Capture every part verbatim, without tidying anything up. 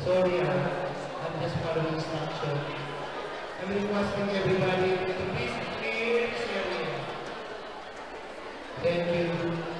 Sorry, ah, I'm just following instruction. I'm requesting everybody to please clear this area. Thank you.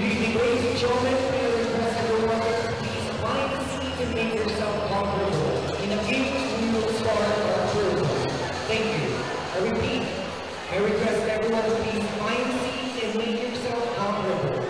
Ladies and gentlemen, may I request everyone to please find a seat and make yourself comfortable. In a few, we will start our program. Thank you. I repeat, I request everyone to please find a seat and make yourself comfortable.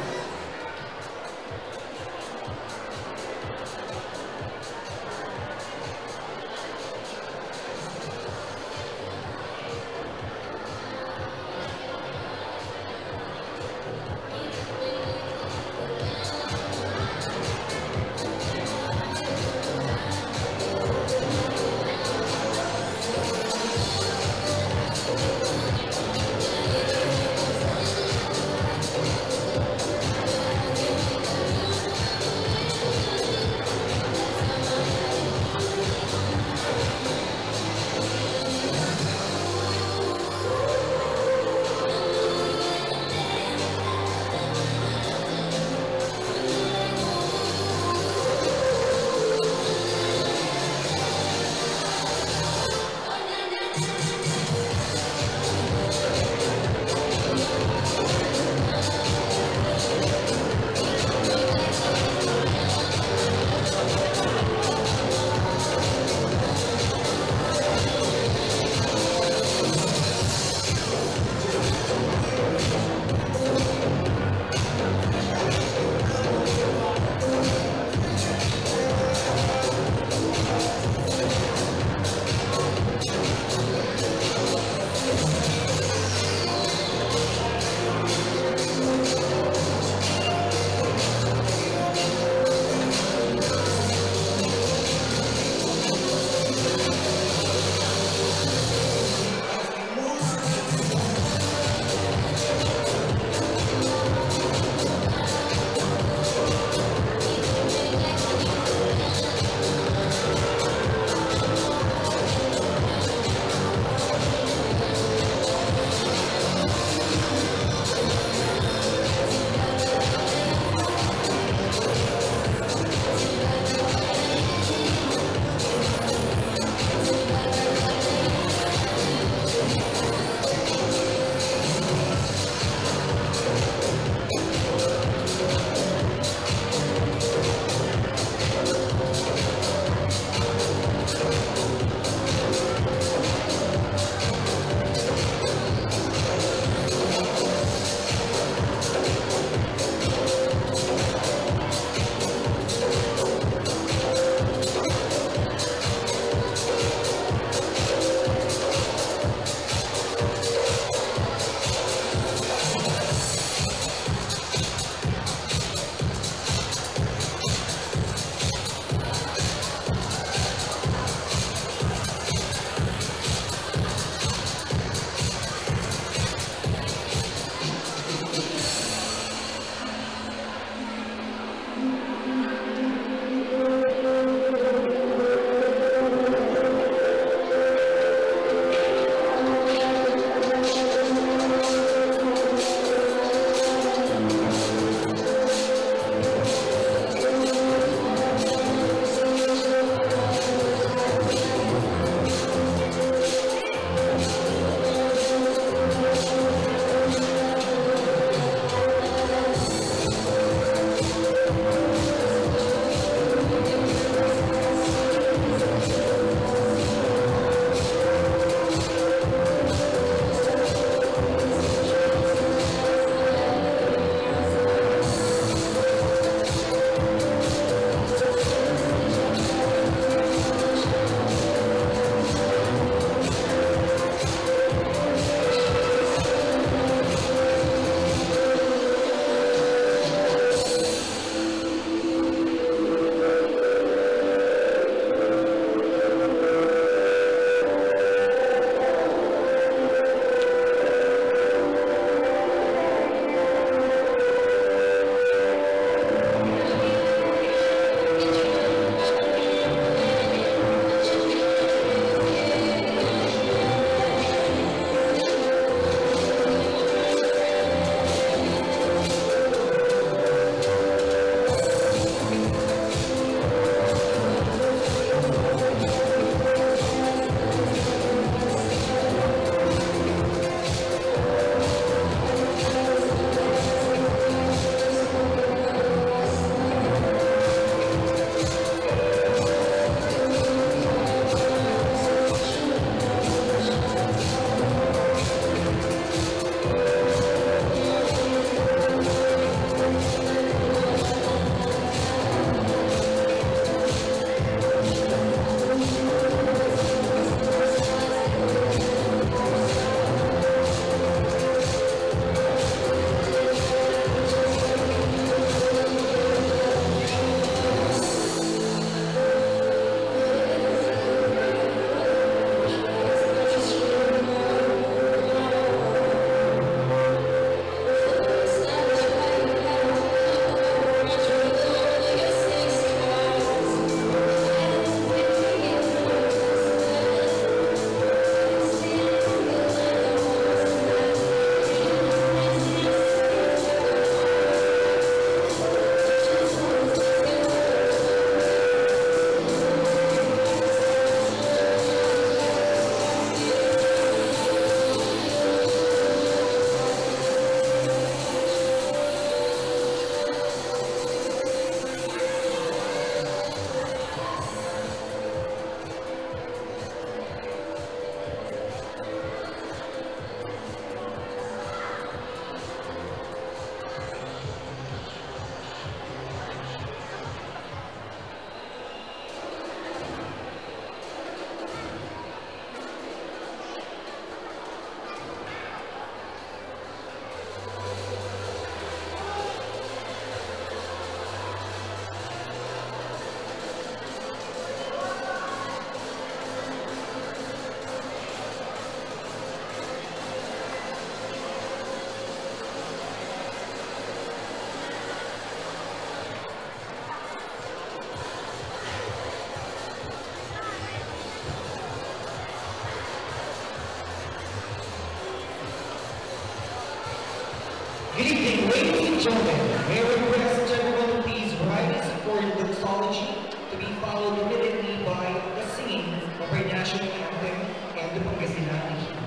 Gentlemen, may I request everyone to please rise for the doxology, to be followed immediately by the singing of our national anthem and the Pangasinan hymn.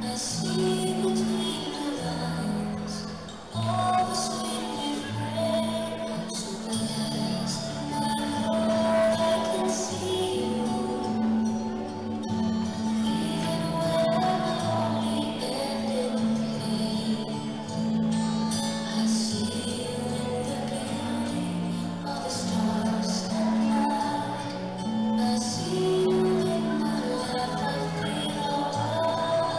I see between the lines, all the sweet refrain. I'm so blessed, my Lord, I can see you. Even when I'm lonely and in pain, I see you in the beauty of the stars and night. I see you in my life, I feel alive.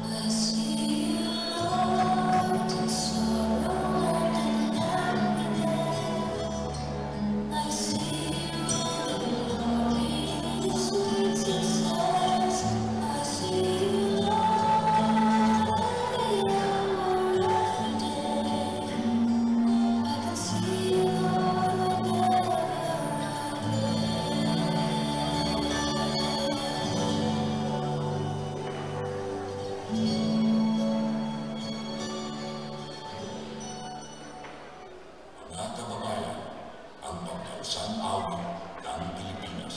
I see you, Lord, in sorrow and in happiness. I see you in the glory, in sweet success. I see you, Lord, every hour, every day. I can see you, Lord, whenever I pray. Mga kababayan, ang pagkausang awit ng Pilipinas.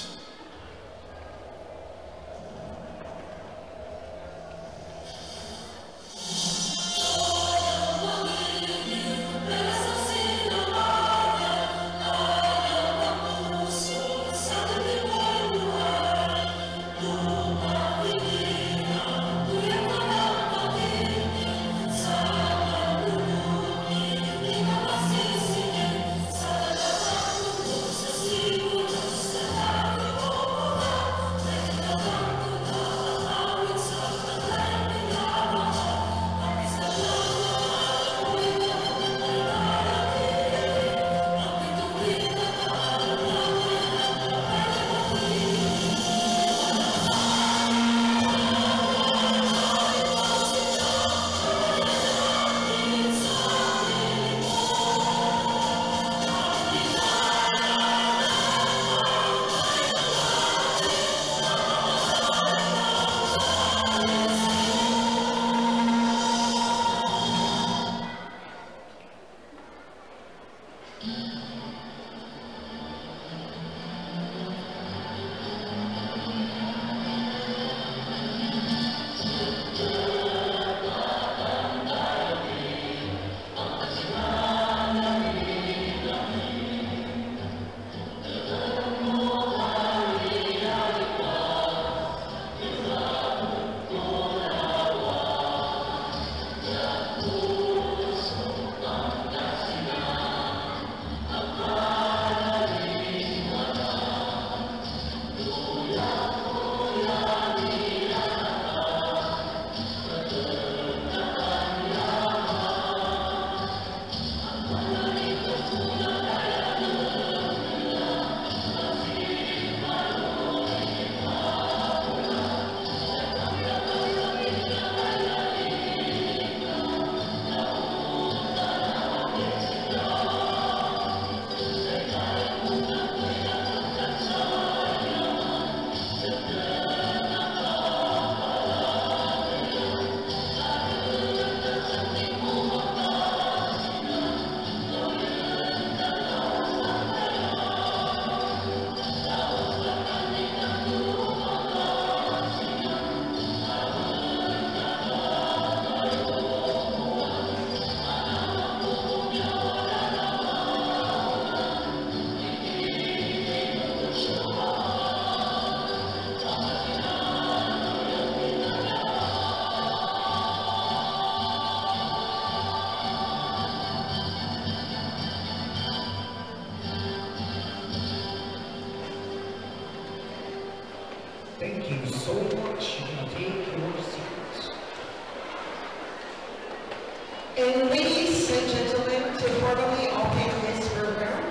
Thank you so much. You may take your seats. And ladies and gentlemen, to formally open this program,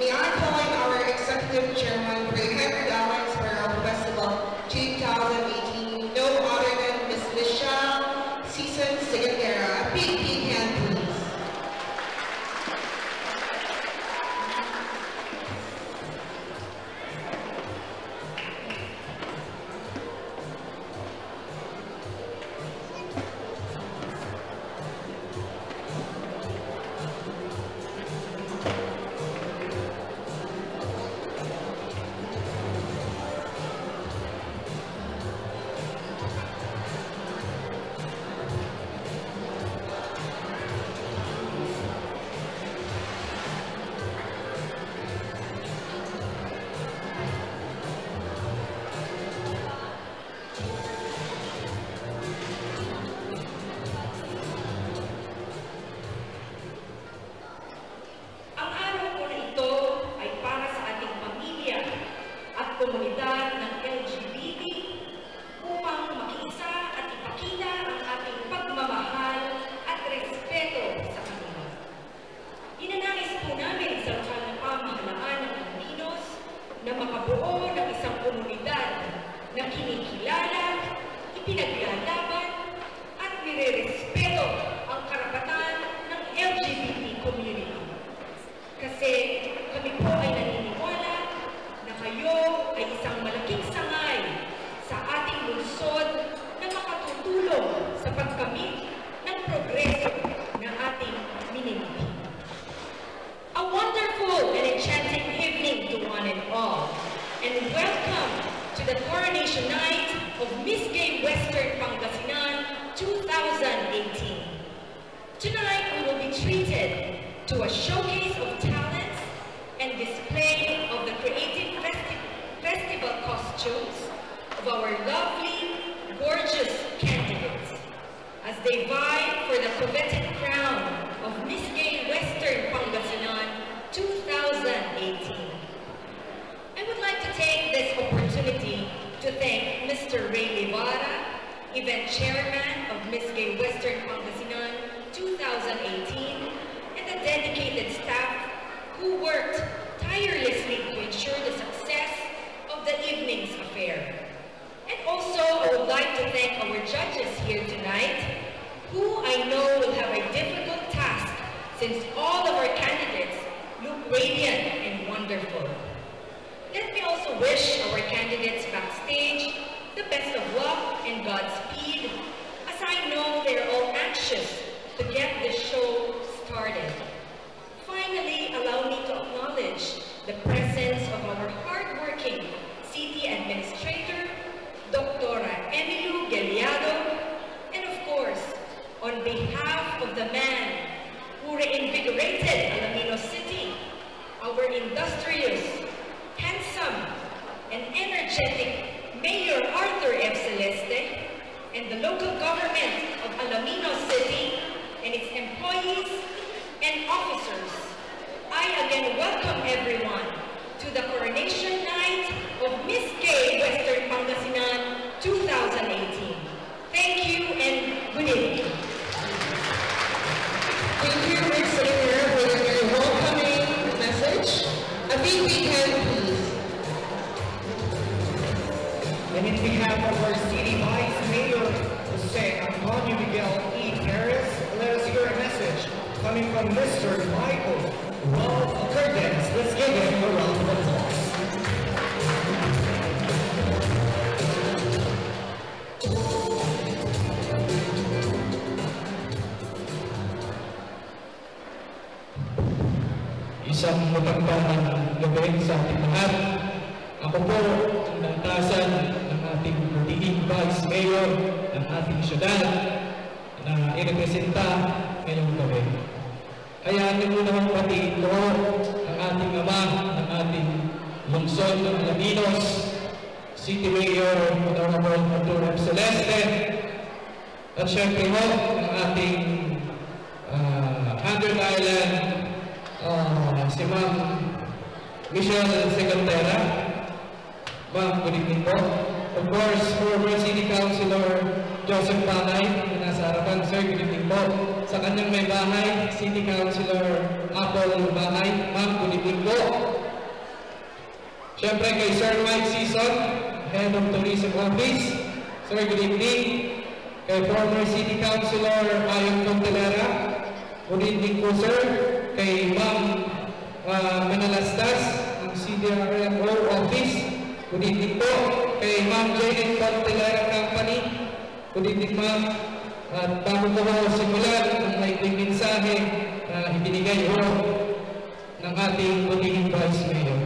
may I call in our Executive Chairman for the Hybrid Islands Barao Festival two thousand eighteen, no other than Miss Michelle Season Sigandera. A big, big hand, please. Ang araw po na ito ay para sa ating pamilya at komunidad ng L G B T upang makiisa at ipakita ang ating pagmamahal at respeto sa kanila. Inanais po namin sa lokal na pamahalaan ng Alaminos na makabuo ng isang komunidad na kinikilala, ipinaglalaban, at nirerespeto ang karapatan ng L G B T community. Kasi kami po ay naniniwala na kayo ay isang malaking sangay sa ating lungsod na makatutulong sa pagkamit ng progreso na ating minimithi. A wonderful and enchanting evening to one and all, and welcome to the coronation night of Miss Gay Western Pangasinan two thousand eighteen. Tonight, we will be treated to a showcase of talents and display of the creative festi-, festival costumes of our lovely, gorgeous candidates as they vie for the coveted crown of Miss Gay Western Pangasinan two thousand eighteen. I would like to take this opportunity to thank Mister Ray Guevara, event chairman of Miss Gay Western Pangasinan two thousand eighteen, and the dedicated staff who worked tirelessly to ensure the success of the evening's affair. And also, I would like to thank our judges here tonight, who I know will have a difficult task since all of our candidates look radiant and wonderful. Let me also wish our candidates backstage the best of luck and Godspeed, as I know they're all anxious to get this show started. Finally, allow me to acknowledge the presence of our hardworking city administrator, Doctora Emilio Guiliado, and of course, on behalf of the man who reinvigorated Alaminos City, our industrious, handsome, and energetic Mayor Arthur F. Celeste, and the local government of Alaminos City and its employees and officers, I again welcome everyone to the coronation night of Miss Gay Western Pangasinan two thousand eighteen. Thank you and good evening. Thank you, Miss Rivera, for your very welcoming message. A big, big hand, please. And in behalf of our City Vice Mayor, Jose Antonio Miguel E. Perez, let us hear a message coming from Mister Michael Ralph Cardez. Let's give him a round of applause. Isang mapagpalang gabi sa ating lahat. Ako po ang naatasan ng ating magiging Vice Mayor ng ating syudad na irepresenta ngayong gabi. Kaya niyo muna akong batiin ko ang ating ama ng ating lungsod ng Alaminos, City Mayor Honorable Arturo F. Celeste, at syempre ho, ang ating, ah, Hundred Island, ah, si Ma'am Michelle Segantera. Ma'am, good evening po. Of Joseph Bahay, na nasa harapan, sir, good evening po. Sa kanyang may bahay, City Councilor Apple Bahay, ma'am, good evening po. Siyempre kay Sir Mike Sison, Head of Tourism Office, sir, good evening. Kay former City Councilor Ayon Contelera, good evening po, sir. Kay Ma'am, ah, Manalastas, ng C D R M O Office, good evening po. Kay Ma'am Jane Contelera Company, good evening, ma'am. At bago ko ho simulan ang maikling mensahe na ibinigay ho ng ating butihing Vice Mayor,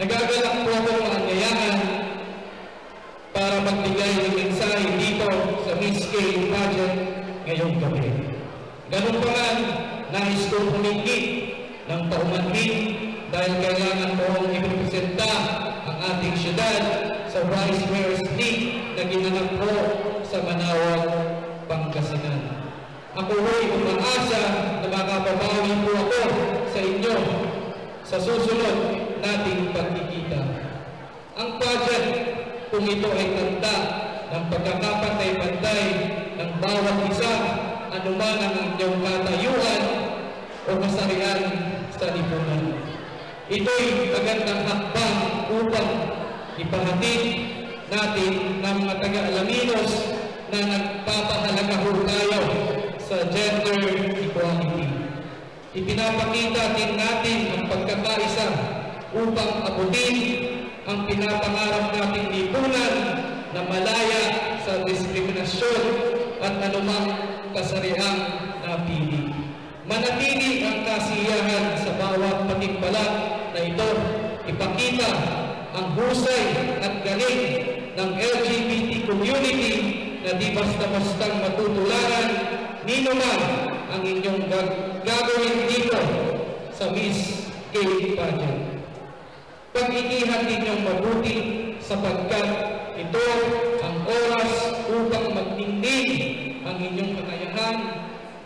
nagagalak po akong maanyayahan para magbigay ng mensahe dito sa Miss K pageant ngayong gabi. Ganun pa man, nais kong huminggi ng paumanhin dahil kailangan kong irepresenta ang ating siyudad sa Vice Mayor's League na ginanap po sa Manaoag, Pangasinan. Ako ho'y umaasa na makababawi po ako sa inyo sa susunod nating pagkikita. Ang pageant, kung ito ay tanda ng pagkakapantay-pantay ng bawat isa, anuman ang inyong katayuan o kasarian sa lipunan. Ito'y magandang hakbang upang ipahatid natin ng mga taga-Alaminos na nagpapahalaga ho tayo sa gender equality. Ipinapakita din natin ang pagkakaisa upang abutin ang pinapangarap nating lipunan na malaya sa diskriminasyon at anumang kasariang napili. Manatili ang kasiyahan sa bawat patimpalak na ito. Ipakita ang husay at galing ng L G B T community na di basta-bastang matutularan ninuman ang inyong gag-, gagawin dito sa Miss K pageant. Pag-ikihan ninyong mabuti sapagkat ito ang oras upang magningning ang inyong kakayahan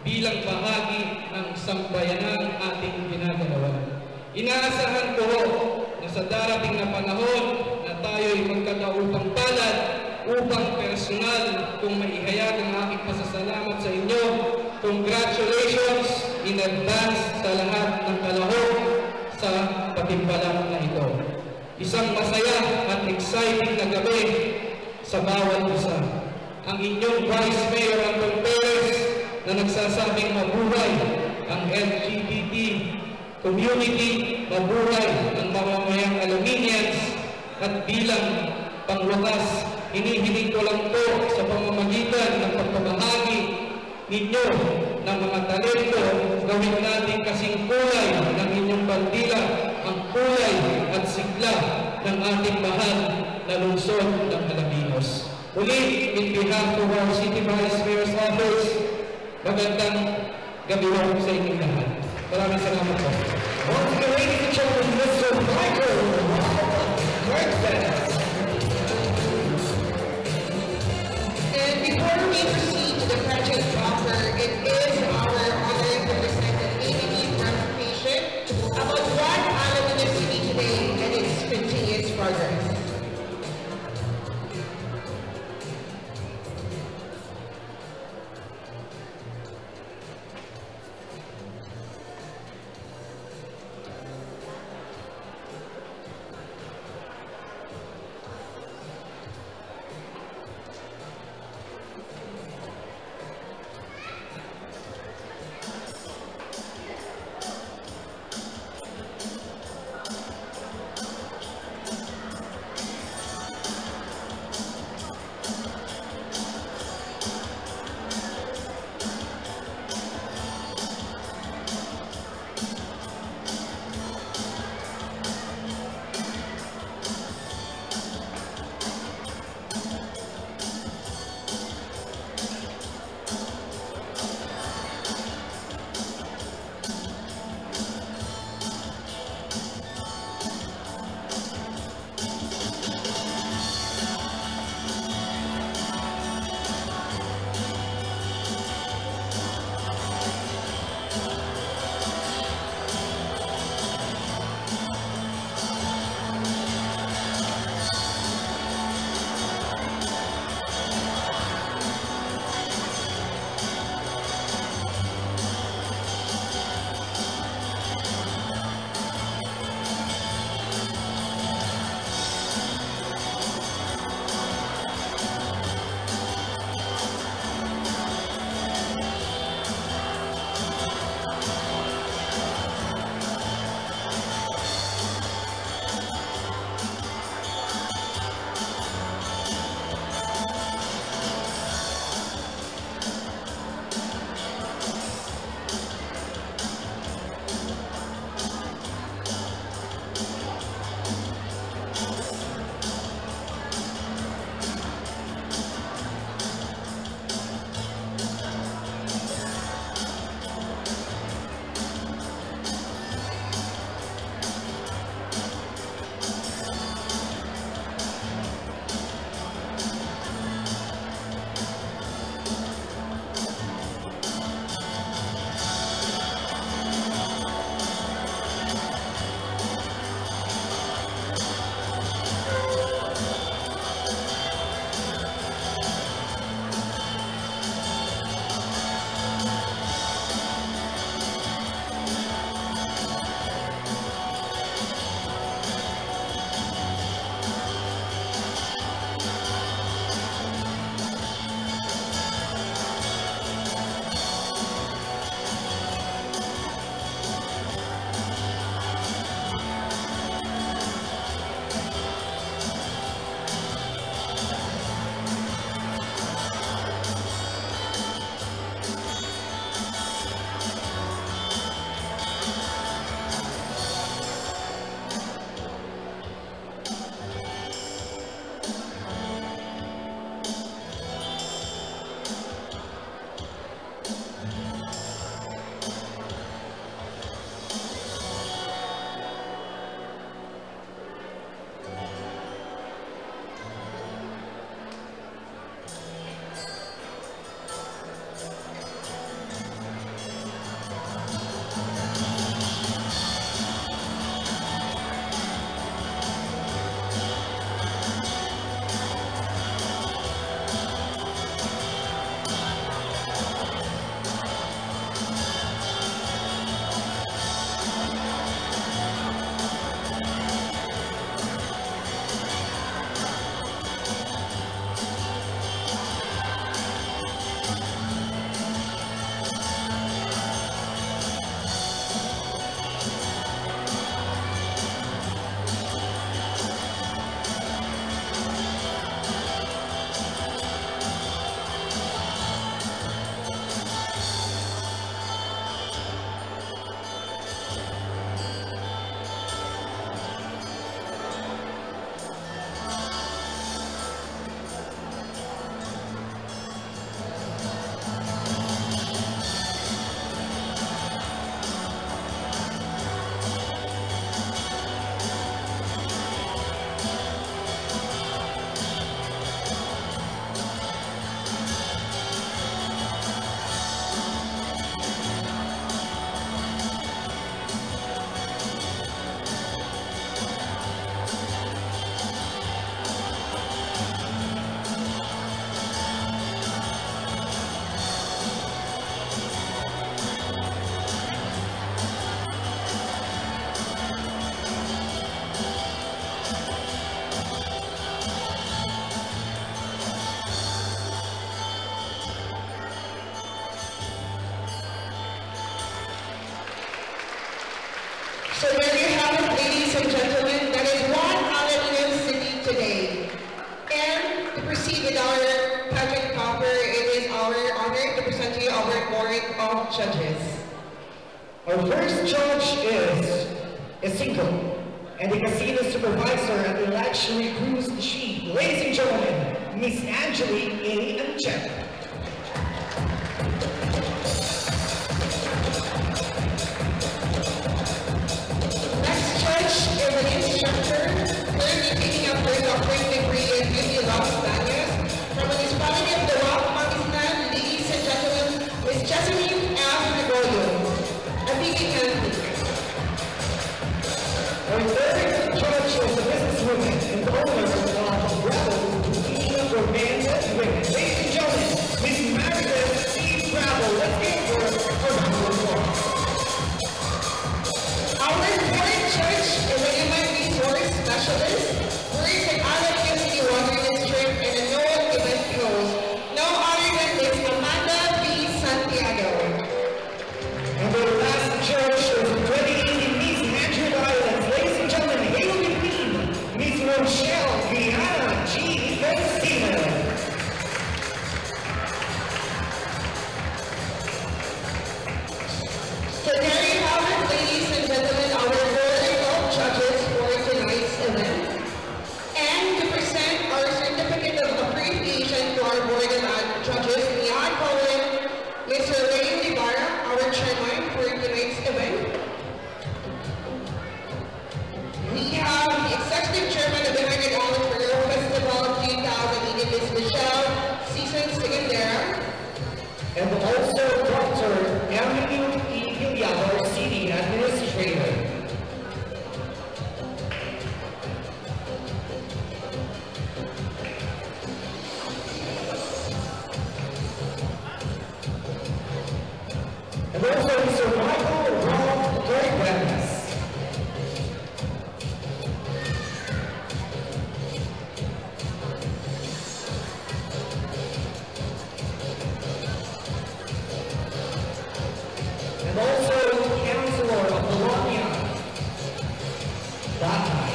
bilang bahagi ng sambayanan ating ginagalawan. Inaasahan ko ho na sa darating na panahon na tayo'y magkakaupang palad upang personal kong maihayag ang aking pasasalamat sa inyo. Congratulations in advance sa lahat ng kalahok sa patimpalak na ito. Isang masaya at exciting na gabi sa bawat isa. Ang inyong Vice Mayor Anton Perez na nagsasabing mabuhay ang L G B T community, mabuhay ang mamamayang Alaminians, at bilang pangwakas, hinihiling ko lang po sa pamamagitan ng pagpapahagi ninyo ng mga talento, gawin natin kasing kulay ng inyong bandila ang kulay at sigla ng ating mahal na lungsod ng Alaminos. Muli, in behalf of our City Vice Mayor's Office, magandang gabi ho sa inyong lahat. Maraming salamat po. Once again, ladies and gentlemen, Mister Michael Marquez. And before we proceed to the pageant proper, it is our honor to present an A B B presentation about what Alamino City today and its continuous progress. Proceed with our pageant topper, it is our honor to present to you our board of judges. Our first judge is a single and a casino supervisor at the luxury cruise ship. Ladies and gentlemen, Miss Angeli A. Ancheta. Next judge is an instructor currently taking up her doctorate degree in beauty law in Baños from the Municipality of Loa, Pangasinan, ladies and gentlemen, Miss Jesselyn F. Rebollo. A big hand, please. Our third judge is a businesswoman and owner of Bravo Boutique for men and women. Ladies and gentlemen, Miss Maribeth C. Bravo. Let's give her a round of applause. Our fourth judge is a human resource specialist, works at Alabang City Water District, and a known event host, no other than Miss Amanda V. Santiago. And the last judge is twenty eighteen Miss Android Islands, ladies and gentlemen, hail the queen, Miss Rochelle Viana G. Encina. So there you have it, ladies and gentlemen, our board of judges for tonight's event. And to present our certificate of appreciation to our board of ad-, judges, may I call in Mister Raymond Ibarra, our chairman for tonight's event. We have the executive chairman of the Hundred Islands Festival two thousand eighteen, Miss Michelle Season Sigandera. And also Doctor Emily E. Villaba, our city administrator. And also Mister Michael Ralph Torres. And also Councilor of Bologna, Batay.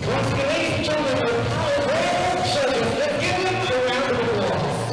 Once again, ladies and gentlemen, our power brand of judges. Let's give them a round of applause.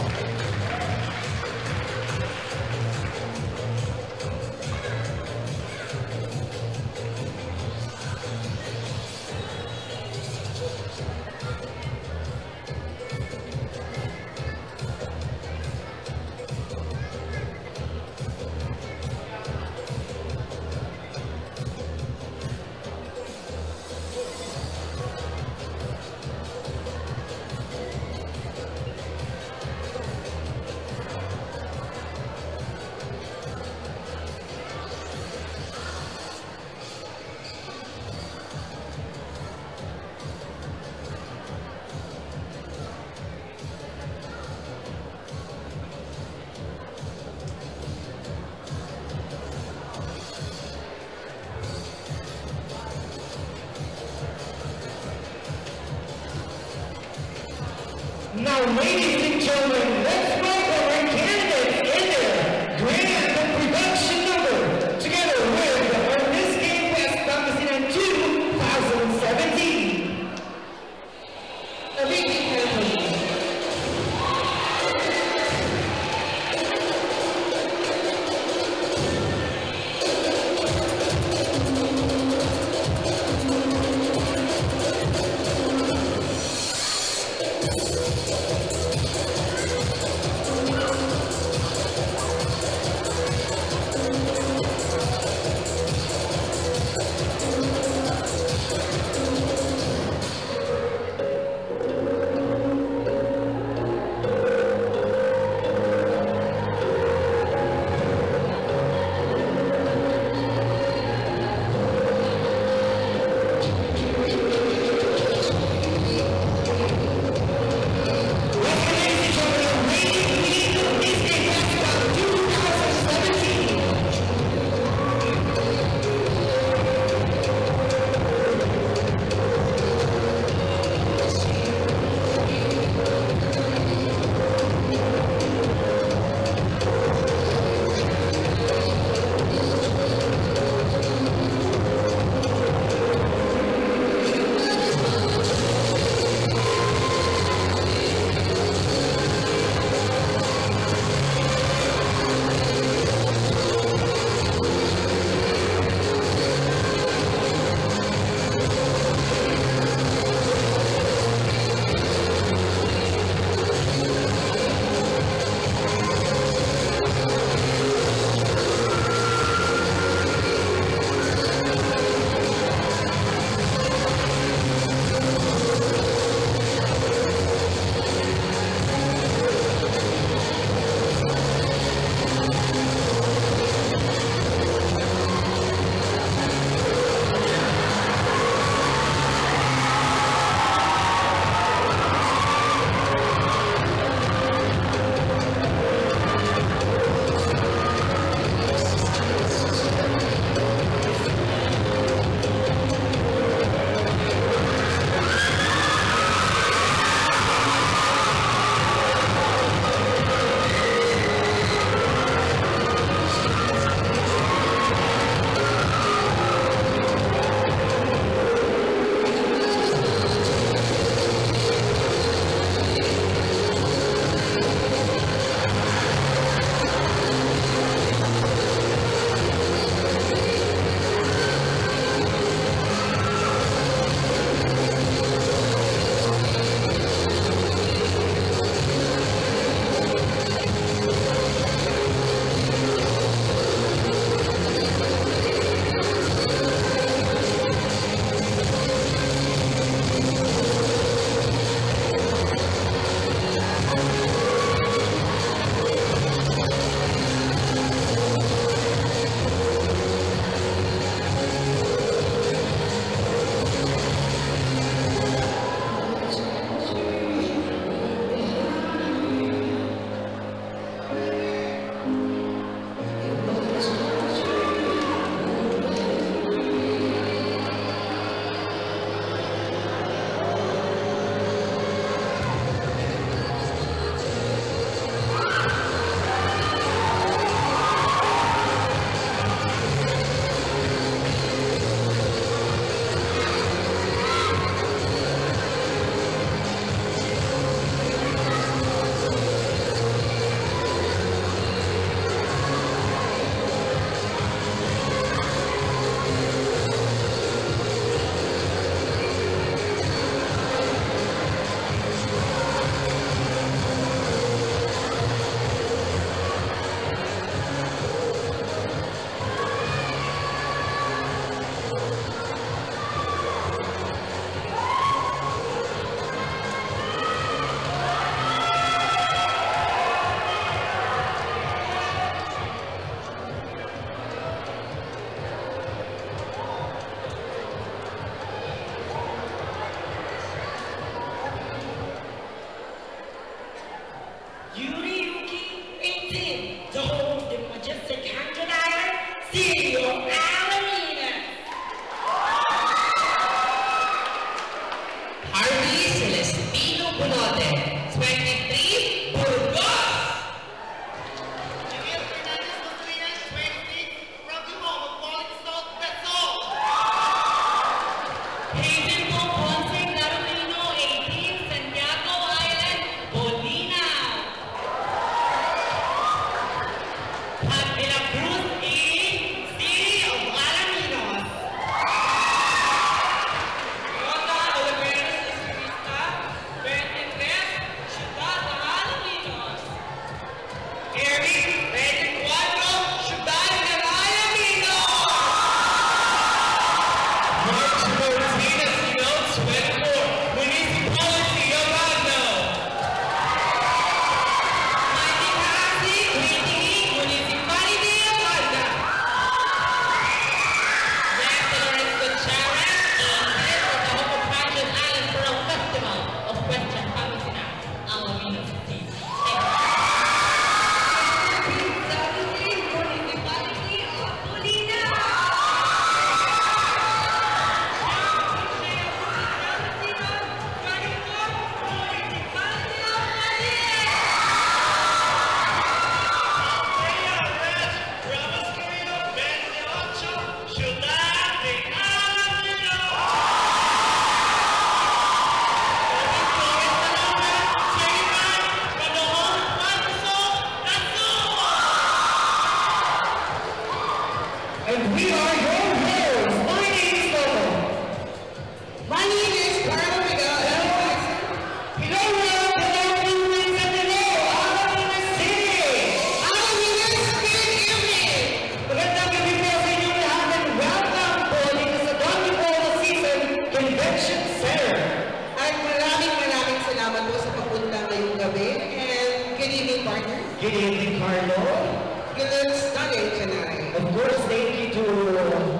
Now, ladies and gentlemen, let's welcome our candidates in their grand production number, together with our Miss Game Fest Pangasinan two thousand seventeen. A big, big hand, please. Good evening, Carlo. You look stunning tonight. Of course, thank you to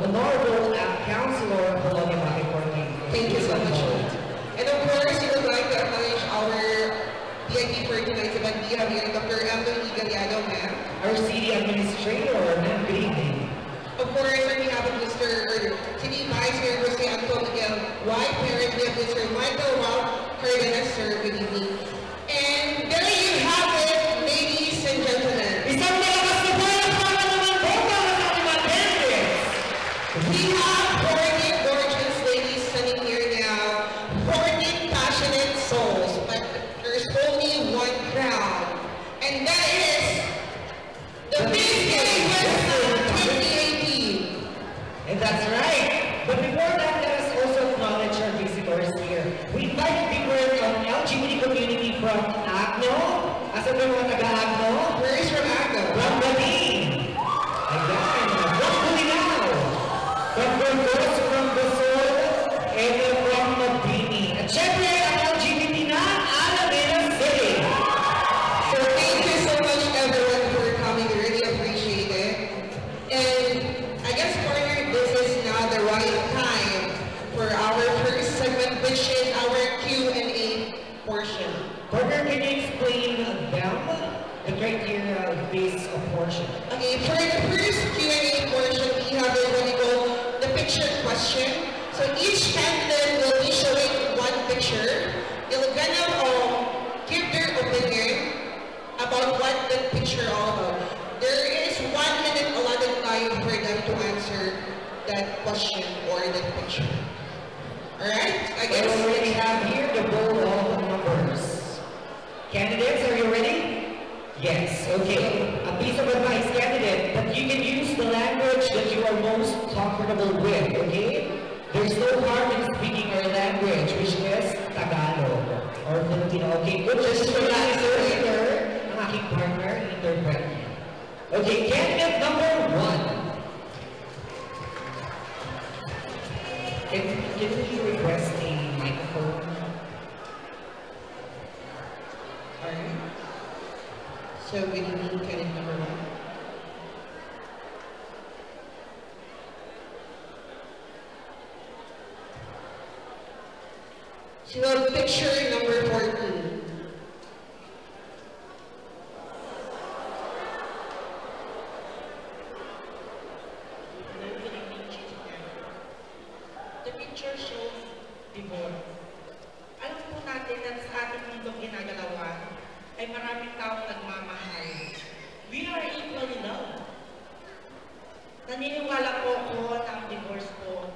Honorable, uh, Councilor Apolonia Mate for the Thank you so much. And of course, we would like to acknowledge our V I P for tonight's event. We have here Doctor Evelyn E. Gallego, ma'am. Our city administrator, ma'am, good evening. Of course, on behalf of Mister or City Vice Mayor Jose Anton Miguel, Y, parent, we have Mister Michael Ralph Cardenas, sir, good evening. And there you have it, ladies and gentlemen. Isang malakas na palakpakan naman po para sa ating mga candidates. We have fourteen gorgeous ladies standing here now, fourteen passionate souls, but there's only one crown, and that is the Biscay Western twenty eighteen. And that's right. But before that, let us also acknowledge our visitors here. We invite the people from L G B T community from Agno. Asan ba yung mga taga Agno? Where is from Agno? From Bading. Ayan. From Bulinaw. From Burgos, from Basol, and from Mabini. At syempre, ang L G B T na Alabela City. So thank you so much, everyone, for coming. We really appreciate it. And I guess, partner, this is now the right time for our first segment, which is our Q and A portion. Partner, can you explain them the criteria of this portion? Okay, for the first Q and A portion, we have what we call the picture question. So each candidate will be showing one picture. They're gonna, um, give their opinion about what that picture all about. There is one minute allotted time for them to answer that question or that picture. Alright? I guess I already have here the bowl of numbers. Candidates, are you ready? Yes, okay. A piece of advice, candidate, that you can use the language that you are most comfortable with, okay? There's no harm in speaking our language, which is Tagalog or Filipino. Okay, good. Just for the interpreter, ang aking partner, interpret niya. Okay, candidate number one. Can, can we request a microphone? Alright. So, good evening, candidate number one. So, picture number fourteen. Hello, good evening, Chief Mayor. The picture shows divorce. Alam po natin na sa ating mundong ginagalawan ay maraming taong nagmamahal. We are equally loved. Naniniwala po ako na ang divorce po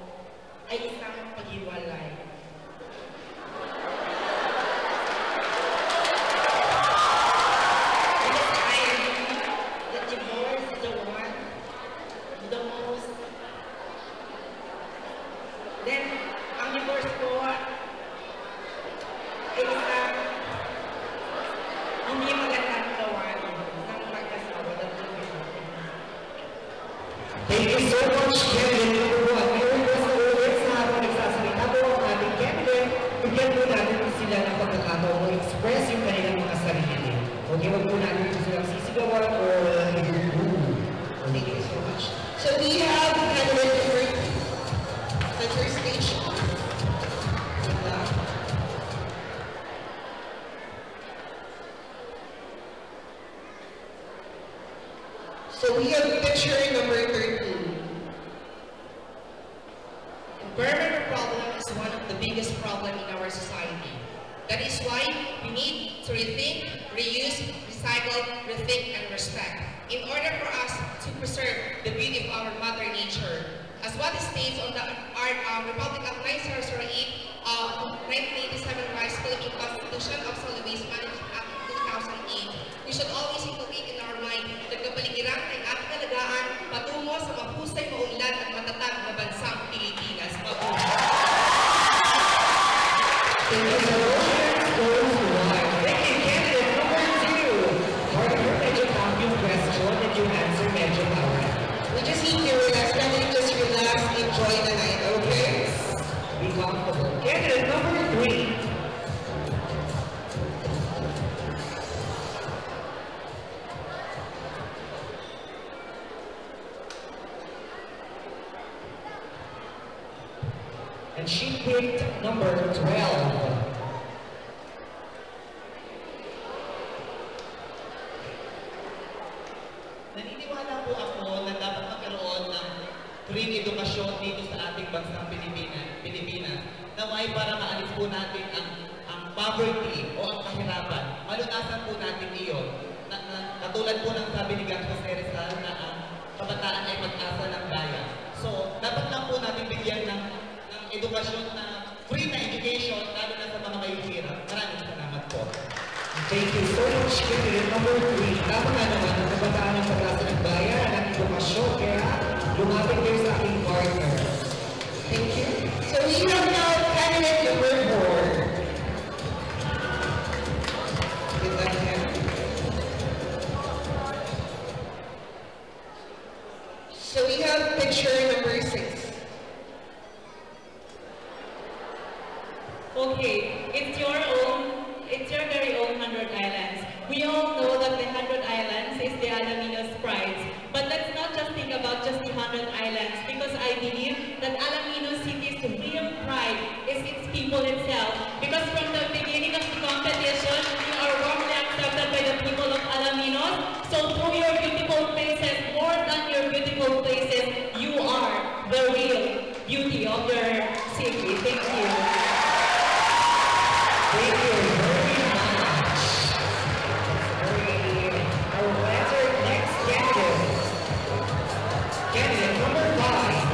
ay isang paghiwalay. Because I agree that divorce is the one, the most, then, ang divorce po ay isang hindi magandang gawain ng mag-asawa that will be broken. Thank you so much, candidate number one. May request na ulit sa habang nagsasalita po ang ating candidate, bigyan po natin sila ng pagkakataon mag-express yung kanilang mga sarili. Okay, wag po natin po silang sisigawan or boo. Thank you so much. So we have candidate number three. Center stage. Good luck. So we have picture number thirteen. Environmental problem is one of the biggest problem in our society. That is why we need to rethink, reuse, recycle, rethink, and respect in order for us to preserve the beauty of our mother nature. As what states on the Ar-, um, Republic Act nine zero zero eight of nineteen eighty-seven, revised Philippine Constitution of Solid Waste Management Act two thousand eight, we should always inculcate in our mind na kapaligiran ay ating alagaan patungo sa mahusay, maunlad at matatag na bansang Pilipinas. Mabuhay! Thank you so much. Goes one. Thank you, candidate number two. Partner, medyo tough yung question that you answer, medyo tough. We just need to relax. Can we just relax, enjoy the night, okay? Be comfortable. And she picked number twelve. Naniniwala po ako na dapat magkaroon ng free edukasyon dito sa ating bansang Pilipinas, Pilipinas. Naway para maalis po natin ang, ang poverty o ang kahirapan. Malunasan po natin iyon. Na, na, katulad po ng sabi ni Gangster Rizal na ang kabataan ay pag-asa ng bayan. So, dapat lang po natin bigyan ng, ng edukasyon na free na education, lalo na sa mga mahihirap. Maraming salamat po. Thank you so much, candidate number three. Tama nga naman, ang kabataan ang pag-asa ng bayan, ang edukasyon, kaya lumapit kayo sa ating partner. Thank you. So we have now candidate number four. Kita niya. So we have picture number six. Okay, it's your own, it's your very own Hundred Islands. We all know that the Hundred Islands is the Alaminos' pride. But let's not just think about just the Hundred Islands, because I believe that Alaminos City's real pride is its people itself. Because from the beginning of the competition, you are warmly accepted by the people of Alaminos. So through your beautiful faces, more than your beautiful places, you are the real beauty of your city. Thank you. Thank you very much. Very, our letter next candidate. Candidate number five.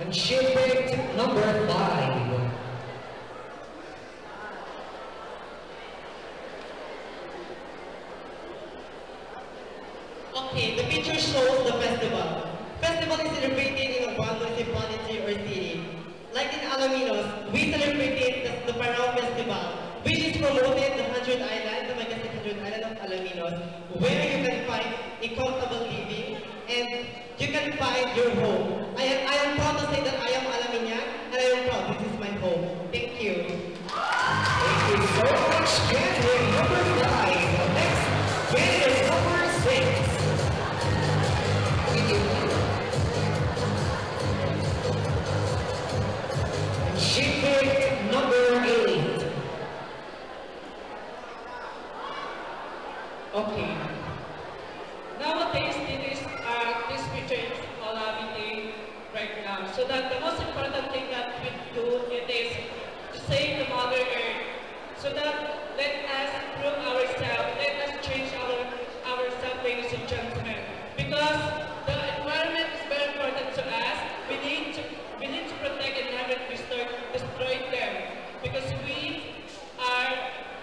And she picked number five. Okay, the picture shows the festival. Festival is celebrated in a one municipality or city. Like in Alaminos, we celebrated the, the Parao Festival, which is promoted the Hundred Island, the majestic Hundred Island of Alaminos, where you can find a comfortable living and you can find your home. I am, I am proud to say that I am Alaminian and I am proud this is my home. Thank you. Thank you so much, candidate number five. Next, candidate number six. And she picked number eight. Okay. Nowadays, it is, uh, this picture is calamity right now. So that the most important thing that we do, it is to save the Mother Earth. So that let us improve ourselves, let us change our, ourselves, ladies and gentlemen. Because the environment is very important to us. We need to, we need to protect and never destroy, destroy them. Because we are,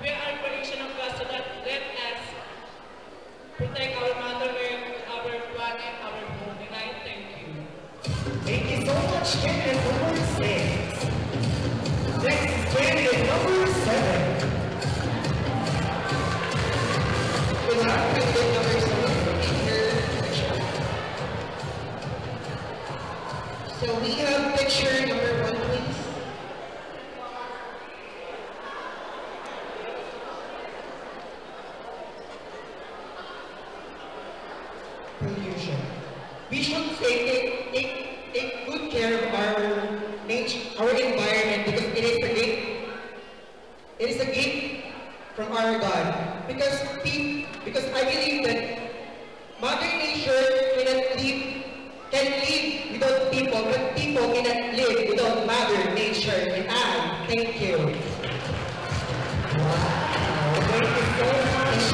we are creation of God, so that let us protect our Mother Earth, our planet, our home. And I thank you. Thank you so much, candidate number six. Next, candidate number seven. Good luck, candidate number seven. Picture. So we have picture number one, please. Pollution. We should take, take, take, take good care of our nature, our environment, because it is a gift. It is a gift from our God. Because pe-, because I believe that Mother Nature cannot live, can live without people, but people cannot live without Mother Nature. And I thank you. Wow. Thank you so much.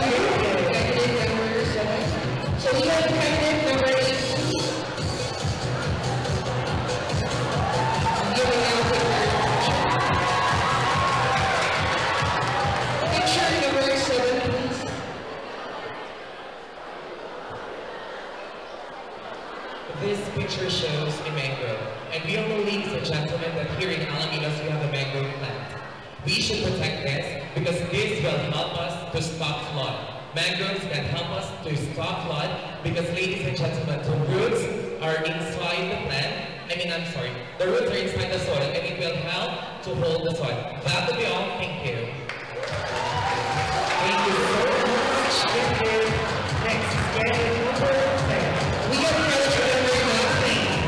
Candidate number seven. So we have candidate number eight. Giving out the picture number seven, please. This picture shows a mangrove, and we all know, ladies and gentlemen, that here in Alaminos we have a mangrove plant. We should protect this because this will help us to stop flood. Mangroves can help us to stop flood because, ladies and gentlemen, the roots are inside the plant. I mean, I'm sorry, the roots are inside the soil, and it will help to hold the soil. That will be all. Thank you. Thank you so much, Kevin. Next, Kevin number ten. We have Kevin number nine.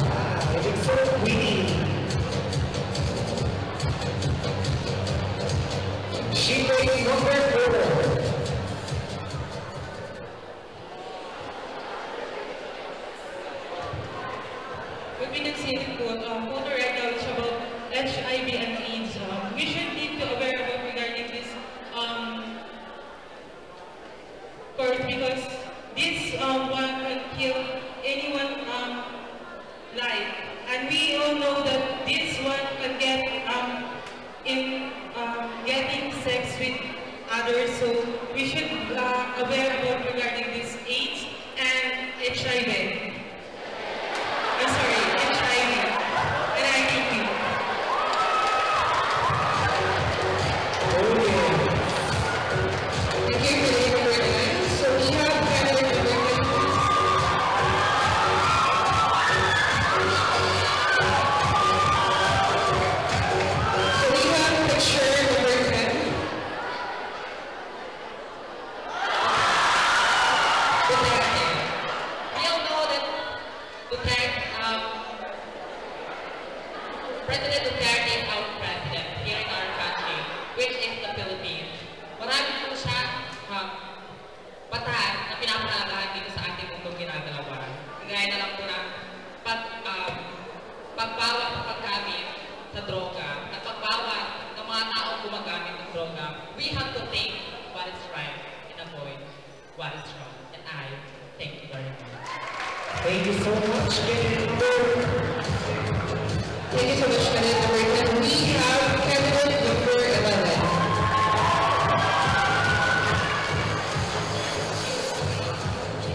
Wow, it looks so pretty. She takes number four. We've been seeing po, um, photo right now is about H I V and AIDS. Um, we should need to aware about regarding this, um, course because this, um, one can kill anyone, um, life. And we all know that this one can get, um, in, um, getting sex with others. So we should, uh, aware about regarding this AIDS and H I V. I'm sorry, H I V. And I think you. Oh, yeah. Thank you, Kuya Ferdinand. So we have candidate number ten, please. So we have picture number ten. Duterte. We all know that Duterte, um, President Duterte is our president here in our country, which is the Philippines. Marami po siya, um, batas na pinapahalagahan dito sa ating mundong ginagalawan. Kagaya na lang po ng pag, um, pagbawal sa paggamit sa droga, at pagbawal ng mga taong gumagamit ng droga. We have to think what is right and avoid what is wrong. And I thank you very much. Thank you so much, candidate number. Thank you so much, candidate number ten. We have candidate number eleven.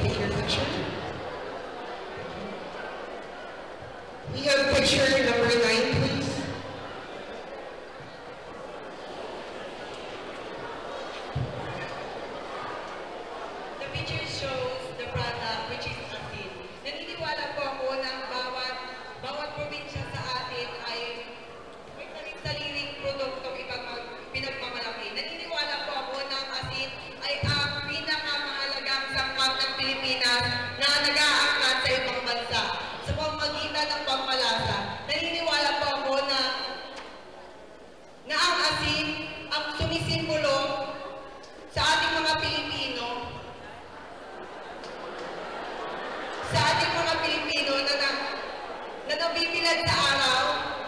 Take your picture. We have picture number nine, please. The picture shows the product, which is asin. Naniniwala po ako na ang bawat, bawat probinsya sa atin ay may sarili-sariling produktong ipagma-, pinagmamalaki. Naniniwala po ako na ang asin ay ang pinakamahalagang sangkap ng Pilipinas na nag-aangkat sa ibang bansa sa pamamagitan ng pampalasa. Naniniwala po ako na na ang asin ang sumisimbolo sa ating mga Pilipino, sa ating mga Pilipino na, na, na nabibilad sa araw,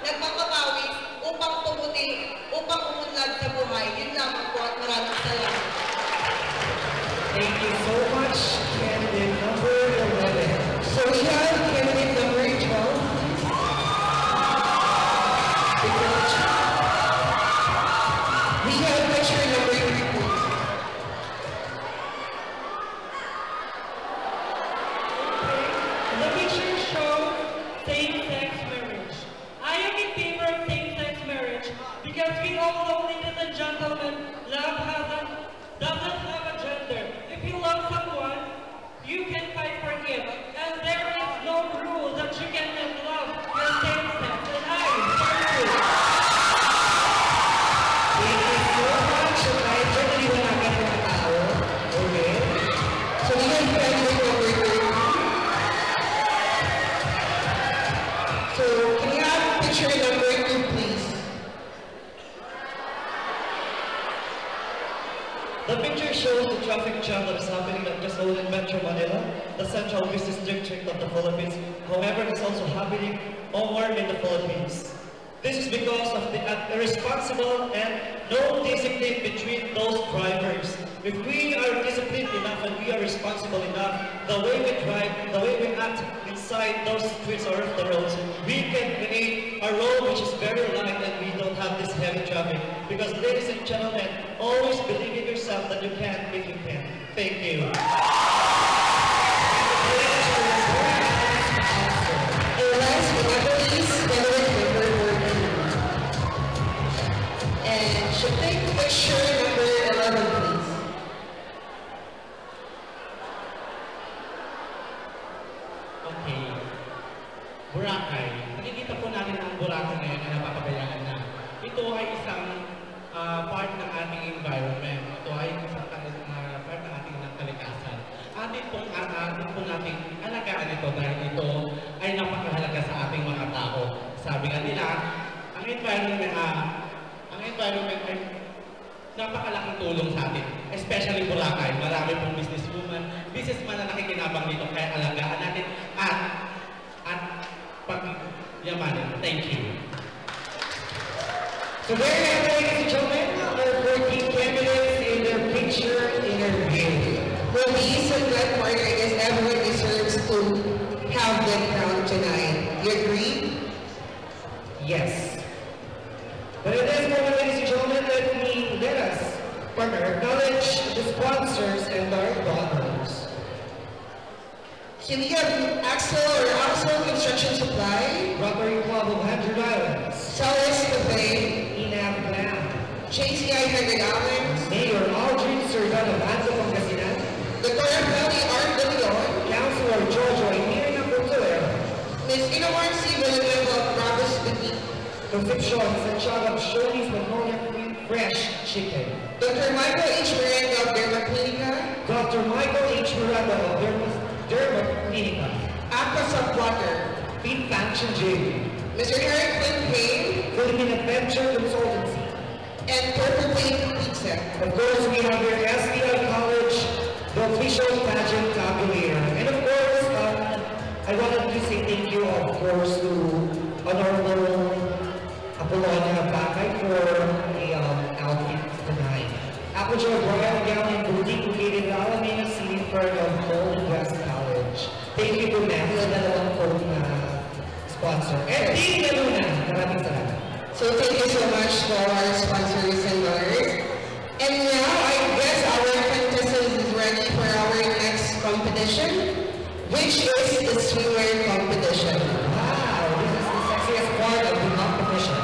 nagpapapawis upang pumuti, upang umunlad sa buhay. Yun lamang po at maraming salamat. Thank you so much, candidate number eleven. So we have candidate number twelve. We have picture number three, please. Okay. The picture shows same-sex marriage. I am in favor of same-sex marriage because we all know, ladies and gentlemen, love hasn't, doesn't have a gender. If you love someone, you can fight for him. And there is no rule that you cannot love your same sex. And I, thank you. Thank you so much. So, kahit siya naliwanagan ng tao. Okay. So, we have candidate number thirteen. So, can we have picture number two, please? The picture shows the traffic jam that is happening not just only in Metro Manila, the central business district of the Philippines. However, it's also happening all over in the Philippines. This is because of the uh, irresponsible and no discipline between those drivers. If we are disciplined enough and we are responsible enough, the way we drive, the way we act inside those streets or off the roads, we can create a road which is very light and we don't have this heavy traffic. Because, ladies and gentlemen, always believe in yourself that you can if you can. Thank you. And last but not the least, candidate number fourteen. And should take picture number eleven, please. Okay. Boracay. Nakikita po natin ang Boracay ngayon na napapabayaan na. Ito ay isang, ah, part ng ating environment. ah, ang environment ay napakalaking tulong sa atin, especially Boracay. Marami pong businesswoman, businessman na nakikinabang dito, kaya alagaan natin at, at pagyamanin. Thank you. So there you have it, ladies and gentlemen, our fourteen candidates in their picture interview. Well, the second part, I guess everyone deserves to have that crown tonight. You agree? Yes. But at this moment, ladies and gentlemen, let me, let us further acknowledge the sponsors and our donors. Si Liam Axel or Axel Construction Supply. Rotary Club of Hundred Islands. Sally's Cafe. Inab Glam. J C I Hundred Islands. Mayor Aldrin Serdon of Anza, Pangasinan. Doctor Rafael Art de Leon. Councilor Jojo Emir Napuntuero. Miss Inawar C. Villanueva of Robles City. Concepcion, Santiago of Shoney's Magnolia Cream Fresh Chicken. Doctor Michael H. Miranda of Dermaclinica. Doctor Michael H. Miranda of Derma-, Dermaclinica. Aqua Soft Water. Pink Function Gym. Mister Eric Quinn Payne. Philippine Adventure Consultancy. And Purple Pink Pizza. Of course, we have here S T I College, the official pageant tabulator. And of course, um, I wanted to say thank you, of course, to Honorable Apolonia Bacay for the, um, outfit tonight. Apogeo Royal Gown and Boutique located in Alameda City, in front of Old West College. Thank you to Matthew, dalawang coat na sponsor. And Team Luna, maraming salamat. So thank you so much to our sponsors and donors. And now, I guess our contestant is ready for our next competition, which is the swimwear competition. Wow, this is the sexiest part of the competition.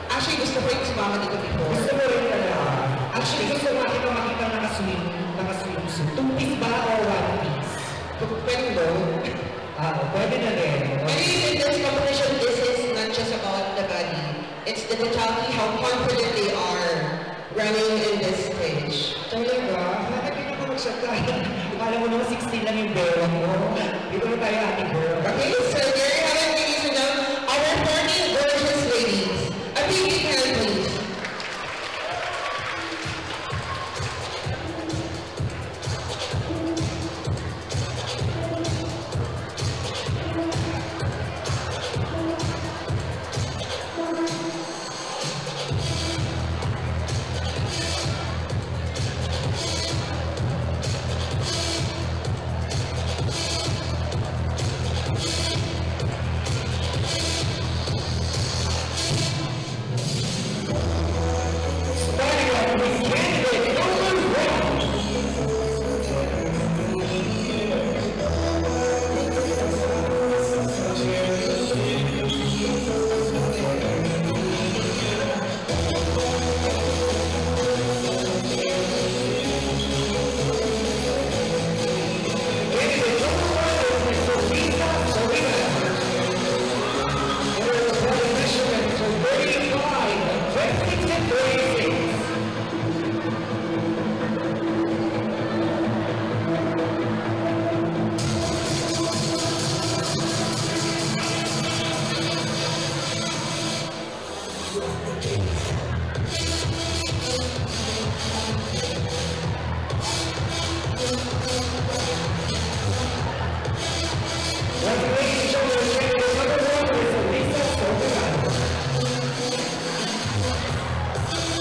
Actually, gusto ko yung sumama dito before. Gusto mo rin talaga. Actually, gusto nga kita makita nakaswim, nakaswimsuit. Two-piece ba o one-piece? P-, pwede daw. Ah, pwede na rin. Anyways, in this competition, this is not just about the body. It's the totality, how confident they are running in this stage. Talaga? Bakit hindi ka magsalita? Akala mo naman sixteen lang yung bewang mo. Dito na tayo, ate girl. Okay, so there you have it, ladies and gentlemen, our fourteen gorgeous ladies. A big, big hand, please.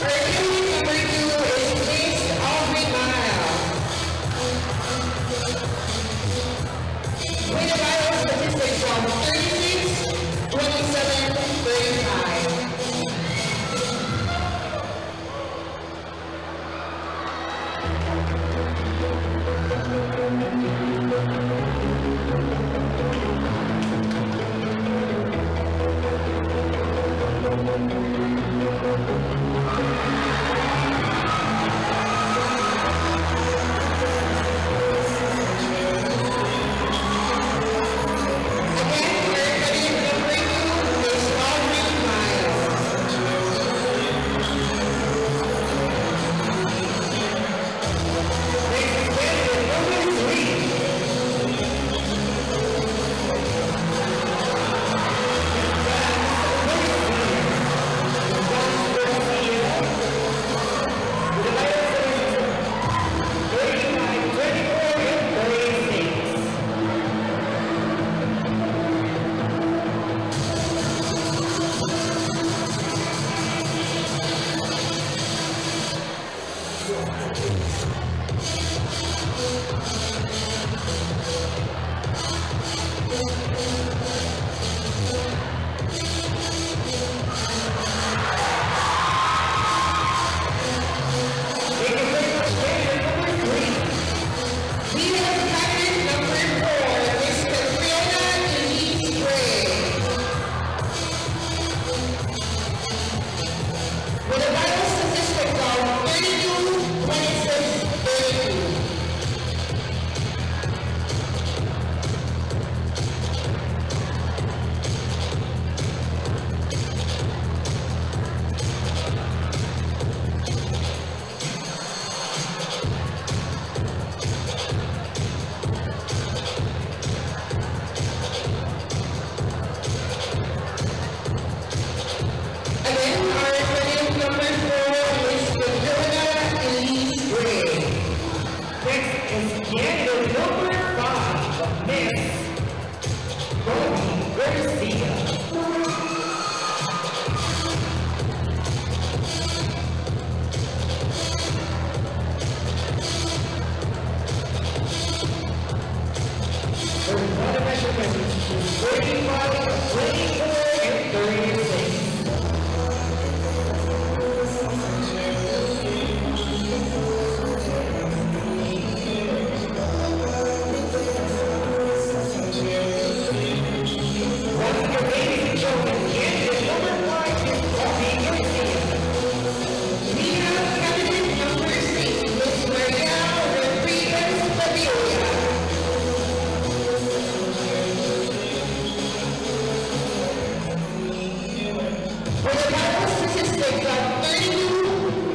Our candidate number two is Miss Aubrey Maya. With a vital statistics of thirty-six, twenty-seven, thirty-five.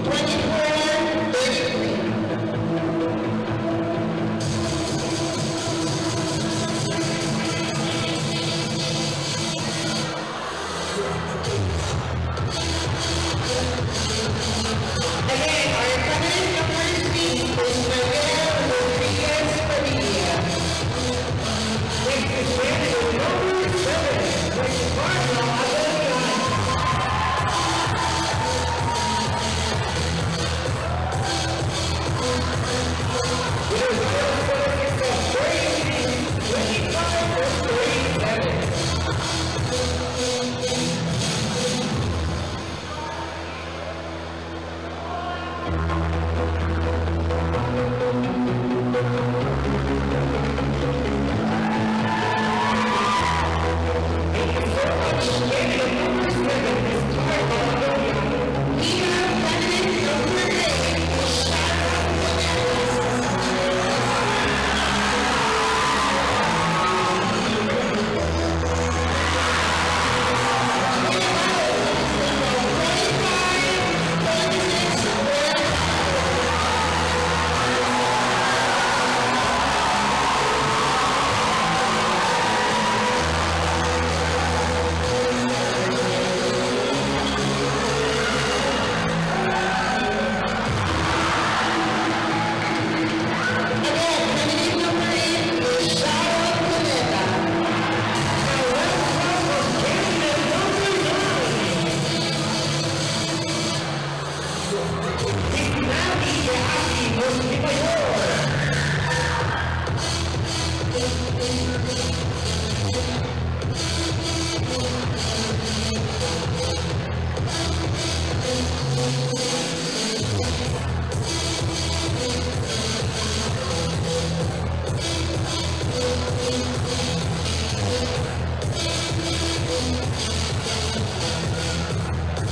Twenty-four thirty-three. Again, our contestant number three is Miguel Rodriguez Padilla. Next is candidate number seven, Ricardo Abelian. With a final score of thirty-three twenty-five to thirty-seven.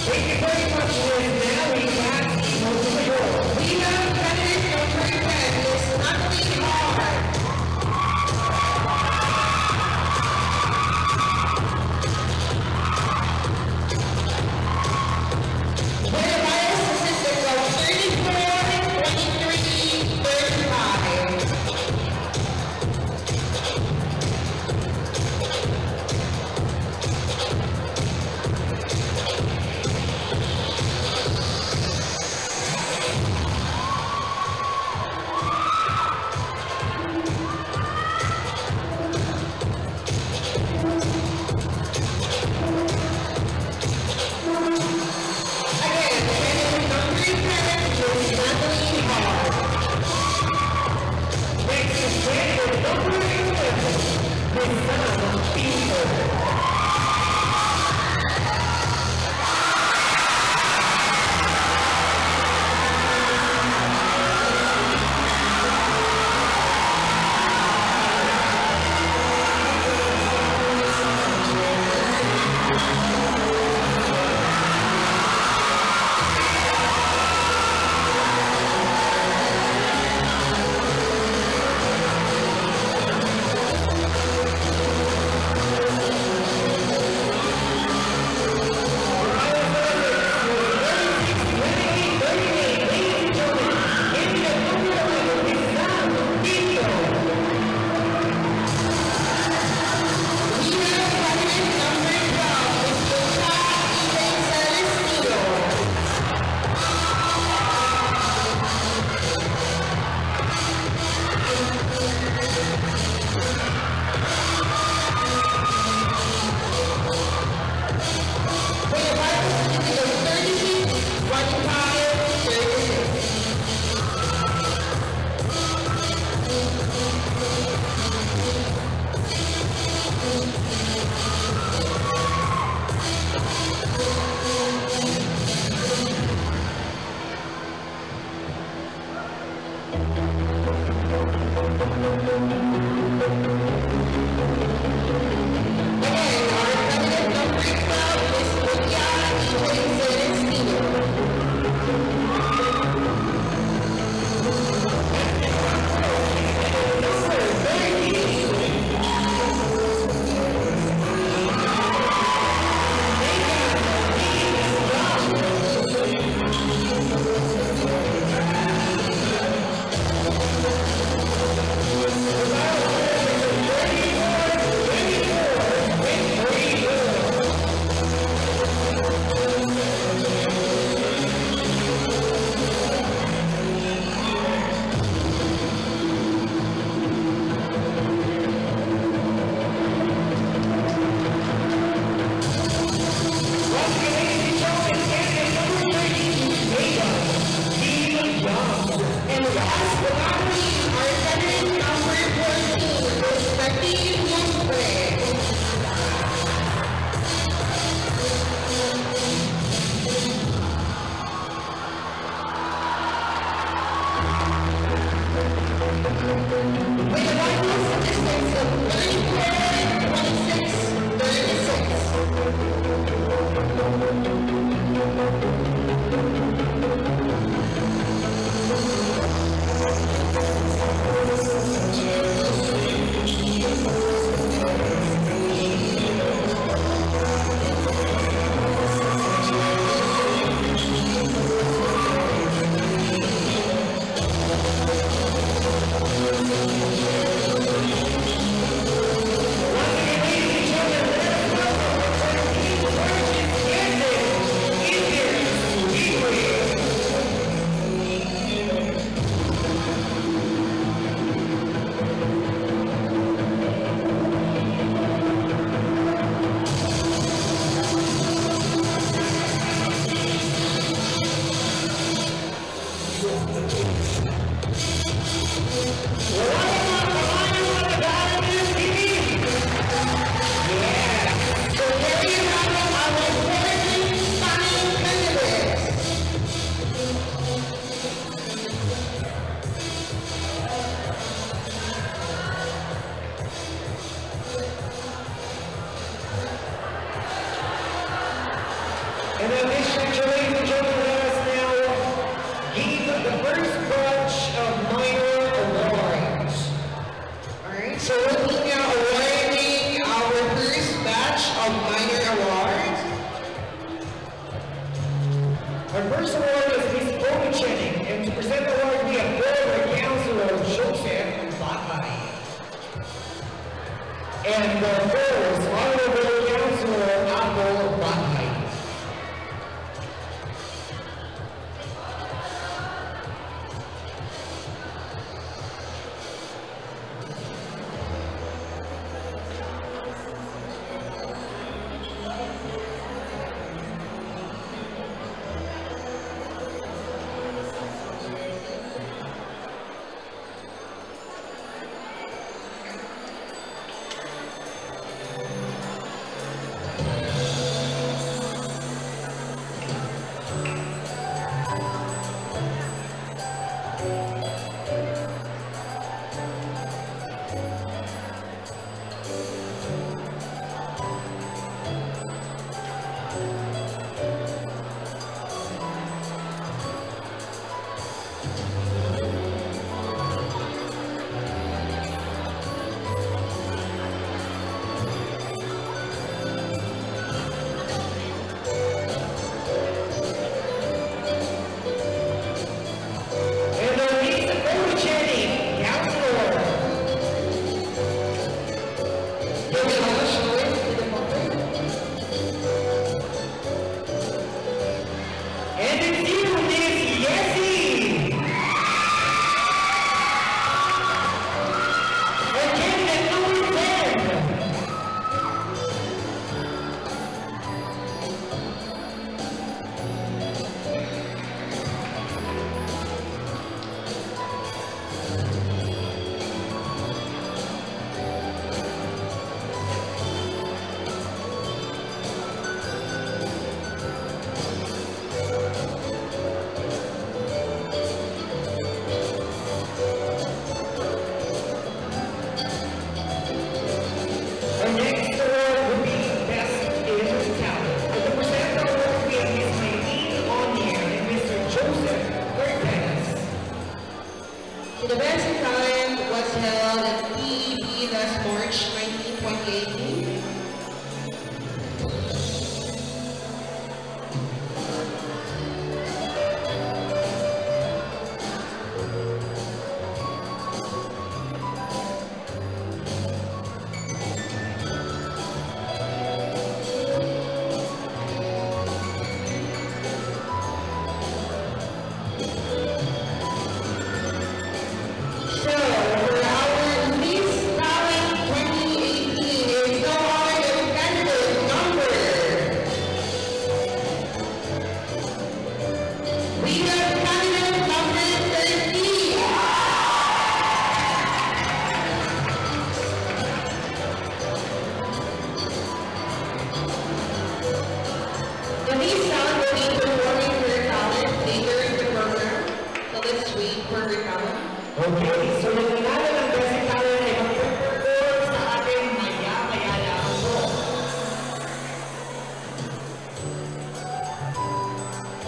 Thank you very much, Miss Natalie. That's the most of the world. We have candidate number ten, Miss Natalie Hart. With a bias statistics of thirty-four, twenty-three, thirty-five. With a final statistics of thirty-four, twenty-six, thirty-six. And now this section, ladies and gentlemen, let us now give the first batch of minor awards. Alright, so we'll be now awarding our first batch of minor awards. Our first award is Miss Omi Chening, and to present the award, we have former Councilor Joseph Batay. And of course, Honorable Councilor Apple Batay. And the next photogenic counselor. Give it a show to the public. And it's you, Miss Yesi. Again, the number ten.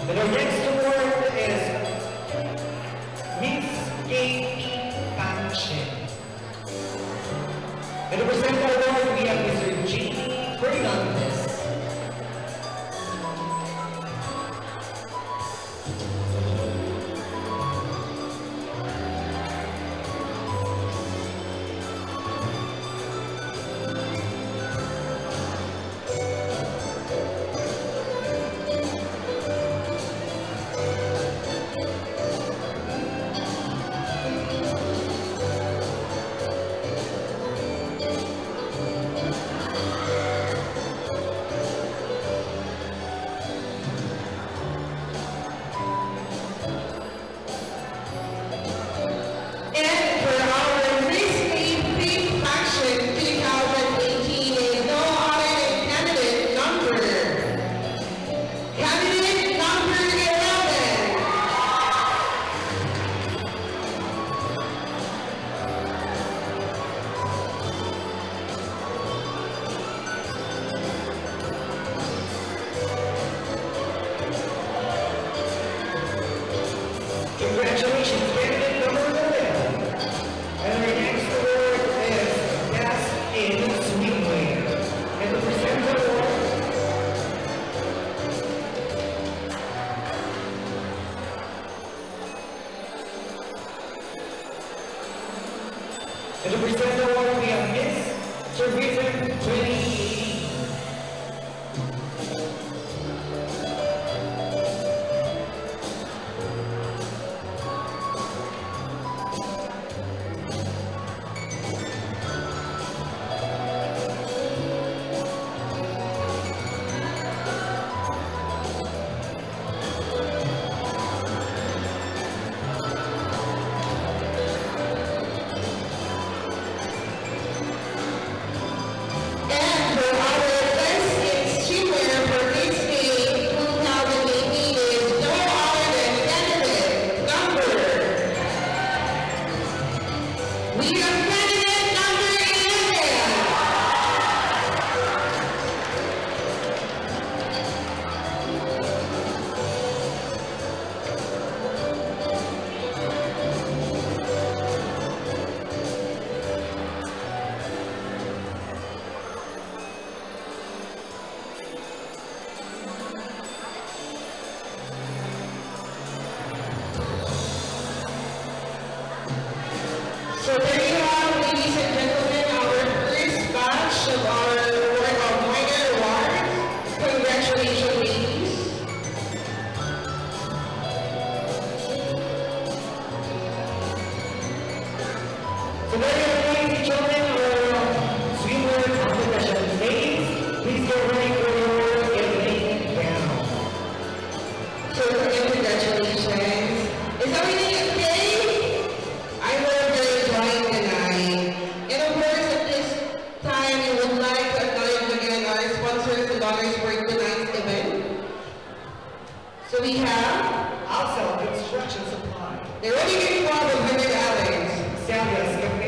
And our next award is Miss K P Panchen. And to present the award, we have Mister Jamie Fernandez. And for our Miss K P Pink Fashion two thousand eighteen is no other than candidate number, candidate number eleven. Congratulations, candidate number eleven. And our next award is Best in Swimwear. And to present the award, and to present the award, we have Miss Tourism twenty eighteen. And for our best in swimwear for this day, two thousand eighteen is no other than candidate number. We have candidate number eleven. So there you have, ladies and gentlemen, our first batch of our award of minor awards. Congratulations, ladies. So there you have, ladies and gentlemen, our, uh, swimmer competition. Ladies, please get ready for your evening gown. So, again, congratulations. Is everything okay? I hope you're enjoying the night. And of course, at this time, we would like to acknowledge again our sponsors and donors for tonight's event. So we have Alcel Construction Supply. The Rodriguez Club of Hundred Islands. Samuel's Cafe.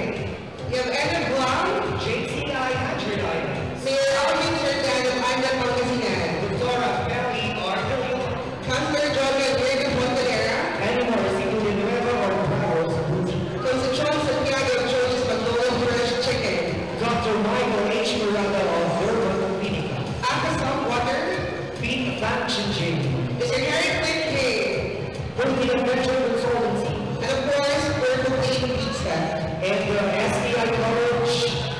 We have Ed Blanc. J C I Hundred Islands. Mayor Alvin Sertan of Angat, Pangasinan. Doctora Feli Artelion. Councilor John Rodrigo Fontanera. Animal Residuo de Nueva Barbados, Boutique. Concepcion Santiago of Jojo's Magnolia Fresh Chicken. Doctor Michael H. Miranda of Durban, Dominica. Aqua Soft Water. Pink Fashion Gym. Mister Harry Quinn K. Philippine Adventure Consultancy. And of course, Purple Pink Pizza. And the S T I College.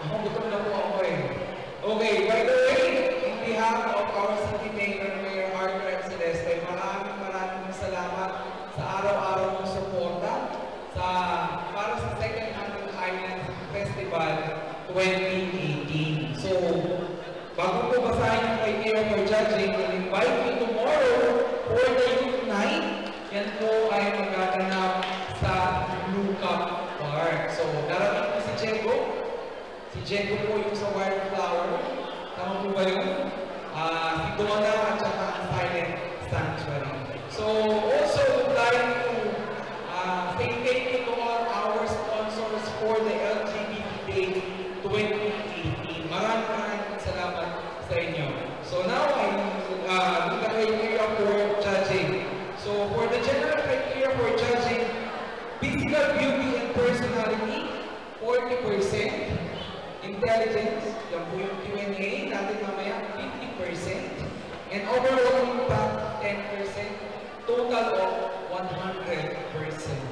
Ako, gutom na po ako eh. Okay, by the way, in behalf of our city mayor, Mayor Arthur M. Celeste, maraming, maraming salamat sa araw-araw mong suporta sa, para sa Second Hundred Islands Festival twenty eighteen. So, bago ko basahin yung criteria for judging, I'll invite you tomorrow for the youth night. Yan po ay magaganap sa Blue Cap Park. So, darating po si Diego. Si Diego po yung sa Wildflower. Tama po ba yun? Ah, si Donna at saka ang Silent Sanctuary. So, also would like to, ah, say thank you to all our sponsors for the L G B T Day twenty eighteen. Maraming, maraming salamat sa inyo. So now, I, uh, do the criteria for judging. So for the general criteria for judging, physical beauty and personality, forty percent, intelligence, yan po yung Q and A natin mamaya, fifty percent, and overall impact, ten percent, total of one hundred percent.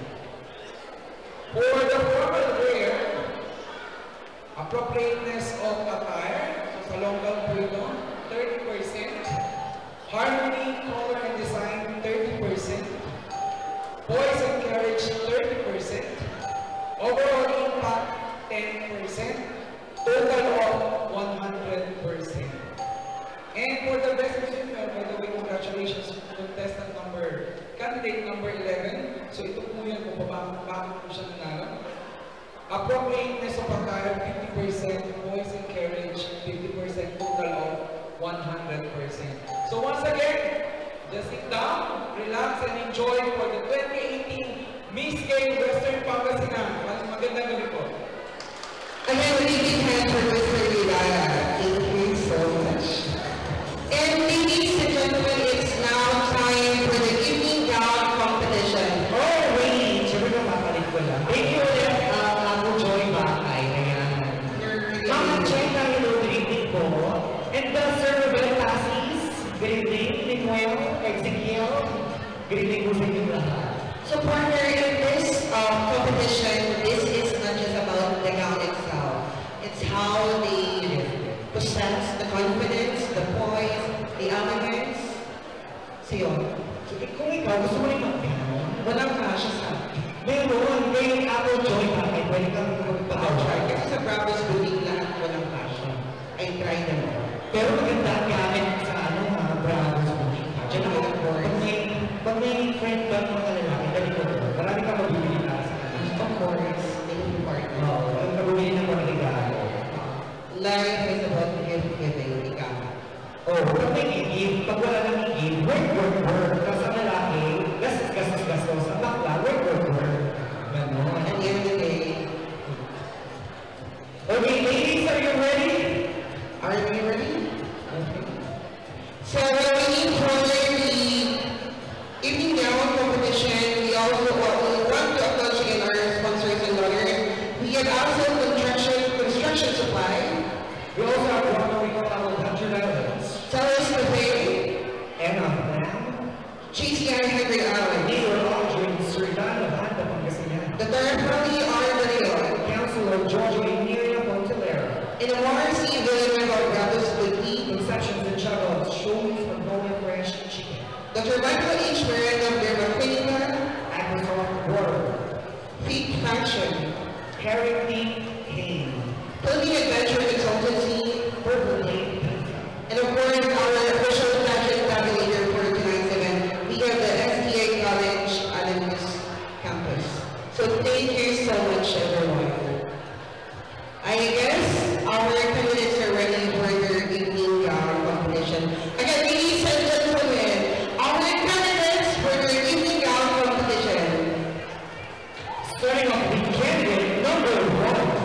For the formal wear, appropriateness of attire, so sa longgal po ito, thirty percent. Harmony, color, and design, thirty percent. Poise and carriage, thirty percent. Overall impact, ten percent. Total of one hundred percent. And for the best music, uh, by the way, congratulations to contestant number, candidate number eleven. So ito po yun kung paano, paano po siya nanalo. Appropriateness of attire, fifty percent, poise and carriage, fifty percent, total of one hundred percent. So once again, just sit down, relax, and enjoy for the twenty eighteen Miss Gay Western Pangasinan. Magandang gabi po. Again, a big hand for Mister Ligaya. Thank you so much. And ladies and gentlemen, it's now time for the evening gown competition. Oh, wait! Siyempre, papalik ko lang. Thank you ulit, ah, Apo Joy Bakay. Ayan. Ma'am Cheka, hello, good evening po. And, uh, Sir Ruben Tasis, good evening. Miguel, Ezekiel, good evening po sa inyong lahat. So, partner, in this, uh, competition, this is not just about the gown itself. It's how they possess the confidence, the poise, the elegance. Sa'yo. So, eh, kung ikaw, gusto mo rin mag-gown? Walang kasya sa akin. Meron. Kay Apo Joy Bakay, pwede kang magpagawa. I'll try. Kasi sa Bravos Boutique, lahat walang kasya. I tried them all. Pero maganda ang gamit sa, ano, ha, Bravos Boutique. Diyan ako, pag may, pag may friend ka, mga lalaki, dali ko doon. Marami kang mabibili para sa kanila. Of course, thank you, partner. Oo, ang mabibili ng mga regalo. Life is about gift giving, ika. Oh, pag may i-give, pag wala nang i-give, work, work, work. Tapos ang lalaki, gastos, gastos, gastos. Ang bakla, work, work, work. Ganon. At the end of the day, Okay, ladies, are you ready? Are you ready? Okay. So, we're waiting for the evening gown competition. We also wa-, we want to acknowledge again our sponsors and donors. We have also construction, construction supply. We also have one we call our Dungeon Islands. Tell us the fame. And of them. J C I Henry Allen. Mayor Aldrin Soriano, Banda Pangasinan. The Tarapali R. De Leon. Councilor George Emilia Montelero. Inamor C. Villanueva, Bravos City. Conception Santiago, Showbiz Magnolia Fresh Chicken. Doctor Michael H. Miranda, Verba Clinica. Microsoft Word. Fit Fashion. Charity King. Philippine Adventure Consultancy. Purple Lake Pizza. And of course, our official pageant tabulator for tonight's event, we have the S T A College Alumnus Campus. So thank you so much, everyone. I guess our candidates are ready for their evening gown competition. Again, ladies and gentlemen, our candidates for their evening gown competition. Starting off with candidate number one.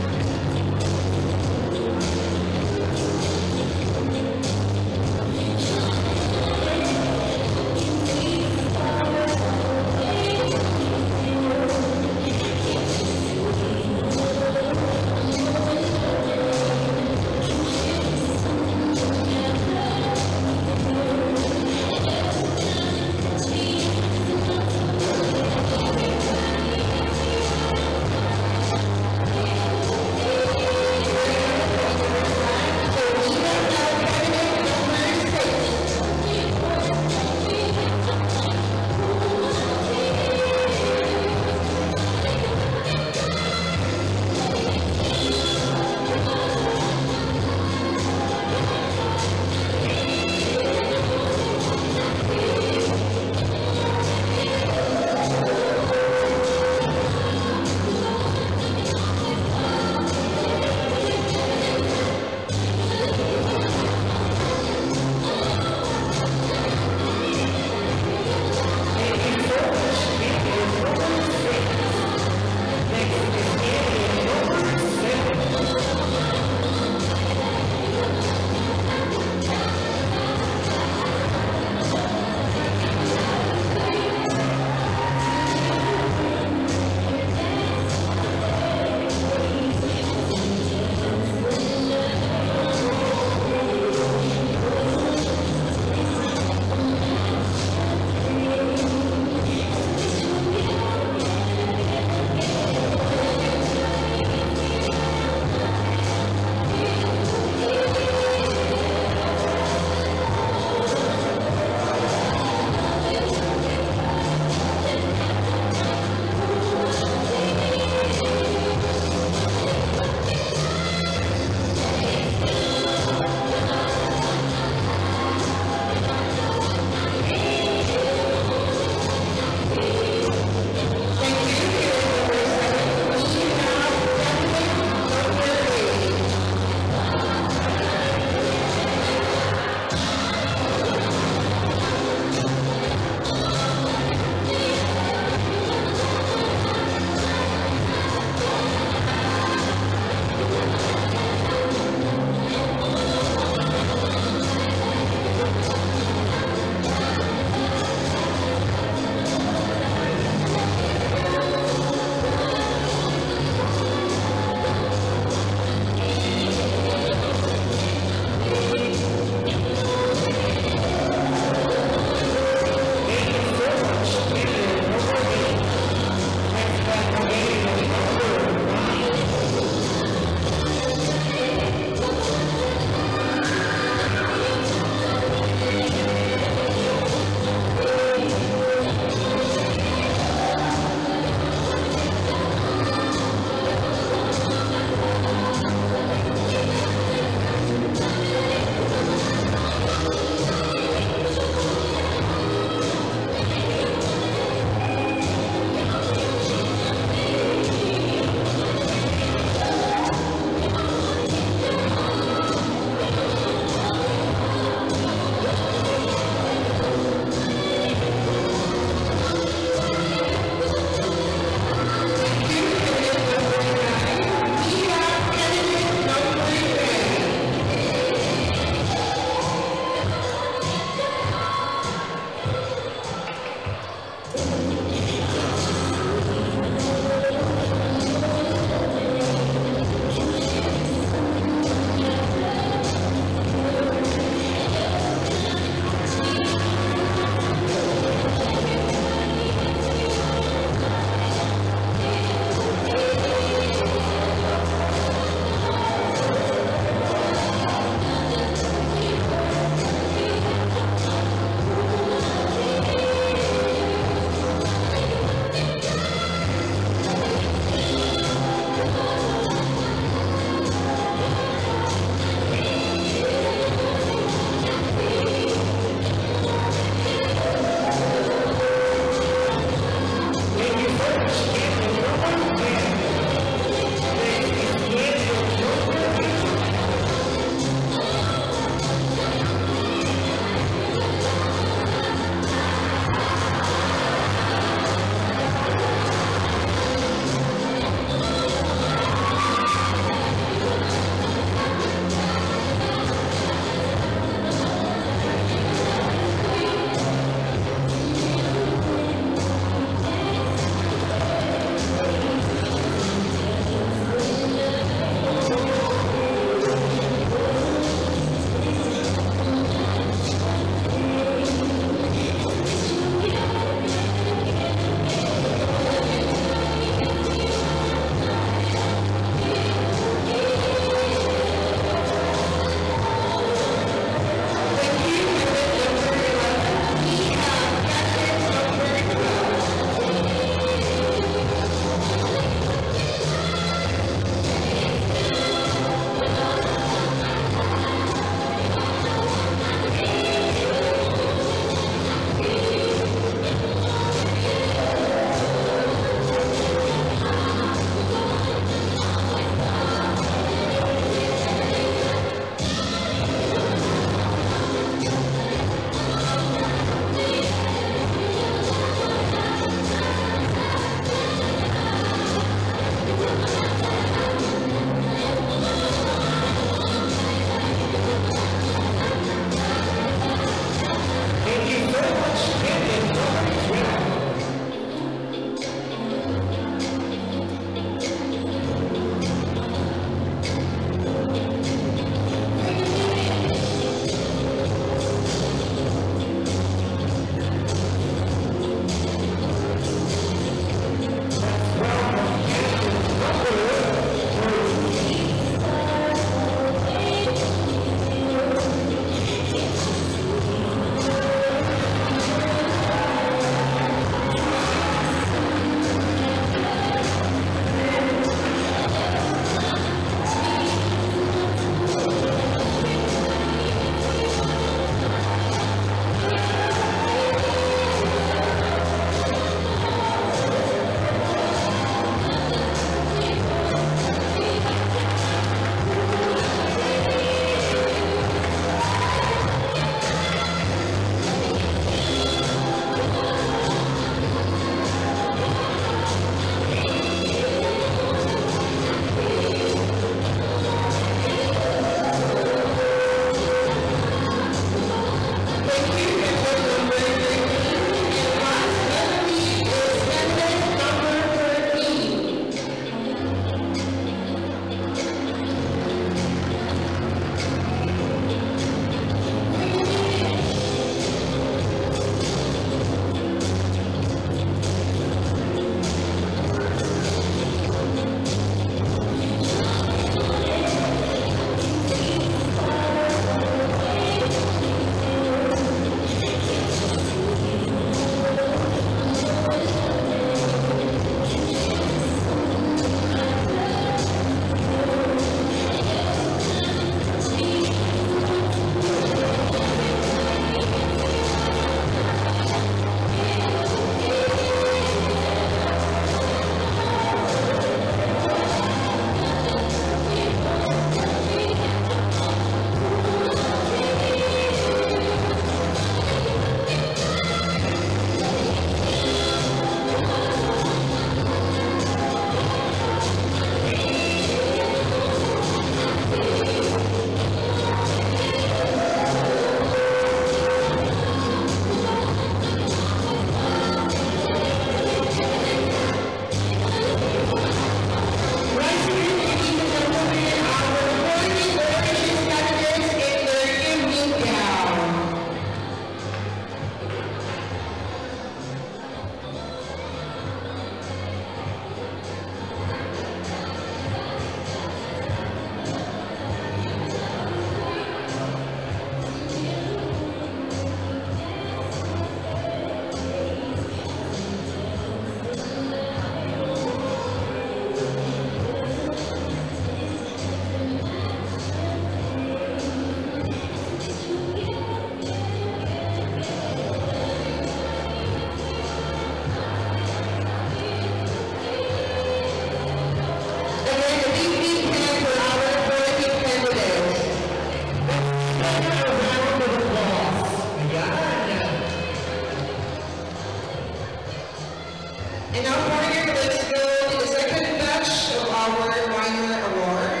Let's go to the second batch of our minor award.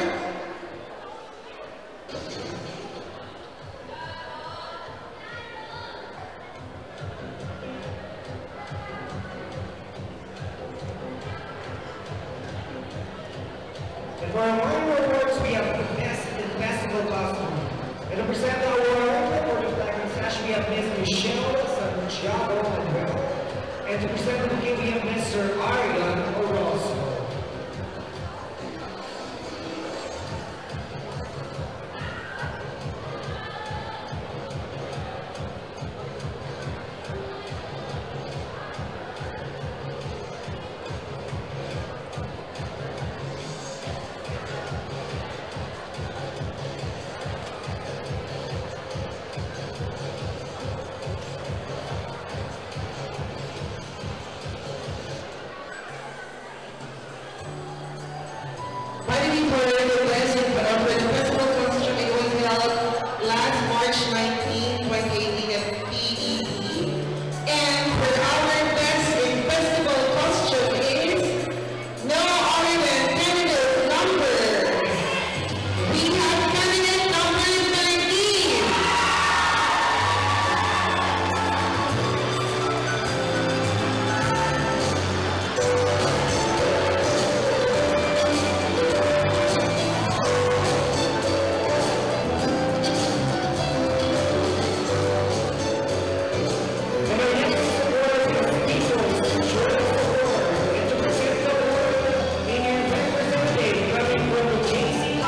And for our minor awards, we have the best in festival costume. And to present the award for the flag and sash, we have Miss Michelle Santiago Manuel. And to present the bouquet, we have Mister Arian Oroso. By the way, for the best, uh, for the festival costume, it was held last March nineteen, twenty eighteen at P E E. And for our best in festival costume is no other than candidate number. We have candidate number thirteen. And our next award is the People's Choice Award. And to present the award, we have representative coming from the J C I.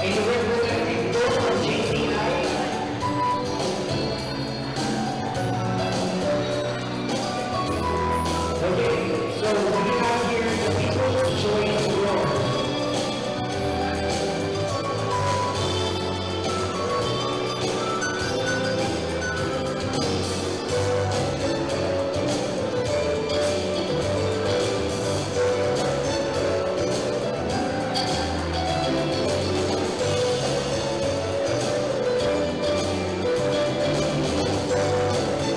Any representative from J C I? Okay, so we have here the People's Choice Award.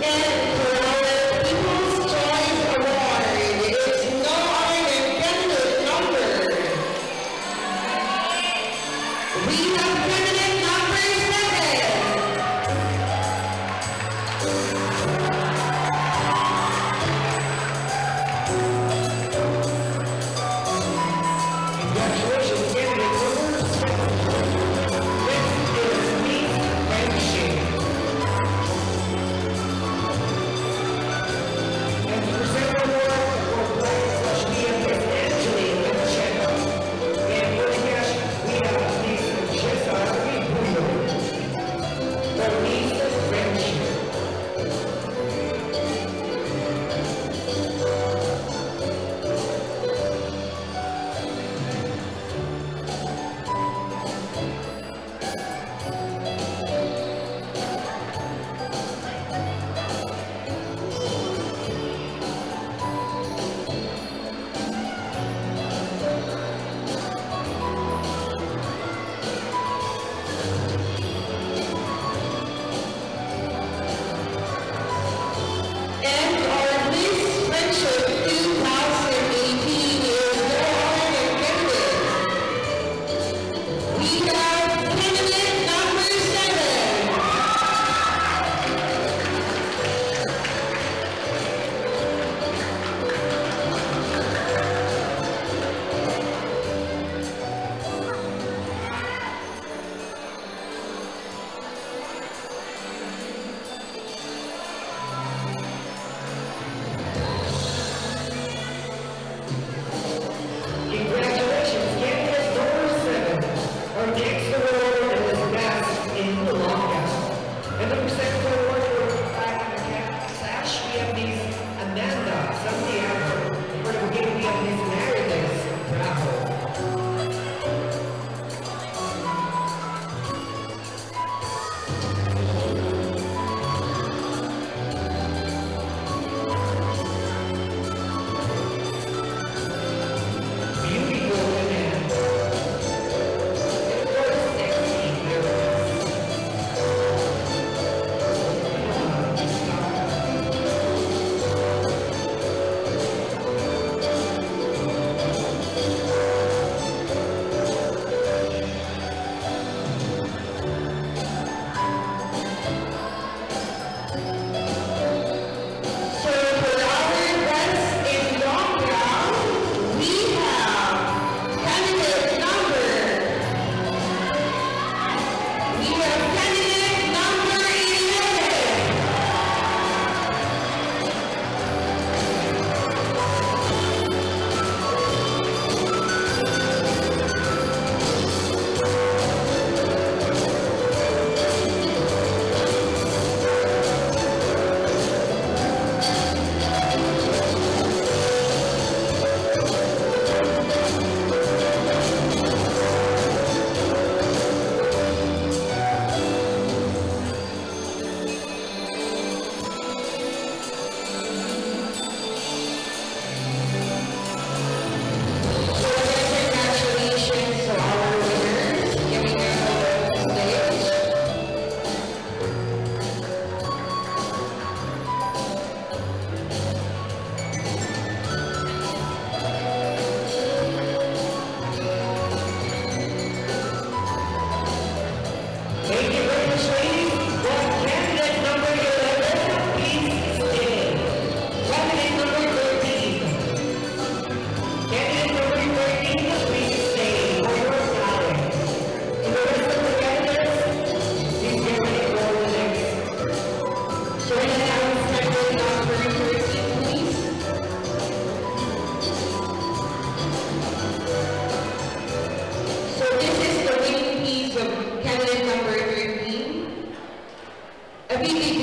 And for our People's Choice Award, it's no other than candidate number. We have candidate number seven. Congratulations, candidate number seven. Next is Miss Friendship. And to present the award for Black Social Media, Miss Angeline Pacheco. And for the cash, we have Miss Jessa Ribullo. For Miss Friendship.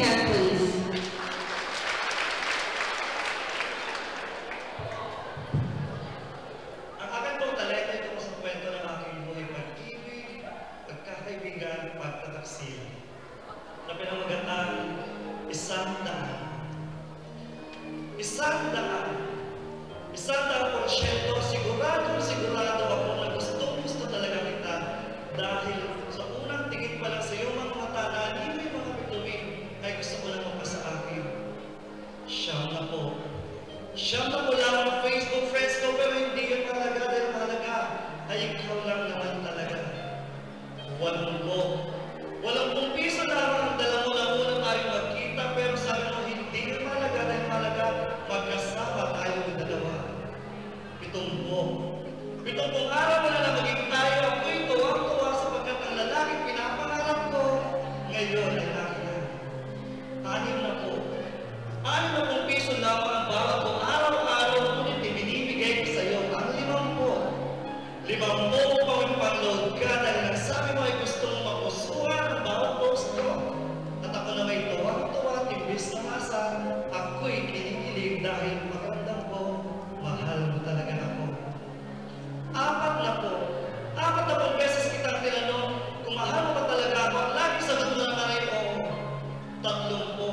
hand, please. Ang akin pong talento ay tungkol sa kwento ng aking buhay pag-ibig, pagkakaibigan, pagtataksil. Na pinamagatan, isang daan. Isang daan. Isang daan porsyento, siguradong sigurado ako na gustong-gusto talaga kita. Dahil sa unang tingin pa lang sa iyong mga mata, naliw yung mga bituin, ay gusto ko lang mapasa akin. Siyam na po. Siyam na po lang ang Facebook friends ko, pero hindi yun mahalaga dahil mahalaga ay ikaw lang naman talaga. Walongpo. Walompung piso lamang ang dala mo na una tayong magkita, pero sabi mo, "Hindi na mahalaga dahil mahalaga magkasama tayong dalawa." Pitumpo. Pitumpung araw mo na na maging tayo, ako'y tuwang-tuwa sapagkat ang lalaking pinapangarap ko ngayon ay akin na. Anim na po. Anim na pung piso lamang ang bawas ko araw-araw, ngunit ibinibigay ko sa'yo ang limampo. Limampo mo pa, nagpa-load ka dahil nagsabi mo ay gusto mo mapusuan ang bawat post ko. At ako na may tuwang-tuwa at imbis na masa, ako'y kinikilig dahil pakiramdam ko, mahal mo talaga ako. Apat na po. Apat na pung beses kitang tinanong kung mahal mo ba talaga ako, at laging sagot mo naman ay oo. Tatlumpo.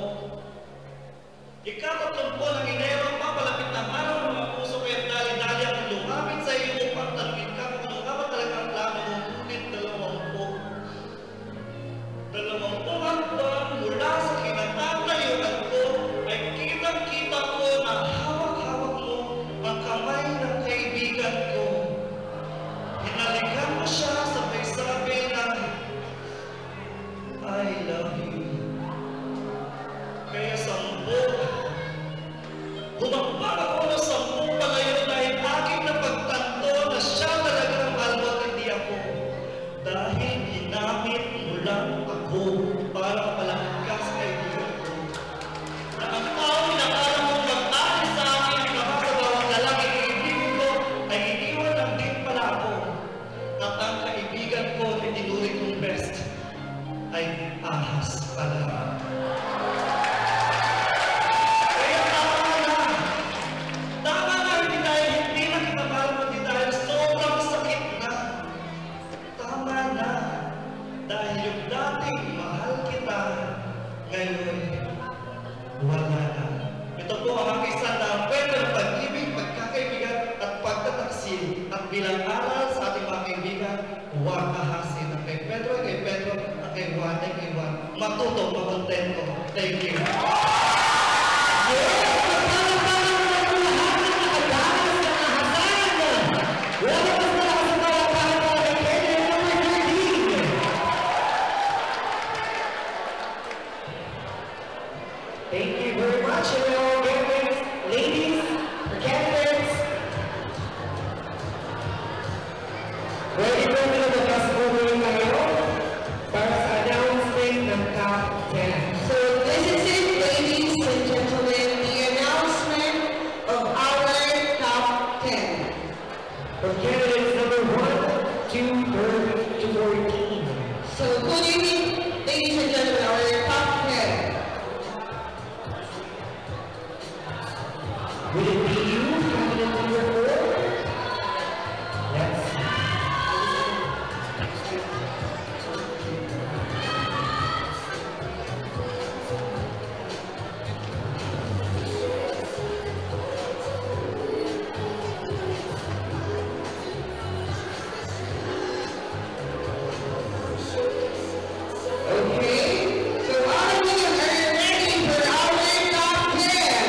Ikatatlumpo ng Enero, papalapit na ang araw ng mga puso, kaya dali-dali akong lumapit sa iyo upang tanungin ka kung ano nga ba talaga ang plano mo, ngunit dalawampu. Dalawampu hakbang mula sa kinatatayuan ko ay kitang-kita ko na hawak-hawak mo ang kamay ng kaibigan ko. Hinalikan mo siya, sabay sabi na, "I love you." Kaya sampo, humagpag ako ng sampung palayo dahil aking napagtanto na siya talaga ang mahal mo at hindi ako. Dahil ginamit mo lang ako para mapalapit ka sa kaibigan ko. Na ang taong inakala kong mag-alis sa akin ay kama sa bawat lalaking iibigin ko ay iniwan lang din pala ako. At ang kaibigan ko na itinuring kong best ay ahas pala. Kaya tama na. Tama na, hindi dahil hindi na kita mahal, kundi dahil sobrang sakit na. Tama na. Dahil yung dating mahal kita, ngayon wala na. Ito po ang aking sandang kwento ng pag-ibig, pagkakaibigan, at pagtataksil. At bilang aral sa ating mga kaibigan, huwag ahasin. Ang kay Pedro, kay Pedro, ang kay Juan, ay kay Juan. Matuto, makontento. Thank you. Yes, magpalakpakan naman po lahat ng nakadanas ng ahasan. Lalabas na lakas ang palakpakan para kay Pedro number thirteen. Thank you very much. And now, again, ladies, ladies, the candidates, ready for the best overall tayo para sa announcement ng top ten. So, this is it, ladies and gentlemen, the announcement of our top ten. From candidates number one to thir-, to fourteen. So, good evening, ladies and gentlemen, our top ten. Will it be you, candidate number four? Let's see. Okay, so all of you, are you ready for our top ten?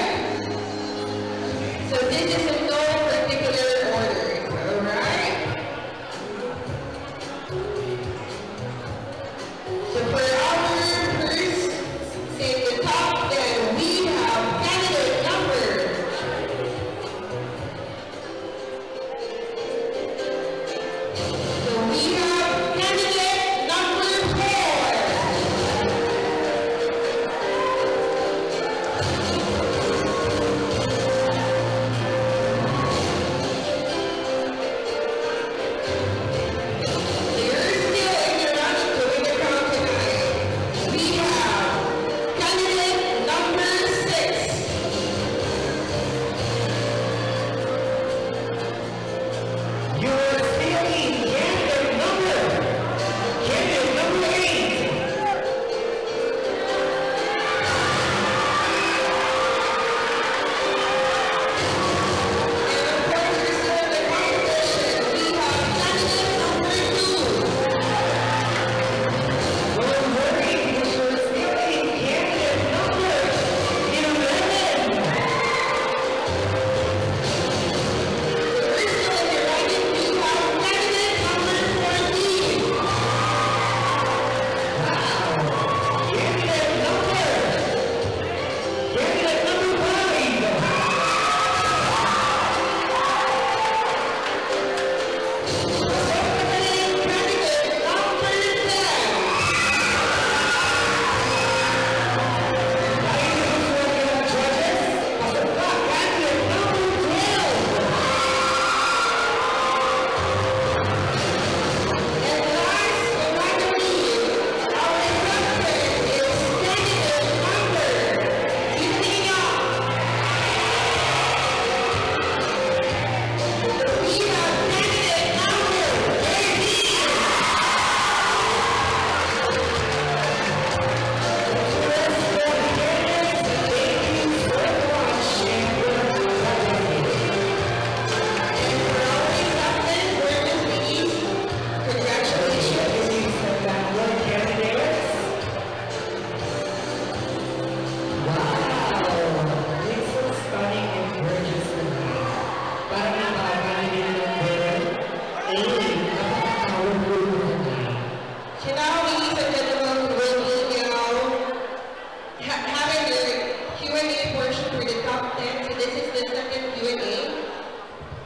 A portion for the top ten. So this is the second Q and A.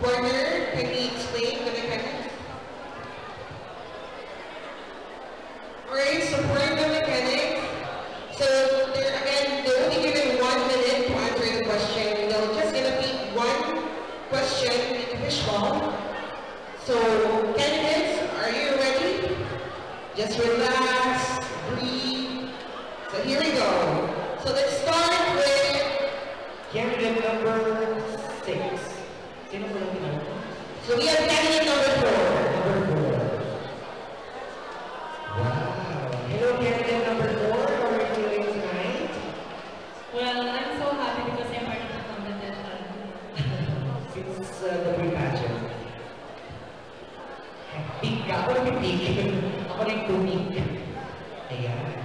Partner, can you explain the mechanics? Alright, so for the mechanics, so there again, they will be given one minute to answer the question. They'll just gonna pick one question in the fishbowl. So, candidates, are you ready? Just relax, breathe. So here we go. So let's start with candidate number six. Sino po yung tinawag ko? So we have candidate number four. Number four. Wow. Hello, candidate number four. How are you feeling tonight? Well, I'm so happy because I'm part of the competition. Since uh, the pre-pageant. Pink ka? Ako nagpipink. Ako na yung pumink. Ayan.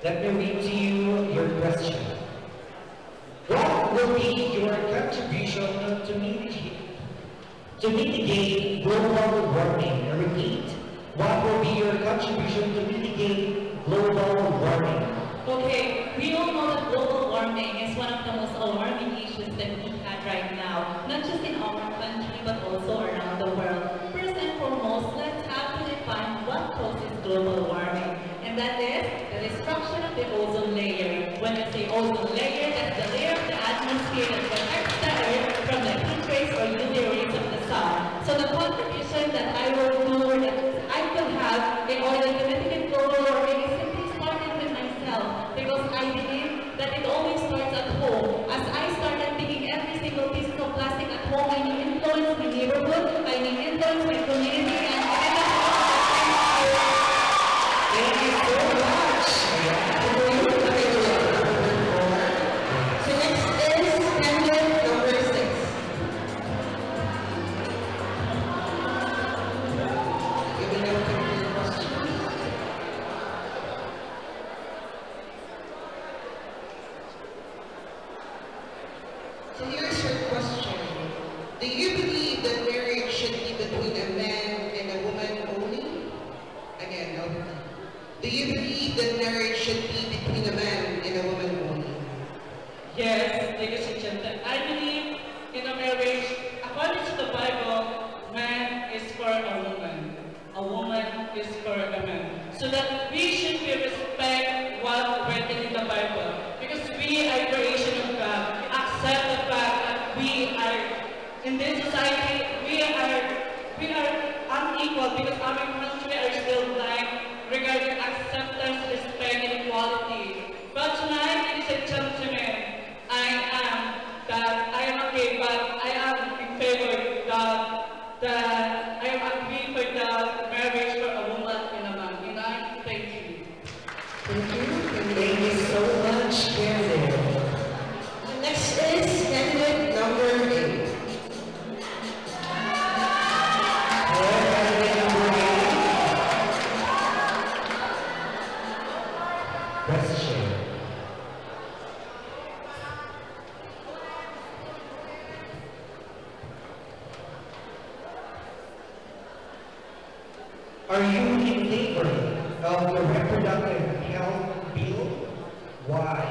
Let me read to you your question. What will be your contribution to mitigate, to mitigate global warming? I repeat, what will be your contribution to mitigate global warming? Okay, we all know that global warming is one of the most alarming issues that we have right now, not just in our country but also around the world. First and foremost, let's have to define what causes global warming. And that is the destruction of the ozone layer. When I say ozone layer, that's the layer of the atmosphere that protects the Earth from the heat rays or U V rays of the sun. So the contribution that I will do or that I could have in order to mitigate global warming is simply starting with myself, because I believe that it always starts at home. As I started picking every single pieces of plastic at home, I may influence my neighborhood, I may influence my community, and I may influence my friends. Thank you so much. Ayan. So next is candidate number six. Giving up your question. So here's your question. Do you believe that marriage should be between a man and a woman only? Again, I'll repeat. Do you believe that marriage should be between a man and a woman only? Yes, ladies and gentlemen, I believe in a marriage, according to the Bible, man is for a woman. A woman is for a man. So that we should be respect what written in the Bible. Because we are creation of God. Accept the fact that we are, in this society, we are, we are unequal because our country are still blind regarding acceptance, respect, and equality. But tonight, ladies and gentlemen, I am that I am okay, but I am in favor that that I am agree for the marriage for a woman and a man. And I thank you. Thank you. Thank you so much, candidate. Next is candidate number eight. Hello, candidate number eight. Question. Are you in favor of the reproductive health bill? Why?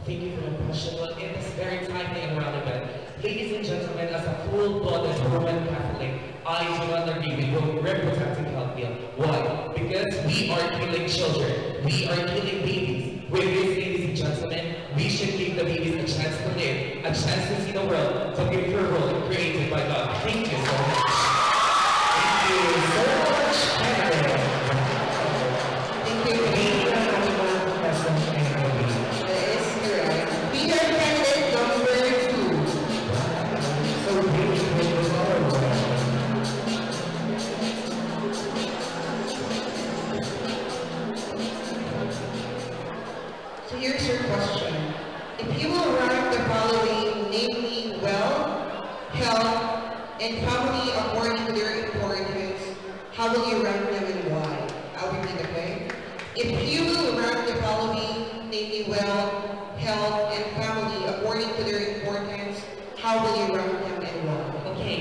Thank you for the question. Well, it is very timely and relevant. Ladies and gentlemen, as a full-blooded Roman Catholic, I do not agree with the reproductive health bill. Why? Because we are killing children. We are killing babies. With this, ladies and gentlemen, we should give the babies a chance to live, a chance to see the world, the beautiful world created by God. Thank you so much. Thank you so much, Canada. Thank you. Thank you very much, Professor Canada. That is correct. We have candidate number two. So great, great, great. So here's your question. If you will rank the following, namely wealth, health, and family according to their importance, how will you rank them and why? I'll repeat, okay? If you will rank the following, namely wealth, health, and family according to their importance, how will you rank them and why? Okay.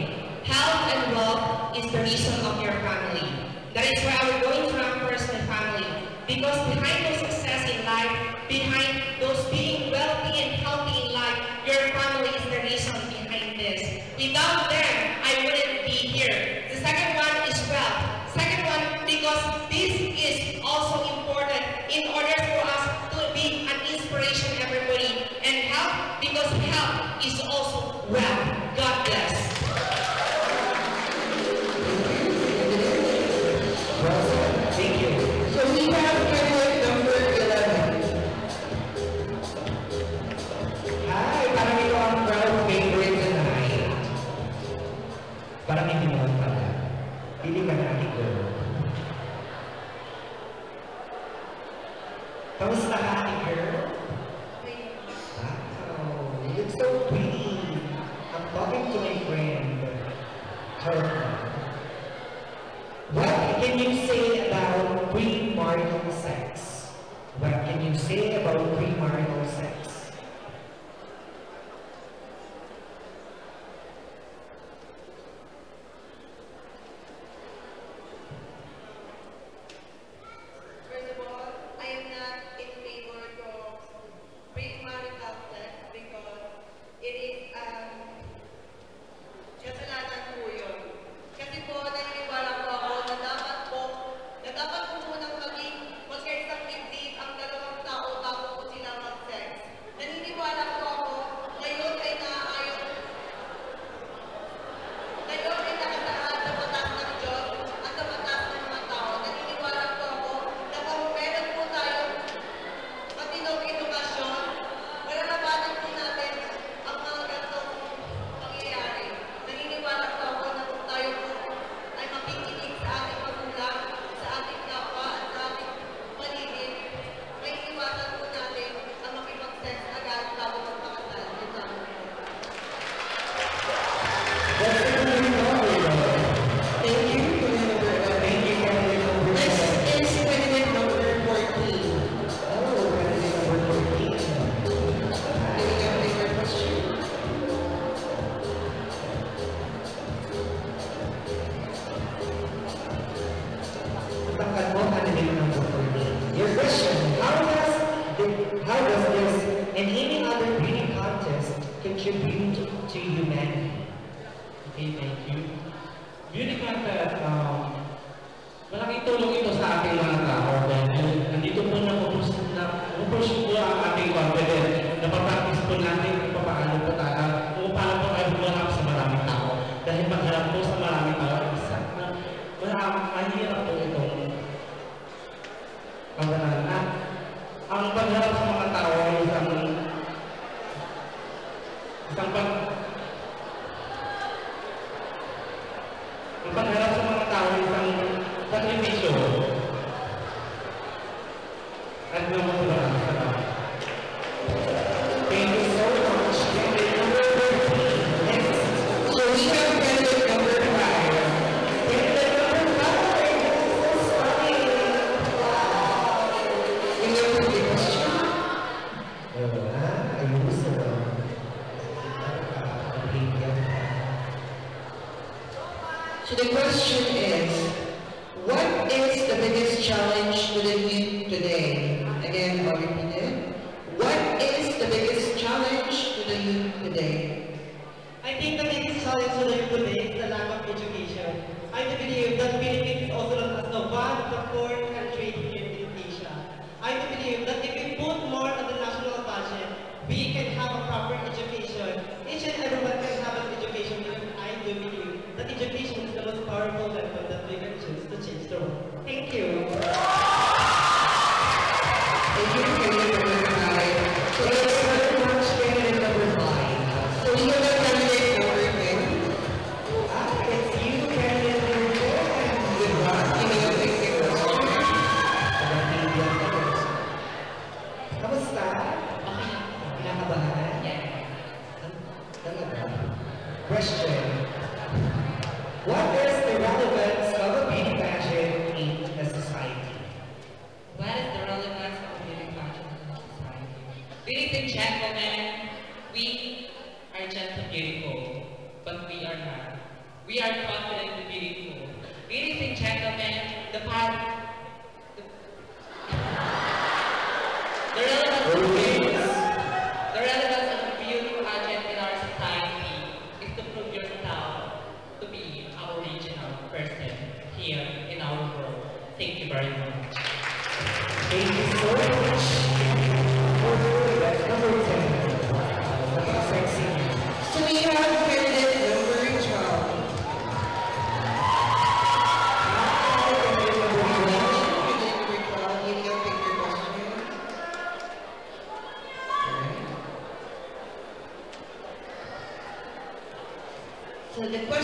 Without them, I wouldn't be here. The second one is wealth. Second one, because this is also important in order for us to be an inspiration, everybody. And health, because health is also wealth. God bless. Thank you. So we have candidate number eleven. Hi, parang ikaw ang crowd favorite tonight. Parang hindi naman pala. Pili ka na, Ate Girl. Kamusta ka, Ate Girl? Wow, you look so pretty. I'm talking to my friend. Charot lang. What can you say about premarital sex? What can you say about premarital sex? First of all, I am not in favor of premarital sex because it is, um, kasalanan po yun. Kasi po, naniniwala po ako na dapat po, na dapat po munang maging magkaisang dibdib ang dalawang tao bago po sila mag-sex. Naniniwala po ako, ngayon ay naaayon, ngayon ay nakasaad sa batas ng Diyos at sa batas ng mga tao. Naniniwala po ako na kung meron po tayong matinog edukasyon, mararapanan po natin ang mga ganitong pangyayari. Naniniwala po ako na kung tayo po ay makikinig sa ating magulang, sa ating kapwa, at sa ating paligid, maiiwasan po natin ang makipag-sex agad bago magpakasal. Yun lang po. That's a good number, though. Thank you, Kuya Roberto. Thank you, candidate number Next is candidate number fourteen. Oh, candidate number fourteen. Can you take your question? Tangkad mo, candidate number fourteen. Your question, how does the, how does this and any other beauty contest contribute to humanity? Okay, thank you. Beauty contest, um, malaking tulong ito sa ating mga tao dahil nandito po na, na, na ang ating confidence. Napapractice po natin kung paano po tayo, kung paano po tayo humarap sa maraming tao. Dahil pagharap po sa maraming tao, isa na, wala, mahirap po itong pagharap. Ang pagharap sa mga tao ay isang, isang pag-, ang pagharap sa mga tao ay isang sakripisyo. At naman, salamat. Thank you so much. Candidate number thirteen. Next. So we have candidate number five. Candidate number five. Wow. Yung yung question. Wala. Ayos, ah. So the question is, what is the biggest challenge to the youth today? Again, I'll repeat it. What is the biggest challenge to the youth today? I think the biggest challenge to the youth today is the lack of education. I do believe that Philippines is also known as the one of the poor country here in Asia. I do believe that if we put more on the national budget, we can have a proper education. Each and everyone can have an education because I do believe that education is the most powerful weapon that we can choose to change the world. Thank you. Thank you, candidate number five. Thank you very much, candidate number five. So we have a candidate number ten. Ah, it's you, candidate number ten. Good luck. You may take your question. Kamusta? Kinakabahan? Talaga? Question. What is the relevance of a beauty pageant in a society? What is the relevance of a beauty pageant in a society? Ladies and gentlemen, we are just beautiful, but we are not. We are confident and beautiful. Ladies and gentlemen, the past The relevance of beauty, the relevance of beauty pageant in our society is to prove yourself.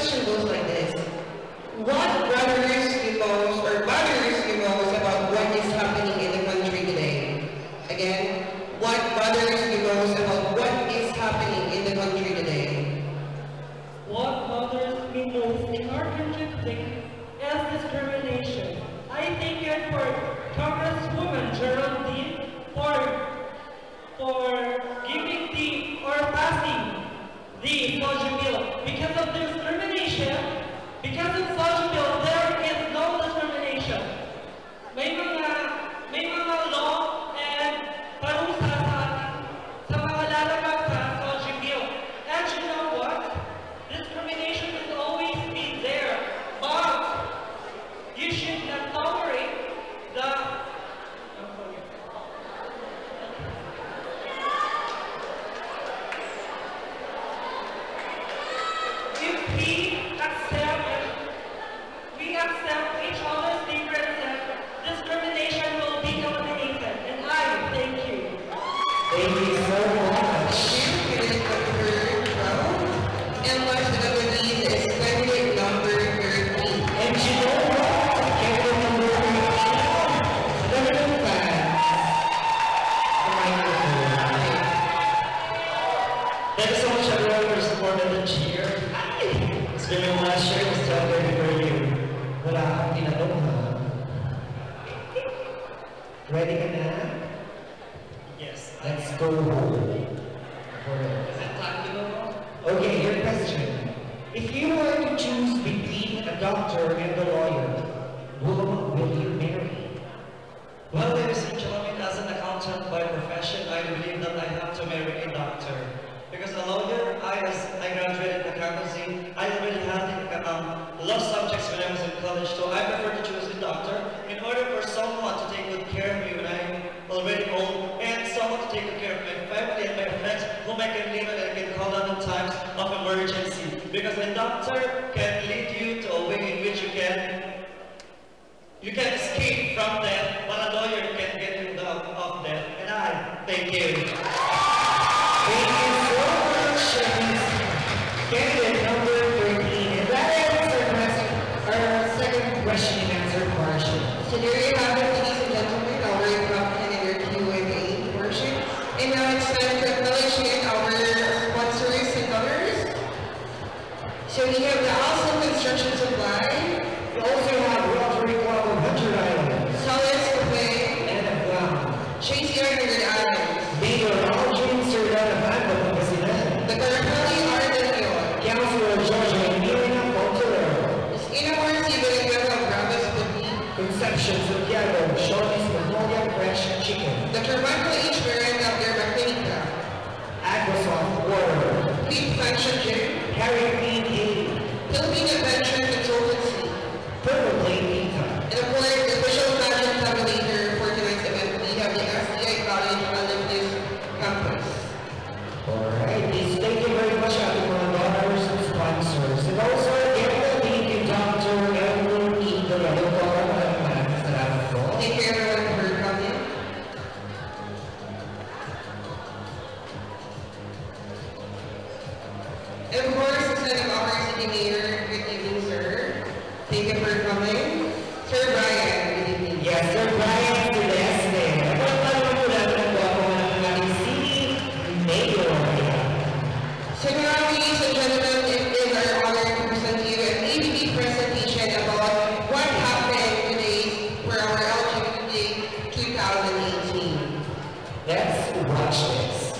question goes like this. What bothers you most or bothers you most about what is happening in the country today? Again, what bothers you most about what is happening in the country today? What bothers me most in our country today is discrimination. I thank God for Congresswoman Geraldine for, for giving the, or passing the SOGIE bill. Because of discrimination, because of SOGIE bill, there is no discrimination. May mga, may mga law and parusa sa, sa mga lalabag sa SOGIE bill. And you know what? Discrimination will always be there. But you should not tolerate the, if we accept, we accept each other's differences, discrimination will be eliminated. And I thank you. Thank you so much. Candidate number twelve. And last but not the least is candidate number thirteen. And you know what? Candidate number thirteen now. Another advance. The microphone. Thank you so much, everyone, for the support and the cheer. Hi! It's been a pleasure to stand there before you. Wala akong tinanong, ha? Ready ka na? Yes. Let's go home. Is it time to go home? Okay, your question. If you were to choose between a doctor and a lawyer, whom will you marry? Well, ladies and gentlemen, as an accountant by profession, I believe that I have to marry a doctor. Because a lawyer, I, as I graduated accountancy, I already had the, um, law subjects when I was in college, so I prefer to choose a doctor in order for someone to take good care of me when I'm already old, and someone to take good care of my family and my friends whom I can lean on and I can call on in times of emergency. Because a doctor can lead you to a way in which you can you can escape from death, but a lawyer can get you out of death. And I thank you. Thank you so much, Miss Candidate number thirteen. And that ends our, press- our second question and answer portion. So there you have it, ladies and gentlemen, our top ten and our Q and A portion. And now it's time to acknowledge again our sponsors and donors. So we have the Alsam Construction Supply. We also have Rotary Club of Hundred Islands. Solid Cafe. And a J C R Hundred Islands. Mayor Alvin Serdar of Angat, Pangasinan. The Carapelli Art and Neon. Councilor George Emilio Montero. Miss Inamar C. Villanueva of Bravos Puti. Conception Santiago, Shoney's Magnolia Fresh Chicken. Doctor Michael H. Miranda of Yerba Clínica. Aquasoft Water. Clean Fashion Gym. Carry Clean Haiti. Philippine Adventure Consultancy. Purple Play Pizza. And of course, the official pageant tabulator for tonight's event, we have the S D I College Alumnus Campus. Alright, please, thank you very much, ating mga donors and sponsors. And also, again, thank you, Doctor Elmer E. Dorado, for maraming maraming salamat po. Thank you, everyone, for coming. And of course, instead of our city mayor, good evening, sir. Thank you for coming. Sir Brian, good evening. Yes, Sir Brian Celeste. At ang tanong po natin ang gwapo ng ating city mayor. So now, ladies and gentlemen, it is our honor to present to you an A B B presentation about what happened today for our L G B T two thousand eighteen. Let's watch this.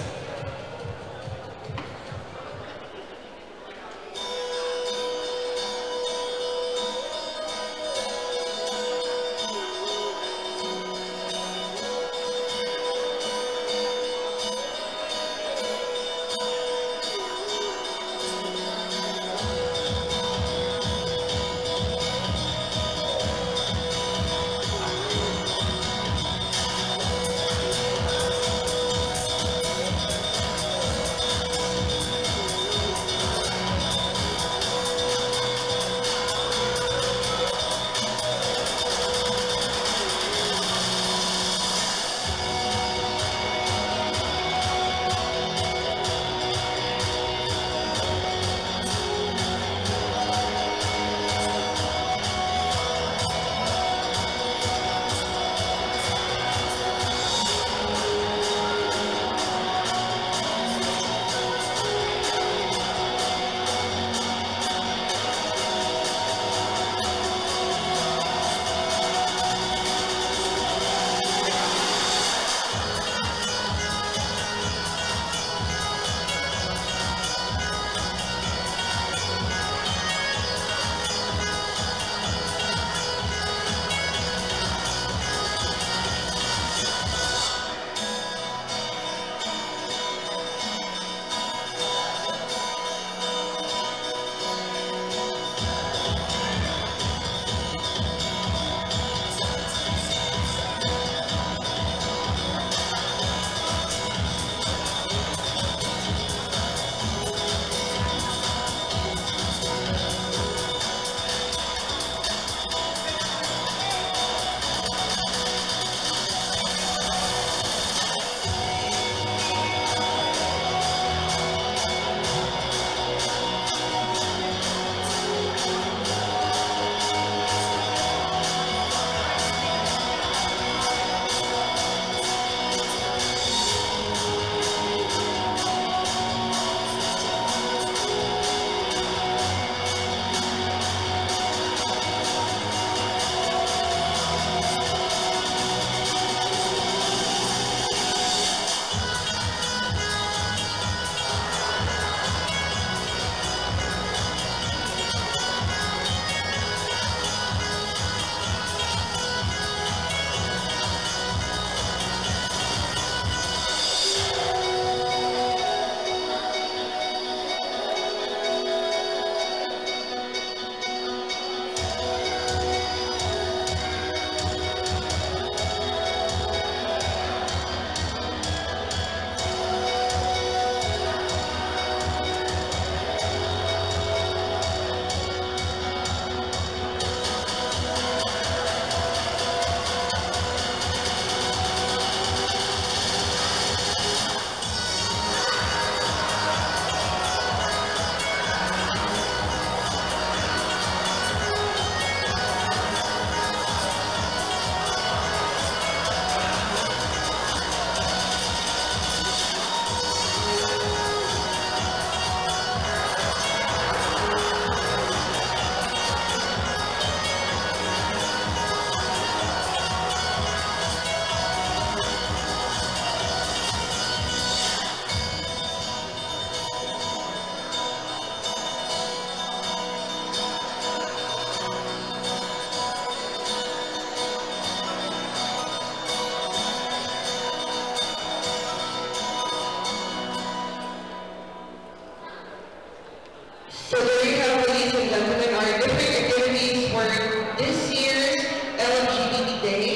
ladies and gentlemen, are different activities for this year's L G B T Day,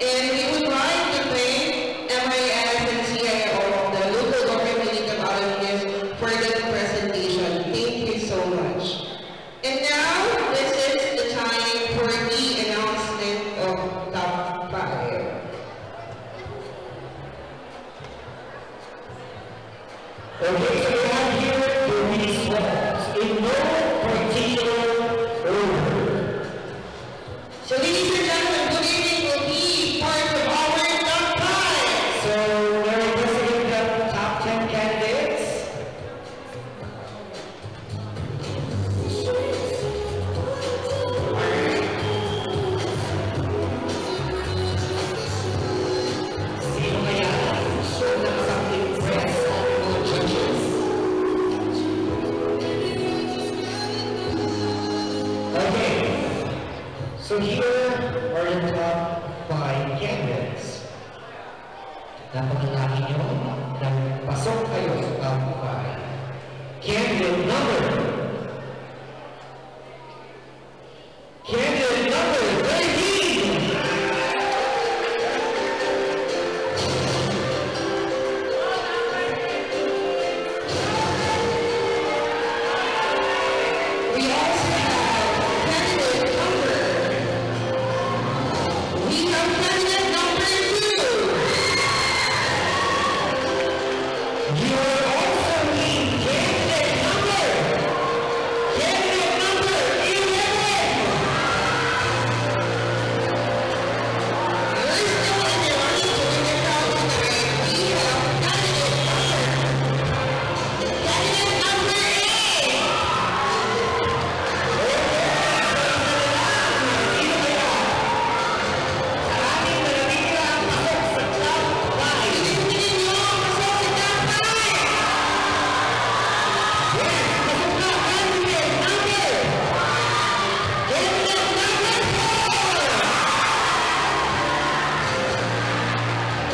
and we would like to thank M I S and C I O of the local government unit of Alaminos for the presentation. Thank you so much. And now, this is the time for the announcement of top five. Okay, so we have here the results in no particular order. So, ladies and gentlemen, good evening will be part of our top five. So, we're requesting the top ten candidates. Sino kaya ang nakasang impress ang mga judges? Okay. So here are the top five candidates. Napakalaki nyo, nagpasok kayo sa top five. Candidate number. Candidate number thirteen. We also have candidate number. We have candidate number two. You are also in candidate number, candidate number eleven. First of all, I want you to win the crown tonight. We have candidate number Candidate number eight. Sino kaya sa ating mga natitira ang pasok sa top five? Pinipili niyo ang pasok sa top five. Yes, pasok na, candidate number Candidate number four!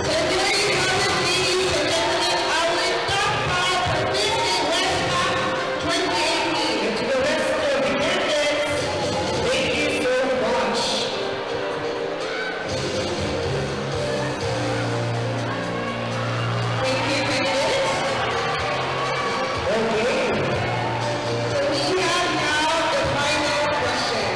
So, there you have it, ladies and gentlemen, our top five for this West Cup twenty eighteen. And to the rest of the candidates, thank you so much. Thank you, candidates. Okay. So we have now the final question.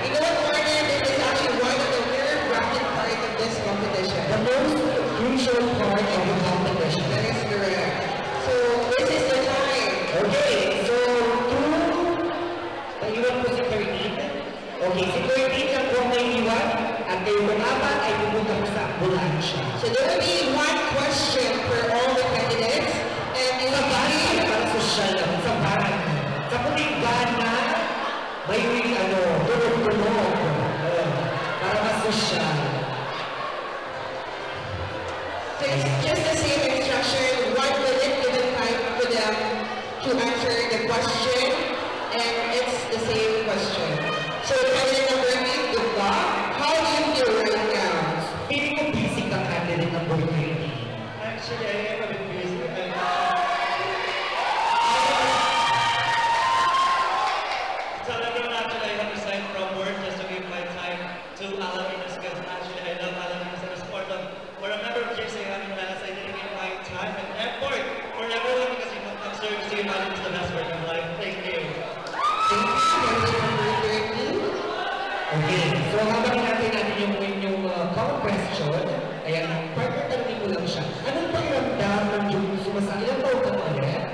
You know what, partner? This is actually one of the nerve-wracking part of this competition. The most crucial part of the competition. That is correct. So this is the time. Okay, so two, naiwan ko si thirteen. Okay, si thirteen, nakuha na yung iwan, at kayo pong apat ay pupunta po sa ambulansya. So there will be one question for all the candidates, and it Sa will van, be para sosyal lang. Sa van. Sa puting van na may, ano, tunog-tunog. Oh, para mas sosyal. So it's just the same instruction, one minute given time for them to answer the question, and it's the same question. So, candidate number eight, good luck. How do you feel right now? Feeling ko busy ka, candidate number thirteen. Actually, I am a bit busy. I, I, Talagang actually, I have resigned from work just to give my time to Alaminos because actually, I love Alaminos and as part of, for a member of J C Alaminos, I dedicate my time and effort for everyone because you know, I'm serving Alaminos the best part of life. Thank you. Thank you, candidate number thirteen. Okay, so habang hinihintay natin yung inyong, uh, common question, ayan, partner, tanungin ko lang siya. Anong pakiramdam ng yung sumasali? Ilang taon ka na ulit?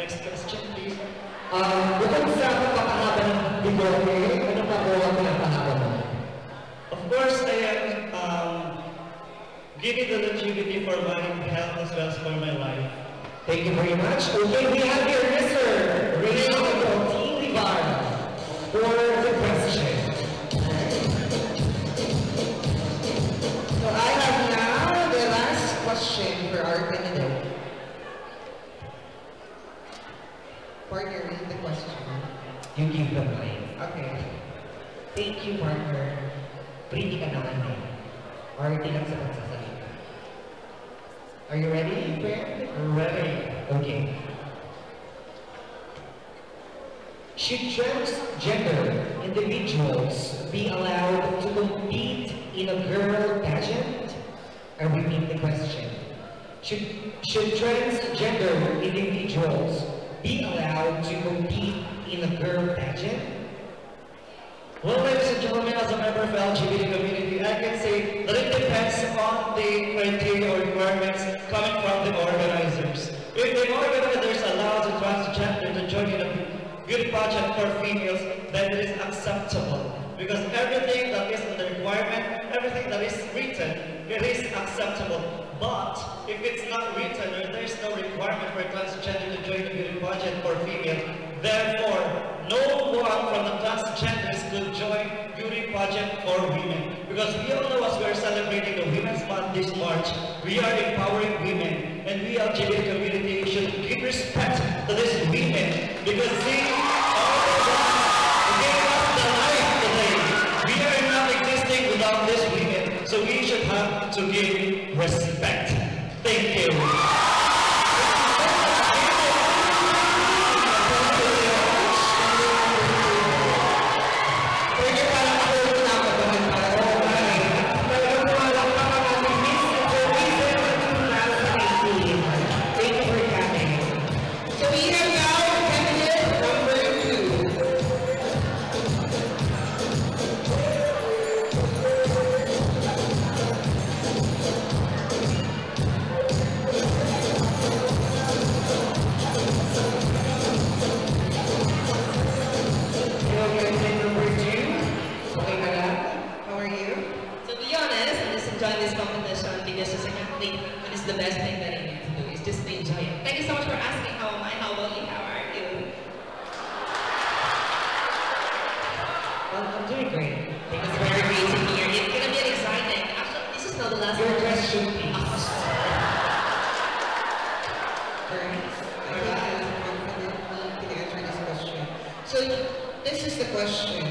Next question, please. Ah, bukod sa pagpapahaba ng bigote, ano pa po ang pinapahaba mo? Of course, ayan, um, giving the longevity for my health as well as for my life. Thank you very much. Okay, we have here Mister Reynaldo T. Rivera for the question. So I have now the last question for our candidate. Partner, read the question. You give the mic. Okay. Thank you, partner. Pretty ka naman eh. Arty lang sa pagsasalita. Are you ready, friend? Ready. Okay. Should transgender individuals be allowed to compete in a girl pageant? I repeat the question. Should, should transgender individuals be allowed to compete in a girl pageant? Well, ladies and gentlemen, as a member of L G B T community, I can say that it depends on the criteria or requirements coming from the organizers. If the organizers allow a transgender to join in a beauty pageant for females, then it is acceptable. Because everything that is in the requirement, everything that is written, it is acceptable. But if it's not written or there is no requirement for a transgender to join the beauty pageant for females, therefore, no one from the transgenders could join beauty pageant for women. Because we all know, as we are celebrating the Women's Month this March, we are empowering women, and we L G B T community should give respect to these women because they are the ones who gave us the life today. We are not existing without these women, so we should have to give respect. Thank you. So we have now candidate number two. Hello, candidate number two. Okay ka lang? How are you? To be honest, I'm just enjoying this competition because just I can't think what is the best thing that I need to do. It's just to enjoy it. Thank you so much for asking how am I. How about you? How are you? Well, I'm doing great. Thank you. That's very great to hear. It's gonna be an exciting. Actually, this is not the last. Your question, please. Correct. I think I was confidently can answer this question. So, this is the question.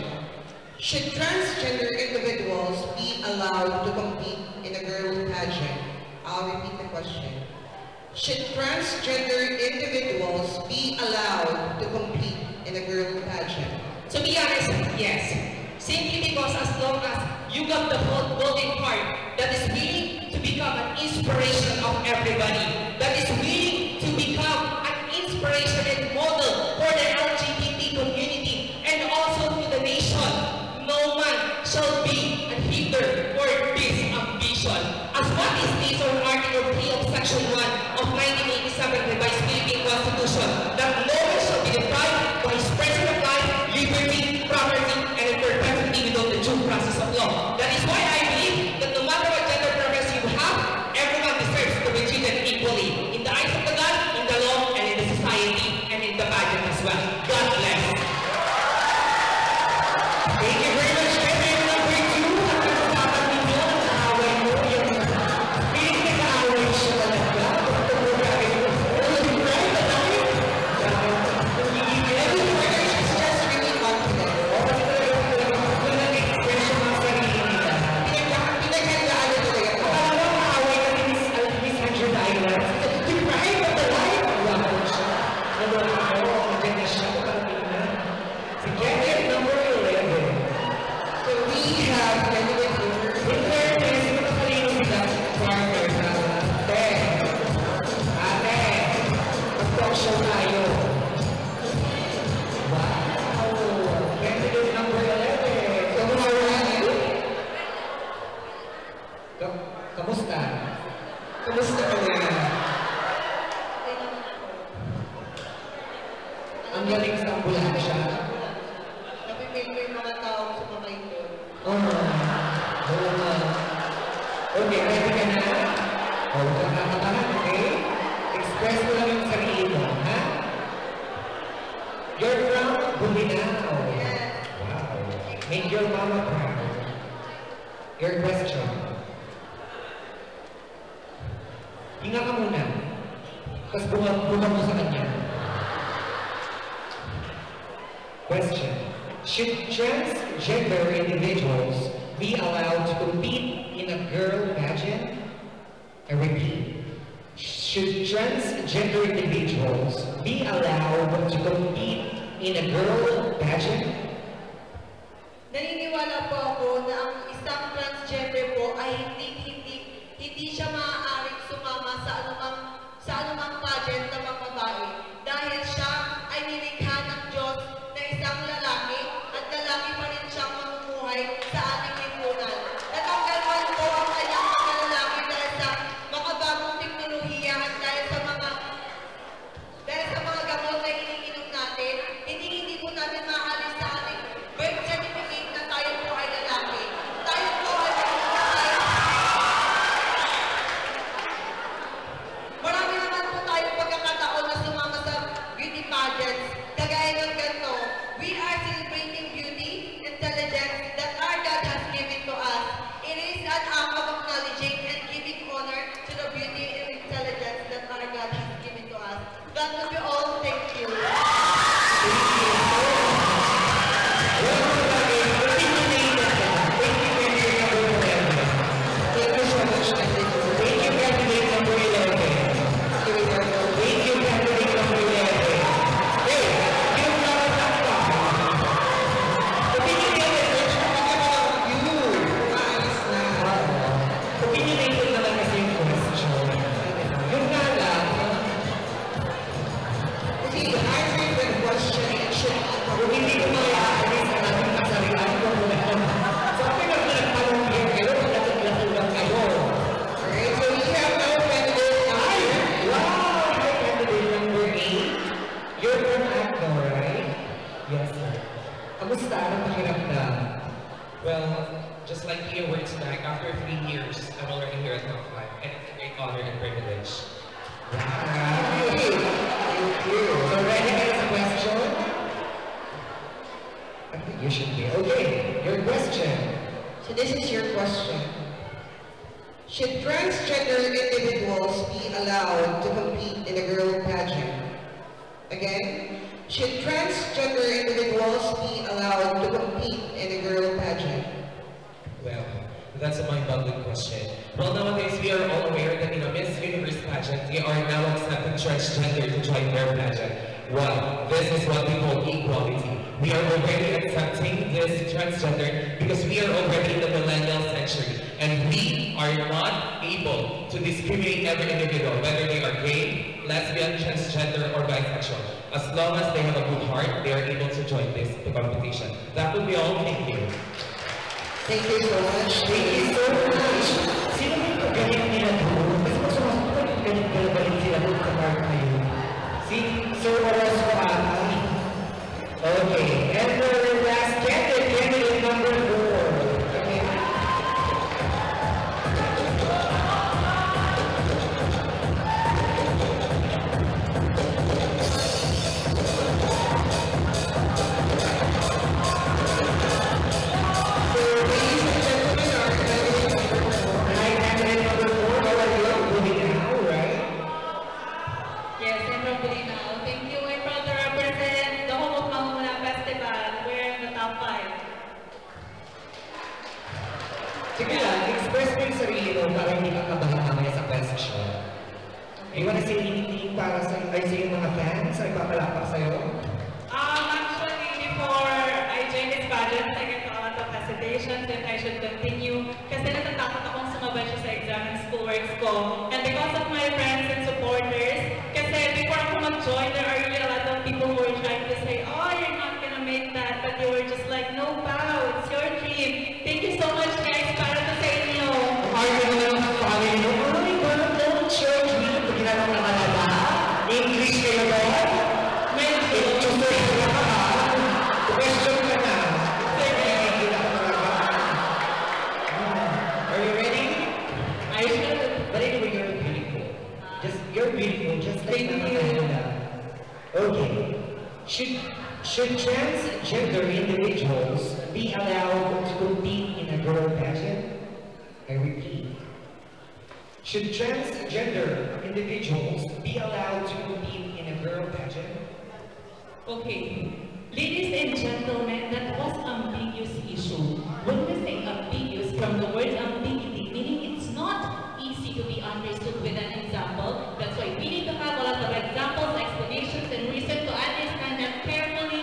Should transgender individuals be allowed to compete in a girl pageant? I'll repeat the question. Should transgender individuals be allowed to compete in a girl pageant? To be honest, yes. Simply because as long as you got the whole golden heart that is willing to become an inspiration of everybody, that is willing to become an inspiration and model for the L G B T community and also to the nation, no man shall be a hinder for this ambition. As what is stated on Article three of Section one of nineteen eighty-seven Revised Philippine Constitution, that no one shall be deprived by his person of life, liberty, property, and in perpetuity without the due process of law. That is why I believe that no matter what gender preference you have, everyone deserves to be treated equally in the eyes of the God, in the law, and in the society, and in the pageant as well. God bless. Thank you very much, candidate number two. At ang usapan ninyo, nakaaway mo yung feeling nakaaway siya talaga. Tungkol lagi mo. Right, right. Thank you very much. It's just really confident. Oo, kasi talaga, talaga, talaga, expression ng sarili nila. Pinagka-, pinaghandaan na talaga to. Alam mo, nakaaway kasi Miss, Miss Hundred Islands. Deprived of the life. Wow, siya. Ano, ano, nandiyan na siya, nakarating na. Si candidate number eleven. So we have candidate number. In fairness, makakalino sila partner sa ten. Ate, mag-talk show tayo. Wow! Candidate number eleven. So, how are you? Ka-, kamusta? Kamusta ka na? Ang galing sa ambulansya. Napipil ko yung mga taong sumakay doon. Oo. Oo nga. Okay, ready ka na? O, huwag kang kakabahan, okay? Express mo lang yung sarili mo, ha? You're from Bubinao. Yes. Wow. Make your mama proud. Your question. Hinga ka muna. Tapos bunga, bunga mo sa kanya. Question. Should transgender individuals be allowed to compete in a girl pageant? I repeat. Should transgender individuals be allowed to compete in a girl pageant? Naniniwala po ako na ang isang transgender po ay hindi, hindi, hindi siya maaaring sumama sa anumang, sa anumang pageant na pambabae dahil siya ay nilikha ng Diyos na isang lalaki at lalaki pa rin siyang mamumuhay sa ating lipunan. Natanggal man po ang kanyang pagkalalaki dahil sa makabagong teknolohiya at dahil sa mga dahil sa mga gamot na iniinom natin, hindi hindi po natin maalis sa ating birth certificate na tayo po ay lalaki. Tayo po ay magiging babae. Marami naman po tayong pagkakataon na sumama sa beauty pageants, kagaya ng ganito. We are celebrating beauty, intelligence that our God has given to us. It is an act of acknowledging and giving honor to the beauty and intelligence that our God has given to us. That would be all. Thank you. Thank you so much. Well, mga bagay, opinionated ka. Thank you, candidate number eleven. Thank you so much, candidate. Thank you, candidate number eleven. Thank you, candidate number eleven. Hey, give them a round of applause. Opinionated ka. Thank you. Maayos na. Opinionated naman kasi yung question. Yun nga lang, Kasi answering the question, it should be kung hindi ko makakaalis ang ating kasarian ko. Sabi nga pinagpalong kayo, pinagpalong kayo. Alright, so we have our candidate Ay! number. Wow! Hi, candidate number eight. You're from Agno, right? Yes, sir. Kamusta? Anong pakiramdam? Well, just like Ian Wurtzbach, after three years, I'm already here at Top five, and it's a great honor and privilege. Wow! Thank you. So, ready kayo sa question? I think you should be. Okay, your question. So this is your question. Should transgender individuals be allowed to compete in a girl pageant? Again, should transgender individuals be allowed to compete in a girl pageant? Well, that's a mind-boggling question. Well, nowadays, we are all aware that in a Miss Universe pageant, they are now accepting transgender to join their pageant. Well, this is what we call equality. We are already accepting this transgender because we are already in the millennial century, and we are not able to discriminate every individual, whether they are gay, lesbian, transgender, or bisexual. As long as they have a good heart, they are able to join this competition. That would be all. Thank you. Thank you so much. Thank you so much. Sino ba yung galing nila doon? Kasi mas mas galing galing sila doon sa part na yun. Si Sir Orozco ata. Okay. And the last candidate, candidate number four. Okay. Yes, I'm from Bolinao. Thank you. I'm proud to represent the home of Mangumula Festival. We're in the top five. Sige lang, express mo yung sarili mo para hindi ka kabahan mamaya sa question. You wanna say anything para sa, ay, sa iyong mga fans na nagpapalakpak sa'yo? Um, actually, before I joined this pageant, I get a lot of hesitations if I should continue. Kasi natatakot akong sumabay siya sa exam and schoolworks ko. And because of my friends and supporters, kasi before ako mag-join, there are really a lot of people who were trying to say, "Oh, you're not gonna make that," but they were just like, "No, pal, it's your dream." Thank you so much, guys, para to sa inyo. Ang arte naman ng family mo, ay, parang don't church me, pag ginanong na malala. English kayo doon? Medyo. English kayo na. Question ka na. Hindi kita talaga. Are you ready? I should. But anyway, you're beautiful. Just, you're beautiful, just like Thank Mama you. Canada. Okay. Should, should transgender individuals be allowed to compete in a girl pageant? I repeat. Should transgender individuals be allowed to compete in a girl pageant? Okay. Ladies and gentlemen, that was ambiguous issue. When we say ambiguous, from the word ambiguity, meaning it's not easy to be understood with an example. That's why we need to have a lot of examples, explanations, and reason to understand that carefully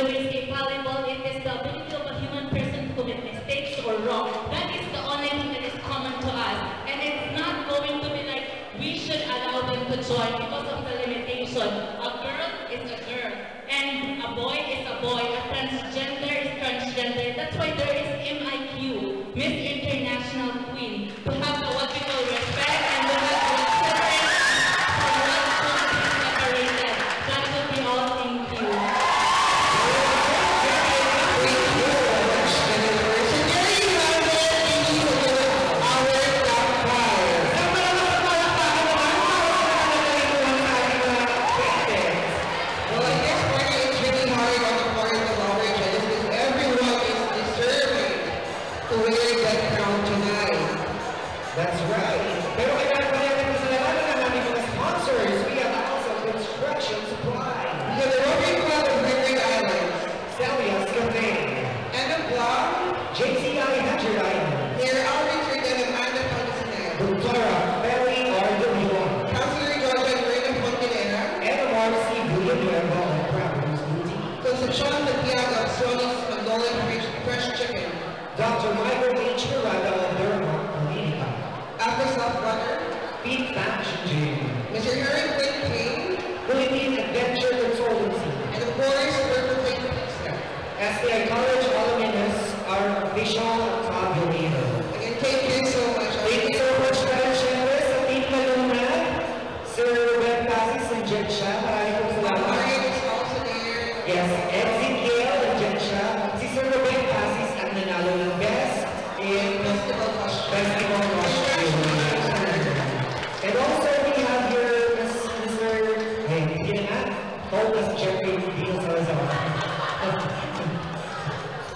It's infallible. It is the ability of a human person to commit mistakes or wrong. That is the only thing that is common to us. And it's not going to be like we should allow them to join because of the limitation. A girl is a girl. And a boy is a boy. A transgender is transgender. That's why there is M I Q, Miss International Queen. To have a what we call respect and to have respect from what could be separated. That would be all. Thank you. Thank you very much, Jennifer. So there you have it, ladies and gentlemen, our top five. Isang malakas na palakpakan naman para sa mga nagkalingkuhan sa ating mga contestants. Well, I guess, partner, it's really hard on the part of the Lord Judges because everyone is deserving to wear that crown tonight. That's right. Pero kailangan pa rin natin pasalamatan ang ating mga sponsors. We have Alsa Construction Supply. We have the Rotary Club of Great Islands. Celia's Cafe. And the Club. J C I Hajirai. Mayor Alvin Trinidad of Anda, Pangasinan. Doktora Feli Argamion. Counselor Georgia Lorena Fontanera. And Omar C Villanueva of Providence Boutique. Concepcion Santiago of Sony's Magnolia Fresh, Fresh Chicken. Doctor Michael H. Miranda of Derma Clinica. After Soft Water. Peak Fashion Gym. Mister Harry Quinn King. Philippine Adventure Consultancy. And of course, Purple Flame Pizza. S T I College alumnus, our official Octavio Leader. Again, thank you so much. Thank you so much, Madam Chair, sa Team Kalunag. Sir Ruben Pasis, nandiyan siya. Maraming pong salamat. Mario is also there. Yes, Ezekiel, nandiyan siya. Si Sir Ruben Pasis ang nanalo ng Best in Festival Costume. Festival Costume. And also, we have here Miss, Mister Hey, hindi na. Focus, Jeffrey Dino Salazar.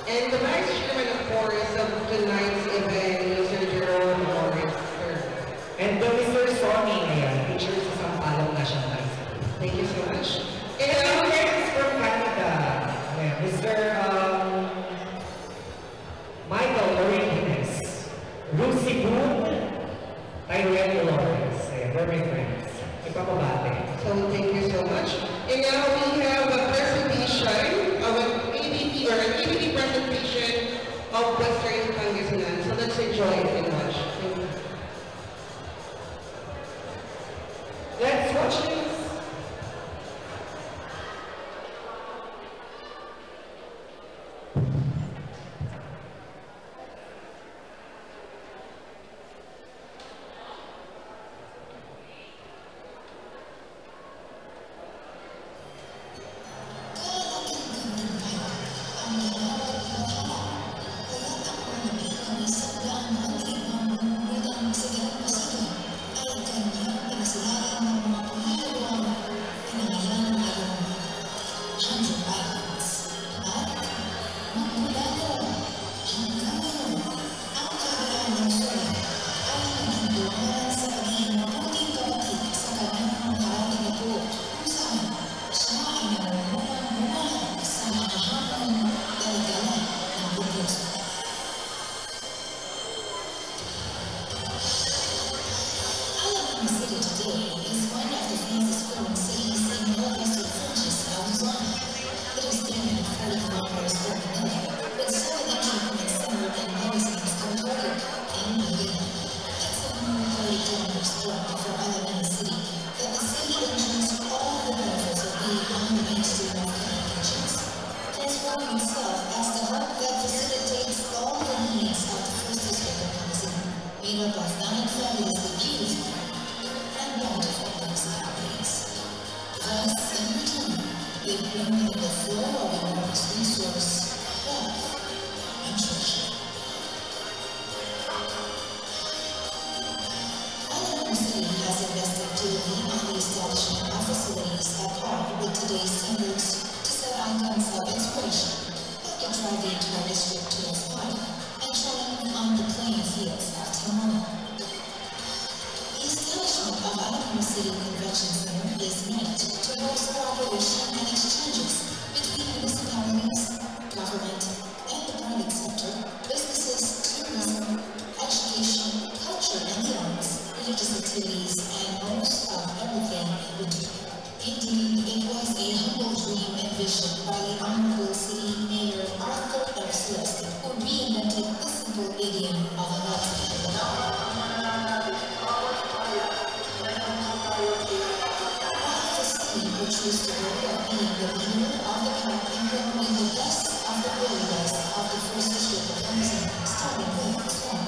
And the Vice Chairman, of course, of tonight's event, Mister Jerome Morris the third. And the Mister Sonny, ayan, teacher sa Sampaloc National High School. Thank you so much. And our friends from Canada, ayan, Mister um, Michael Origines, Lucy Boone, Tyrell Dolores. Ayan, they're my friends. Nagpapabate. So, thank you so much. And now we have a presentation of an A B P or an A B P presentation of Western Pangasinan. So let's enjoy it and watch. Thank you. Let's watch this. Hundred Islands. At Magdalena, ang kahalaan ng Sora ay naging bunga sa pagiging mabuting kapatid sa kanyang mga parating apo, kung saan siya ay nangungunang bumahan sa mga hamon dala-dala ng Diyos. Alabama City today is one of the fastest growing cities in northwestern French Islands. It is three hundred forty kilometers from Manila, with solid entry points centered in Lewiston, Ontario, and Manila. That's a more thirty kilometers from for Alabama City, that the city enjoys all the benefits of being on the main stream of communications. Transforming itself as the hub that facilitates all the needs of the first district of Pangasinan, made up of nine fabulous communities and bountiful municipalities. Thus, in return, they bring in the flow of enormous resource, wealth, and treasure. Alabama City has invested dearly on the establishment of facilities that are, with today's standards, to set icons of inspiration that can drive the entire district to aspire and shine on the playing fields of tomorrow. The establishment of Alabama City Convention Center is meant to host cooperation and exchanges between municipalities While the city portrays the role of being the leader of the pack in promoting the best of the very best of the first district of Pangasinan, starting with Sual.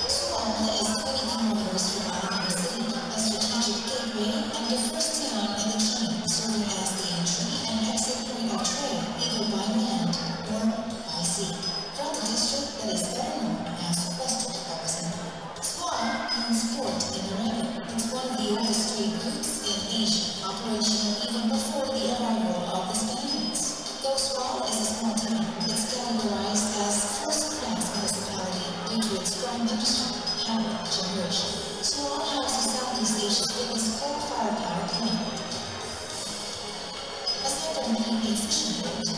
Sual is twenty kilometers from Alabang City, a strategic gateway and the first town in the chain, serving as the entry and exit point of trade, either by land or by sea. From the district that is better known as Western Pangasinan. Sual means port in Arabic. It's one of the oldest trade routes in Asia, operational even before the arrival of the Spaniards. Though Sual is a small town, it's categorized as first-class municipality due to its strong industry, power generation. Sual houses Southeast Asia's biggest coal-fired power plant. Aside from being a fishing port,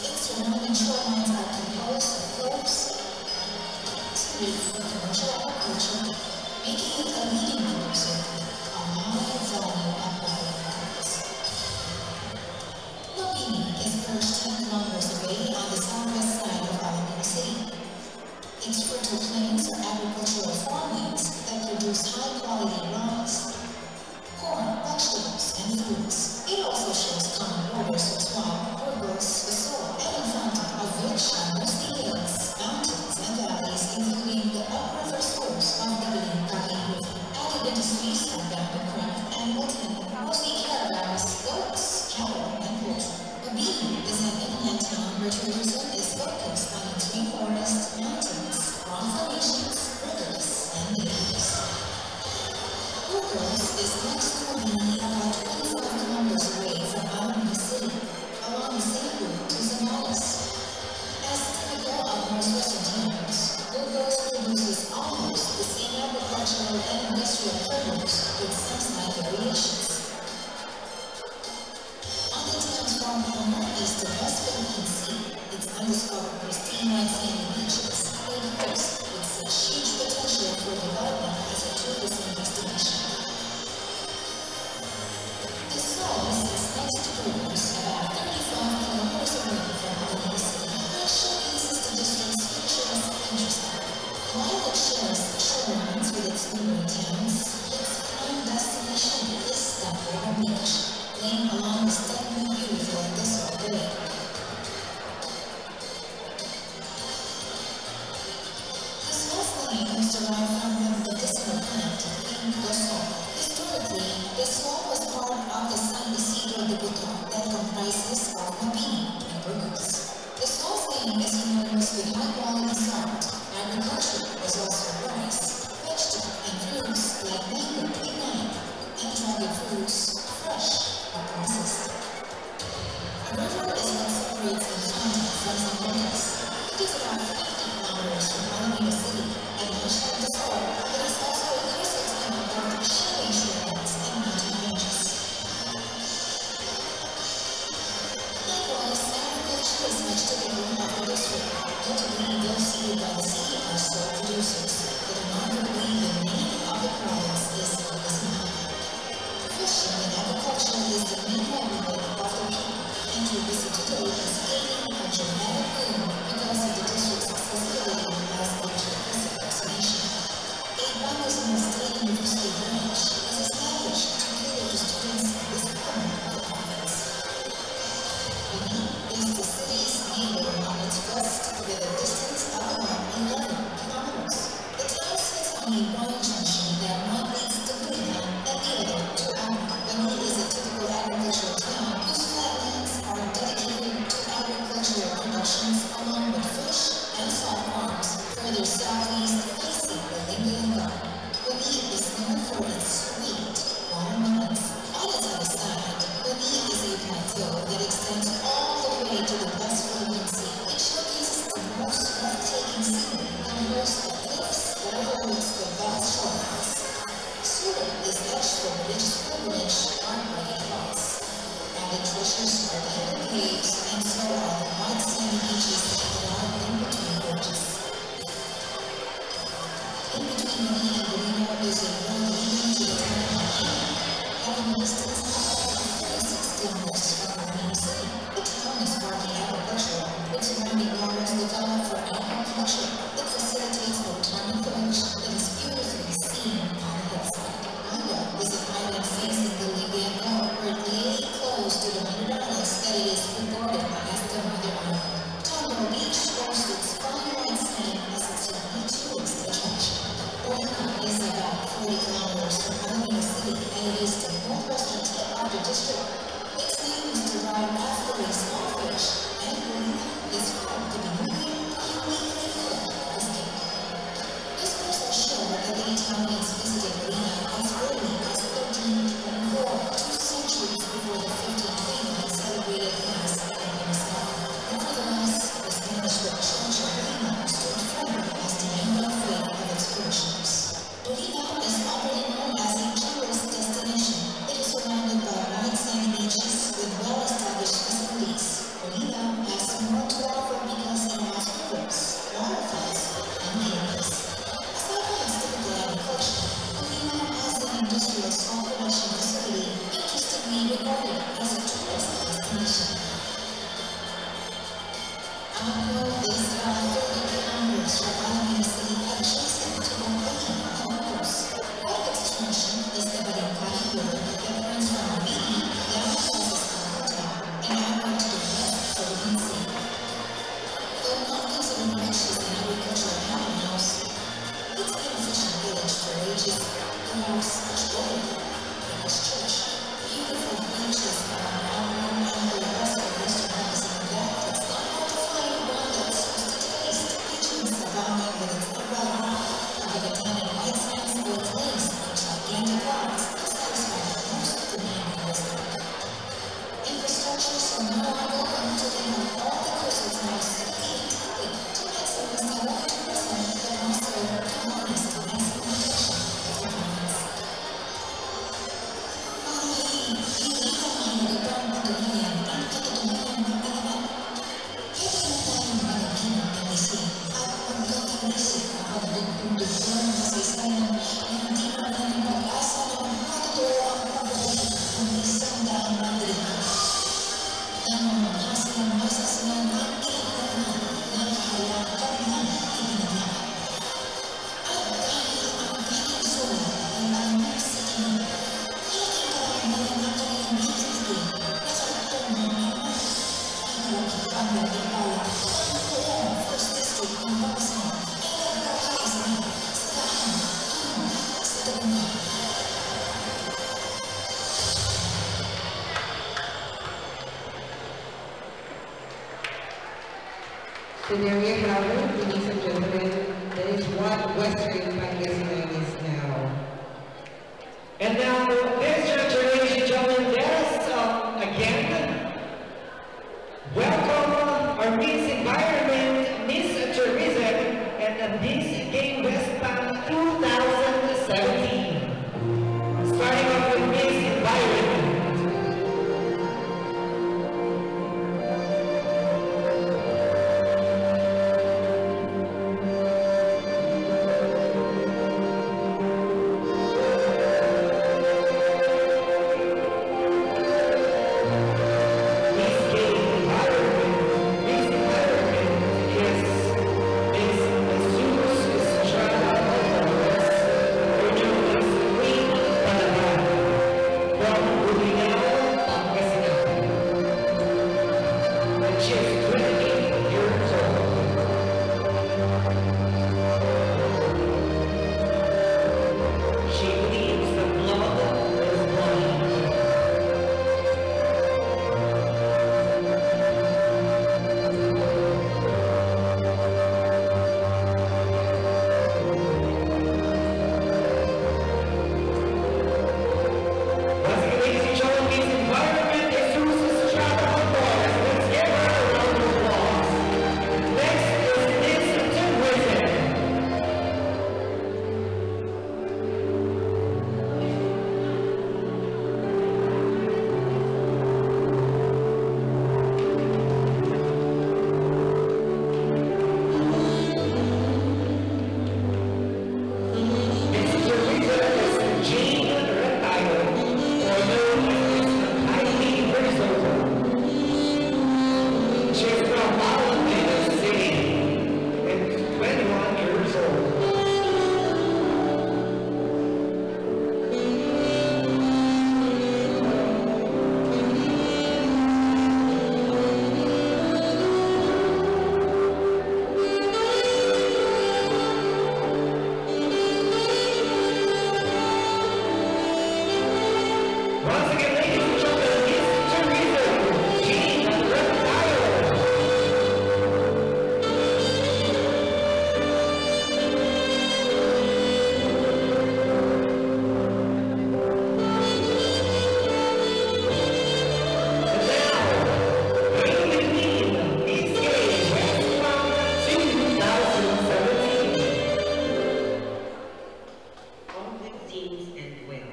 its surrounding shorelines are composed of coves suited for commercial agriculture, making it a leading producer of high-value aquatic products. Mabini is perched ten kilometers away on the southwest side of Alabang City. Its fertile plains are agricultural farmlands that produce high-quality rice, corn, vegetables, and fruits. It also shares common borders with Sual, Burgos, Oso, and Infante, of which are mostly hills, mountains, and valleys, including the upriver source of the Balintawak River. Added industries are bamboo craft and wood handling, mostly carabaos, goats, cattle, and poultry. Mabini is an inland town where tourism is focused on its rainforest, mountains, rock formations, rivers, and lakes. Burgos is next to Mabini, about twenty-five kilometers away from Alabang City, along the same route to Zambales. As typical of most western towns, Burgos produces almost the same agricultural and industrial produce with some slight variations. On the town's far corner is the West Philippine Sea. Its undiscovered pristine white sandy beaches made it with such huge potential for development as a tourism destination. The Sual sits next to Burgos, about thirty-five kilometers away from Alabang City, which showcases the district's picturesque countryside. While it shares shorelines with its neighboring towns, its prime destination is the Puerto Beach, laying along the stunningly beautiful Desor Bay. The Sual's name is derived from the medicinal plant, pink desor. Historically, the Sual was part of the San Isidro de Butuan that comprises of Mabini and Burgos. The Sual saying is synonymous with high-quality salt. Agriculture is also rice, vegetable, and fruits like mango, pinay, and dragon fruits, fresh or processed. A river is what separates Infante from Zamboanga. It is about fifty kilometers from Alabang City, and much like the Sual, it is also a crucial town about shale shorelines and mountain ranges. Likewise, agriculture is much typical of the district, notably those seeded by the sea are sole producers. The remarkably, the name of the province is Pangasinan. Fishing and agriculture is the main livelihood of the people, and tourism today is gaining a dramatic boom because of the district's accessibility as a tourism destination. A Pangasinan State University branch was established to cater to students in this corner of the province. Mabini is the city's neighbor on its west with a distance of about eleven kilometers. The town sits on a wide junction that one leads to Burilan and the other to Abac. Mabini is a typical agricultural town whose flatlands are dedicated to agricultural production. Ako, Israel, Felipe Ambrose, Rafael Minisili, Alexis, Tubong Uli, Marcos. Our extension is the Balingkali Road that runs from Mabini down to Mrs. Calcutta and outward to the west for Lindsay. Though not considered precious in agricultural town house, it's been a fishing village for ages. The house, much older than this church, beautiful beaches along Alvin and the West Coast of Medicine Adventist, not hard to find one that suits the taste. Beach in Sabang with its emerald rock, Agatan and white sandstone lakes, and gigantic rocks that satisfy the most demanding listeners. Infrastructure so now available to them on all the coastal towns simply intended to maximize the local tourism, but also to harness the massive potential of the province. Marahil, hindi lamang mahalaga pa ang patunayan ang katotohanan ng pangalan. Pwede na tayong manatili at magkakanisi na panagpundok ng kasaysayan na hindi mawala ng pag-asa na magpapatotoo ang pagbabalik ng isang daang mandirigma. Nangangahas ng masasanang ang kinaganahan ng kahalayang kabilang ibinigay. At dahil ang galing sulat ay malamig sa tingin, malaking kapangyarihan ng kanilang bibigay na kalutuan ng Ama. Ang kalakitan ng Impala, ang buong First District ng Pangasinan ay nagkakaisa na sa daan tungo sa tagumpay. So there you have it, ladies and gentlemen. That is what Western Pangasinan is now. And now, this church, ladies and gentlemen, let us, um, again welcome our Miss Environment, Miss Tourism, and the Miss Gay West Bank two thousand seventeen. Starting off with Miss Environment. Miss Gay Environment, Miss Environment is Miss Jesus Estrada Alvarez, or known as Queen Balaban, from Buginaw, Pangasinan. And she is twenty-eight years old. She believes that love is blind. Once again, ladies and gentlemen, Miss Environment, Jesus Estrada Alvarez. Let's give her a round of applause. Next is Miss Tourism. Miss Teresa is Jean Retayo, or known as Miss Heidi Versosa. She is from Alabama City and is twenty-one years old. Once again, ladies and gentlemen, Miss Teresa Jean Retayo. And now, bring with me Miss Gay West Bank two thousand seventeen. All that seems and well.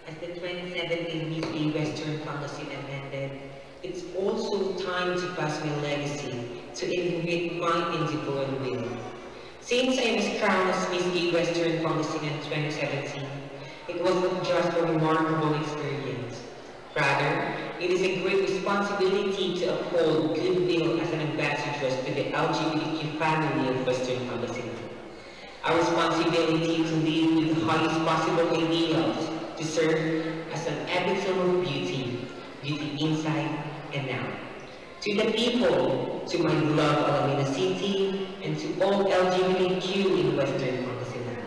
As the twenty seventeen Miss Gay Western Pangasinan ended, it's also time to pass my legacy, to inherit my endeavoring will. Since I was crowned as Miss Gay Western Pangasinan twenty seventeen, it was not just a remarkable experience. Rather, it is a great responsibility to uphold goodwill as an ambassadress to the L G B T Q family of Western Pangasinan. Our responsibility to live with the highest possible ideals, to serve as an epitome of beauty, beauty inside and out. To the people, to my beloved Alaminos City, and to all L G B T Q in Western Pangasinan.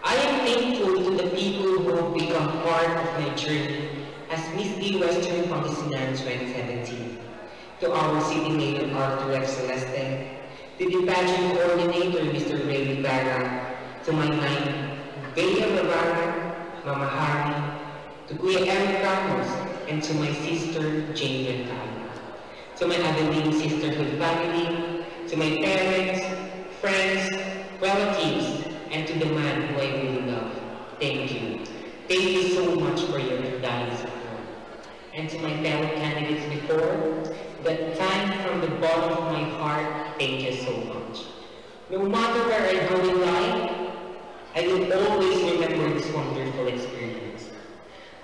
I am thankful to the people who have become part of my journey as Miss Gay Western Pangasinan twenty seventeen. To our City Mayor Arthur F. Celeste, to the pageant coordinator, Mister Ray Rivera, to my nine, Bea Rivera, Mama Hari, to Kuya Eric Ramos, and to my sister, Jane Rentalo. To my Abilene Sisterhood family, to my parents, friends, relatives, and to the man who I really love. Thank you. Thank you so much for your undying support. And to my fellow candidates before, that time from the bottom of my heart, thank you so much. No matter where I go in life, I will always remember this wonderful experience.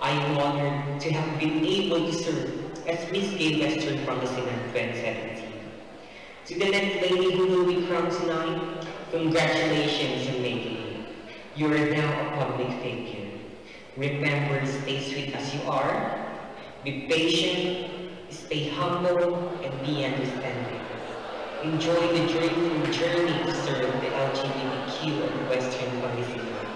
I am honored to have been able to serve as Miss Gay Western Pangasinan twenty seventeen. To the next lady who will be crowned tonight, congratulations on making it. You are now a public figure. Remember, stay sweet as you are, be patient, stay humble, and be understanding. Enjoy the journey, journey to serve the L G B T Q and Western Pangasinan.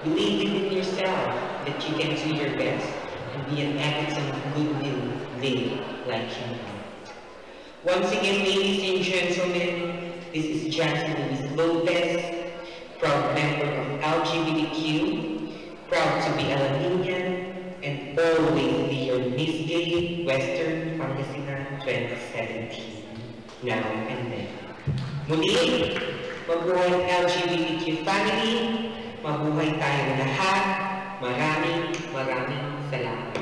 Believe within yourself that you can do your best and be an epitome of goodwill, live like you want. Once again, ladies and gentlemen, this is Jansen Luis Lopez, proud member of L G B T Q, proud to be Alaminian, and always be your Miss Gay Western Pangasinan twenty seventeen, now and then. Muli, mabuhay L G B T Q family, mabuhay tayong lahat. Maraming, maraming salamat.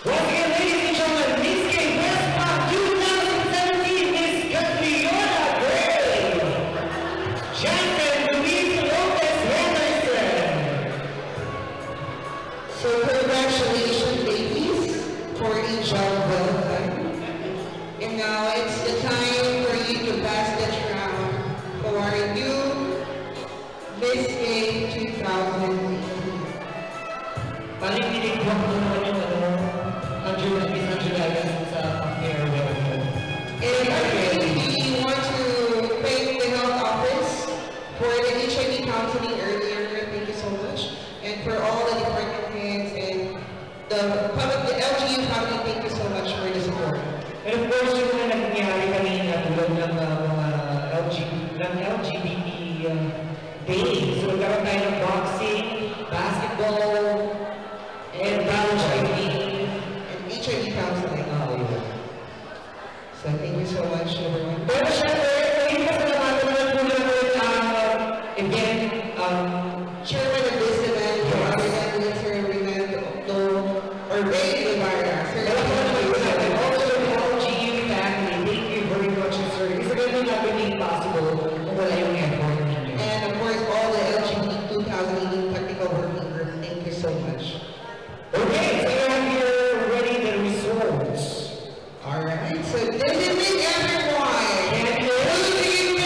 Once again, ladies and gentlemen, Miss Gay West Pang twenty seventeen, Miss Catriona Gray, Jansen Luis Lopez Henderson. So congratulations, ladies, for a job well done. And now it's the time for you to pass the crown for our new Miss Gay two thousand eighteen. Parang pinigbuak mo naman yung ano, ang Ju-, Miss Angelica sa farewell mo. And lastly, we want to thank the health office for the H I V counseling earlier. Thank you so much. And for all the department heads and the public, the L G U family, thank you so much for the support. And of course, yung mga nangyari kanina, tulad ng, uh, mga L G, ng L G B T, uh, Day. So, nagkaroon tayo ng boxing, basketball, and volleyball. And H I V counseling. Oo, yun. So, thank you so much, everyone. Pero syempre, hindi pasalamatan naman po natin ang, uh, event, um, Chairman of this event, Yes. President Sir Rinaldo Octo, or Ray Guevara. Sir, Welcome to the L G U family. Thank you very much, sir. Kasi ganun natin yung possible kung wala yung effort ninyo. And of course, all the L G B T two thousand eighteen technical working group, thank you so much. Okay, so you have here already the results. All right, so this is it, everyone. Thank you. Closing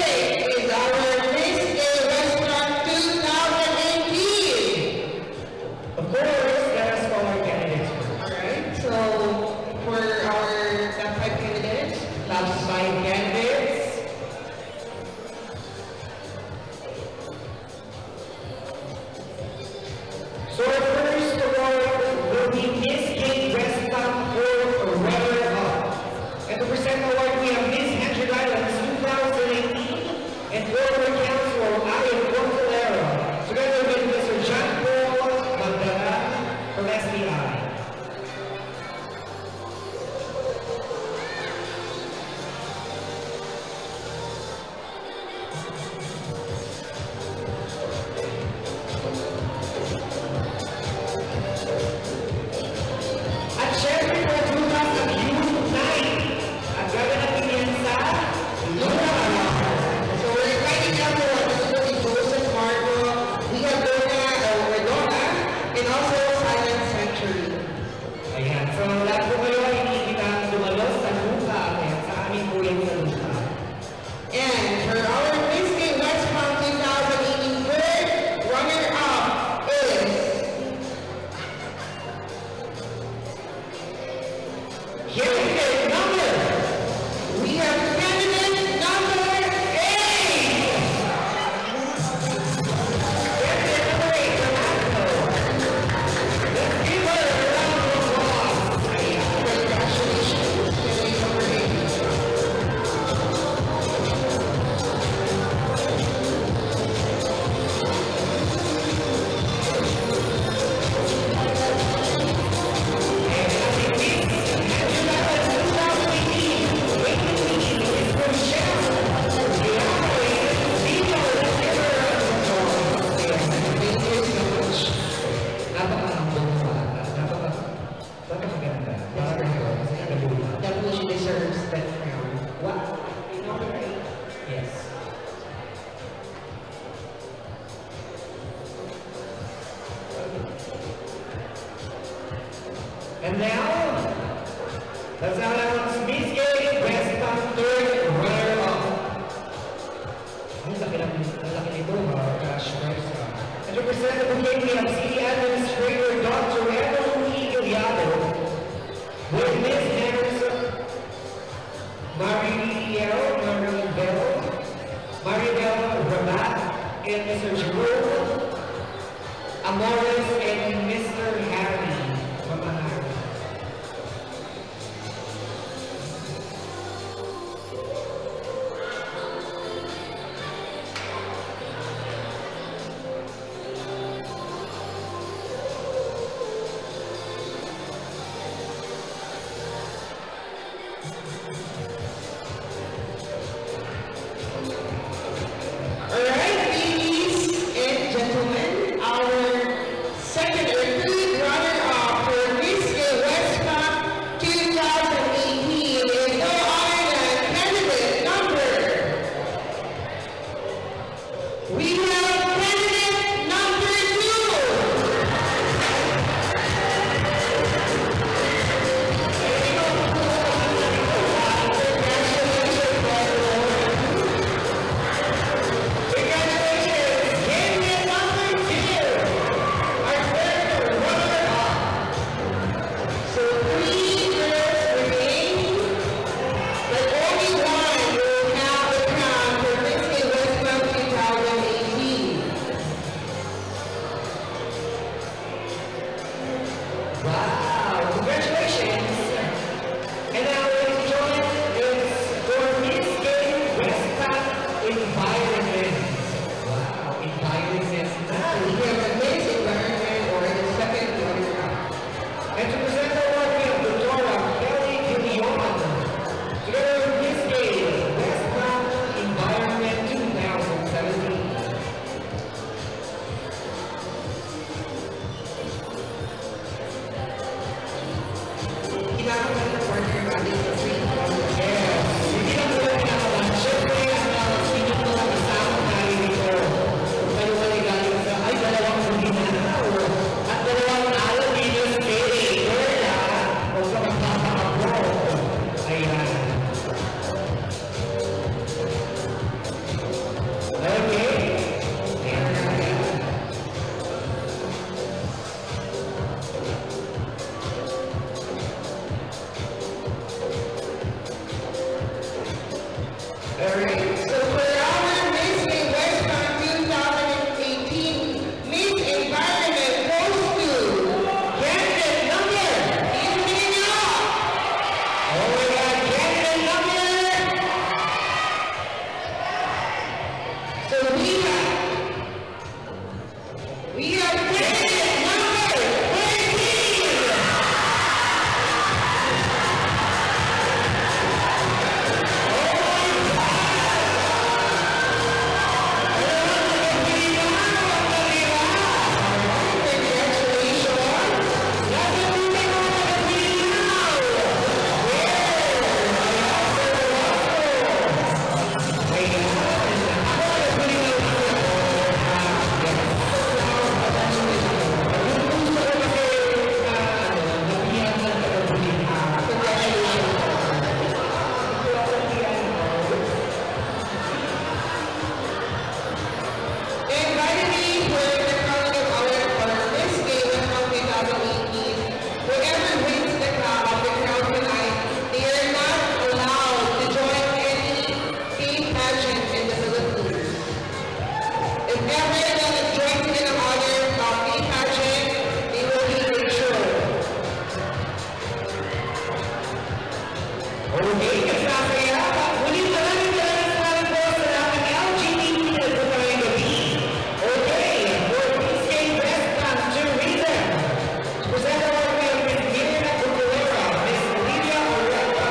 What? Yes. And now, let's have announce Miss Gay West Pam third runner-up. Ang laki ng, ang laki nito, ha, Crash Course, ha. And to present the bouquet, we have City Administrator Doctor Emily Guillado with Miss Harrison. Mariel, Maribel, Maribel Rabat, and Mister Jerome Amores, and Mister Harry Mamahar. All right, ladies and gentlemen, our second or third runner-up for Miss Gay West Pam two thousand eighteen is no other than candidate number We have candidate number two. Congratulations, Michael. Congratulations, candidate number two. Our third runner-up. So three girls remain, but only one will have the crown for Miss Gay West Pam two thousand eighteen. Wow! Congratulations! And now, ladies and gentlemen, it's for Miss Gay West Pam Environment. Wow, environment. Now, we have a Miss Environment or the second runner-up. And to present the award, we have Doctora Kelly Guillon, together with Miss Gay, West Pam Environment two thousand seventeen. Kailangan ng partner natin sa three thousand. Yes. Hindi lang sila kinakabahan. Siyempre, ang, ah, inyong mga kasama tayo dito. Kung kayo ay galing sa, ay, dalawang Bolinao at dalawang Alaminos City. Perla, o sa magpapakabot. Ayan. Okay. Ayan. Alright, so for our Miss Gay West Pam two thousand eighteen Miss Environment goes to candidate number. Tingnan niyo. Oh my God, candidate number. So we have We are candidate number thirteen. Oh my God! Congratulations! Nasa Pilipinas! Yes! Ayan! And by the way, for the crowning of our, our Miss Gay West Pam two thousand eighteen, whoever wins the crown, of the crown tonight, they are not allowed to join any gay pageant in the Philippines. If ever they join in another, uh, gay pageant, they will be ridiculed. Okay, kasasaya. Muli, maraming, maraming salamat po sa lahat ng L G B T na nagtatangay gabi. Okay, for Miss Gay West Pam Tourism. Present award by Miss Mirna Bucalero, Miss Olivia Orlando,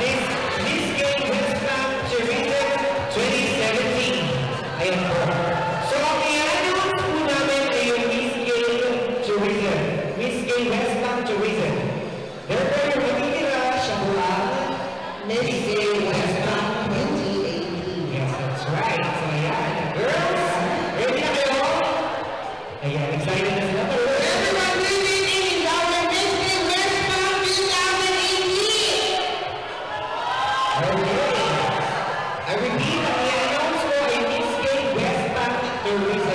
Miss, Miss Gay West Pam Tourism twenty seventeen. Ayan po. So, ang i-announce po namin ay yung Miss Gay Tourism, Miss Gay West Pam Tourism. Therefore, yung matitira, siya po ang Miss Gay West Bank twenty eighteen. Yes, that's right. So, ayan. Girls, ready na kayo? Ayan, excited na sila. Pero everyone, please meet our Miss Gay West Bank twenty eighteen. Okay. I repeat, ang i-announce ko ay Miss Gay West Bank Tourism.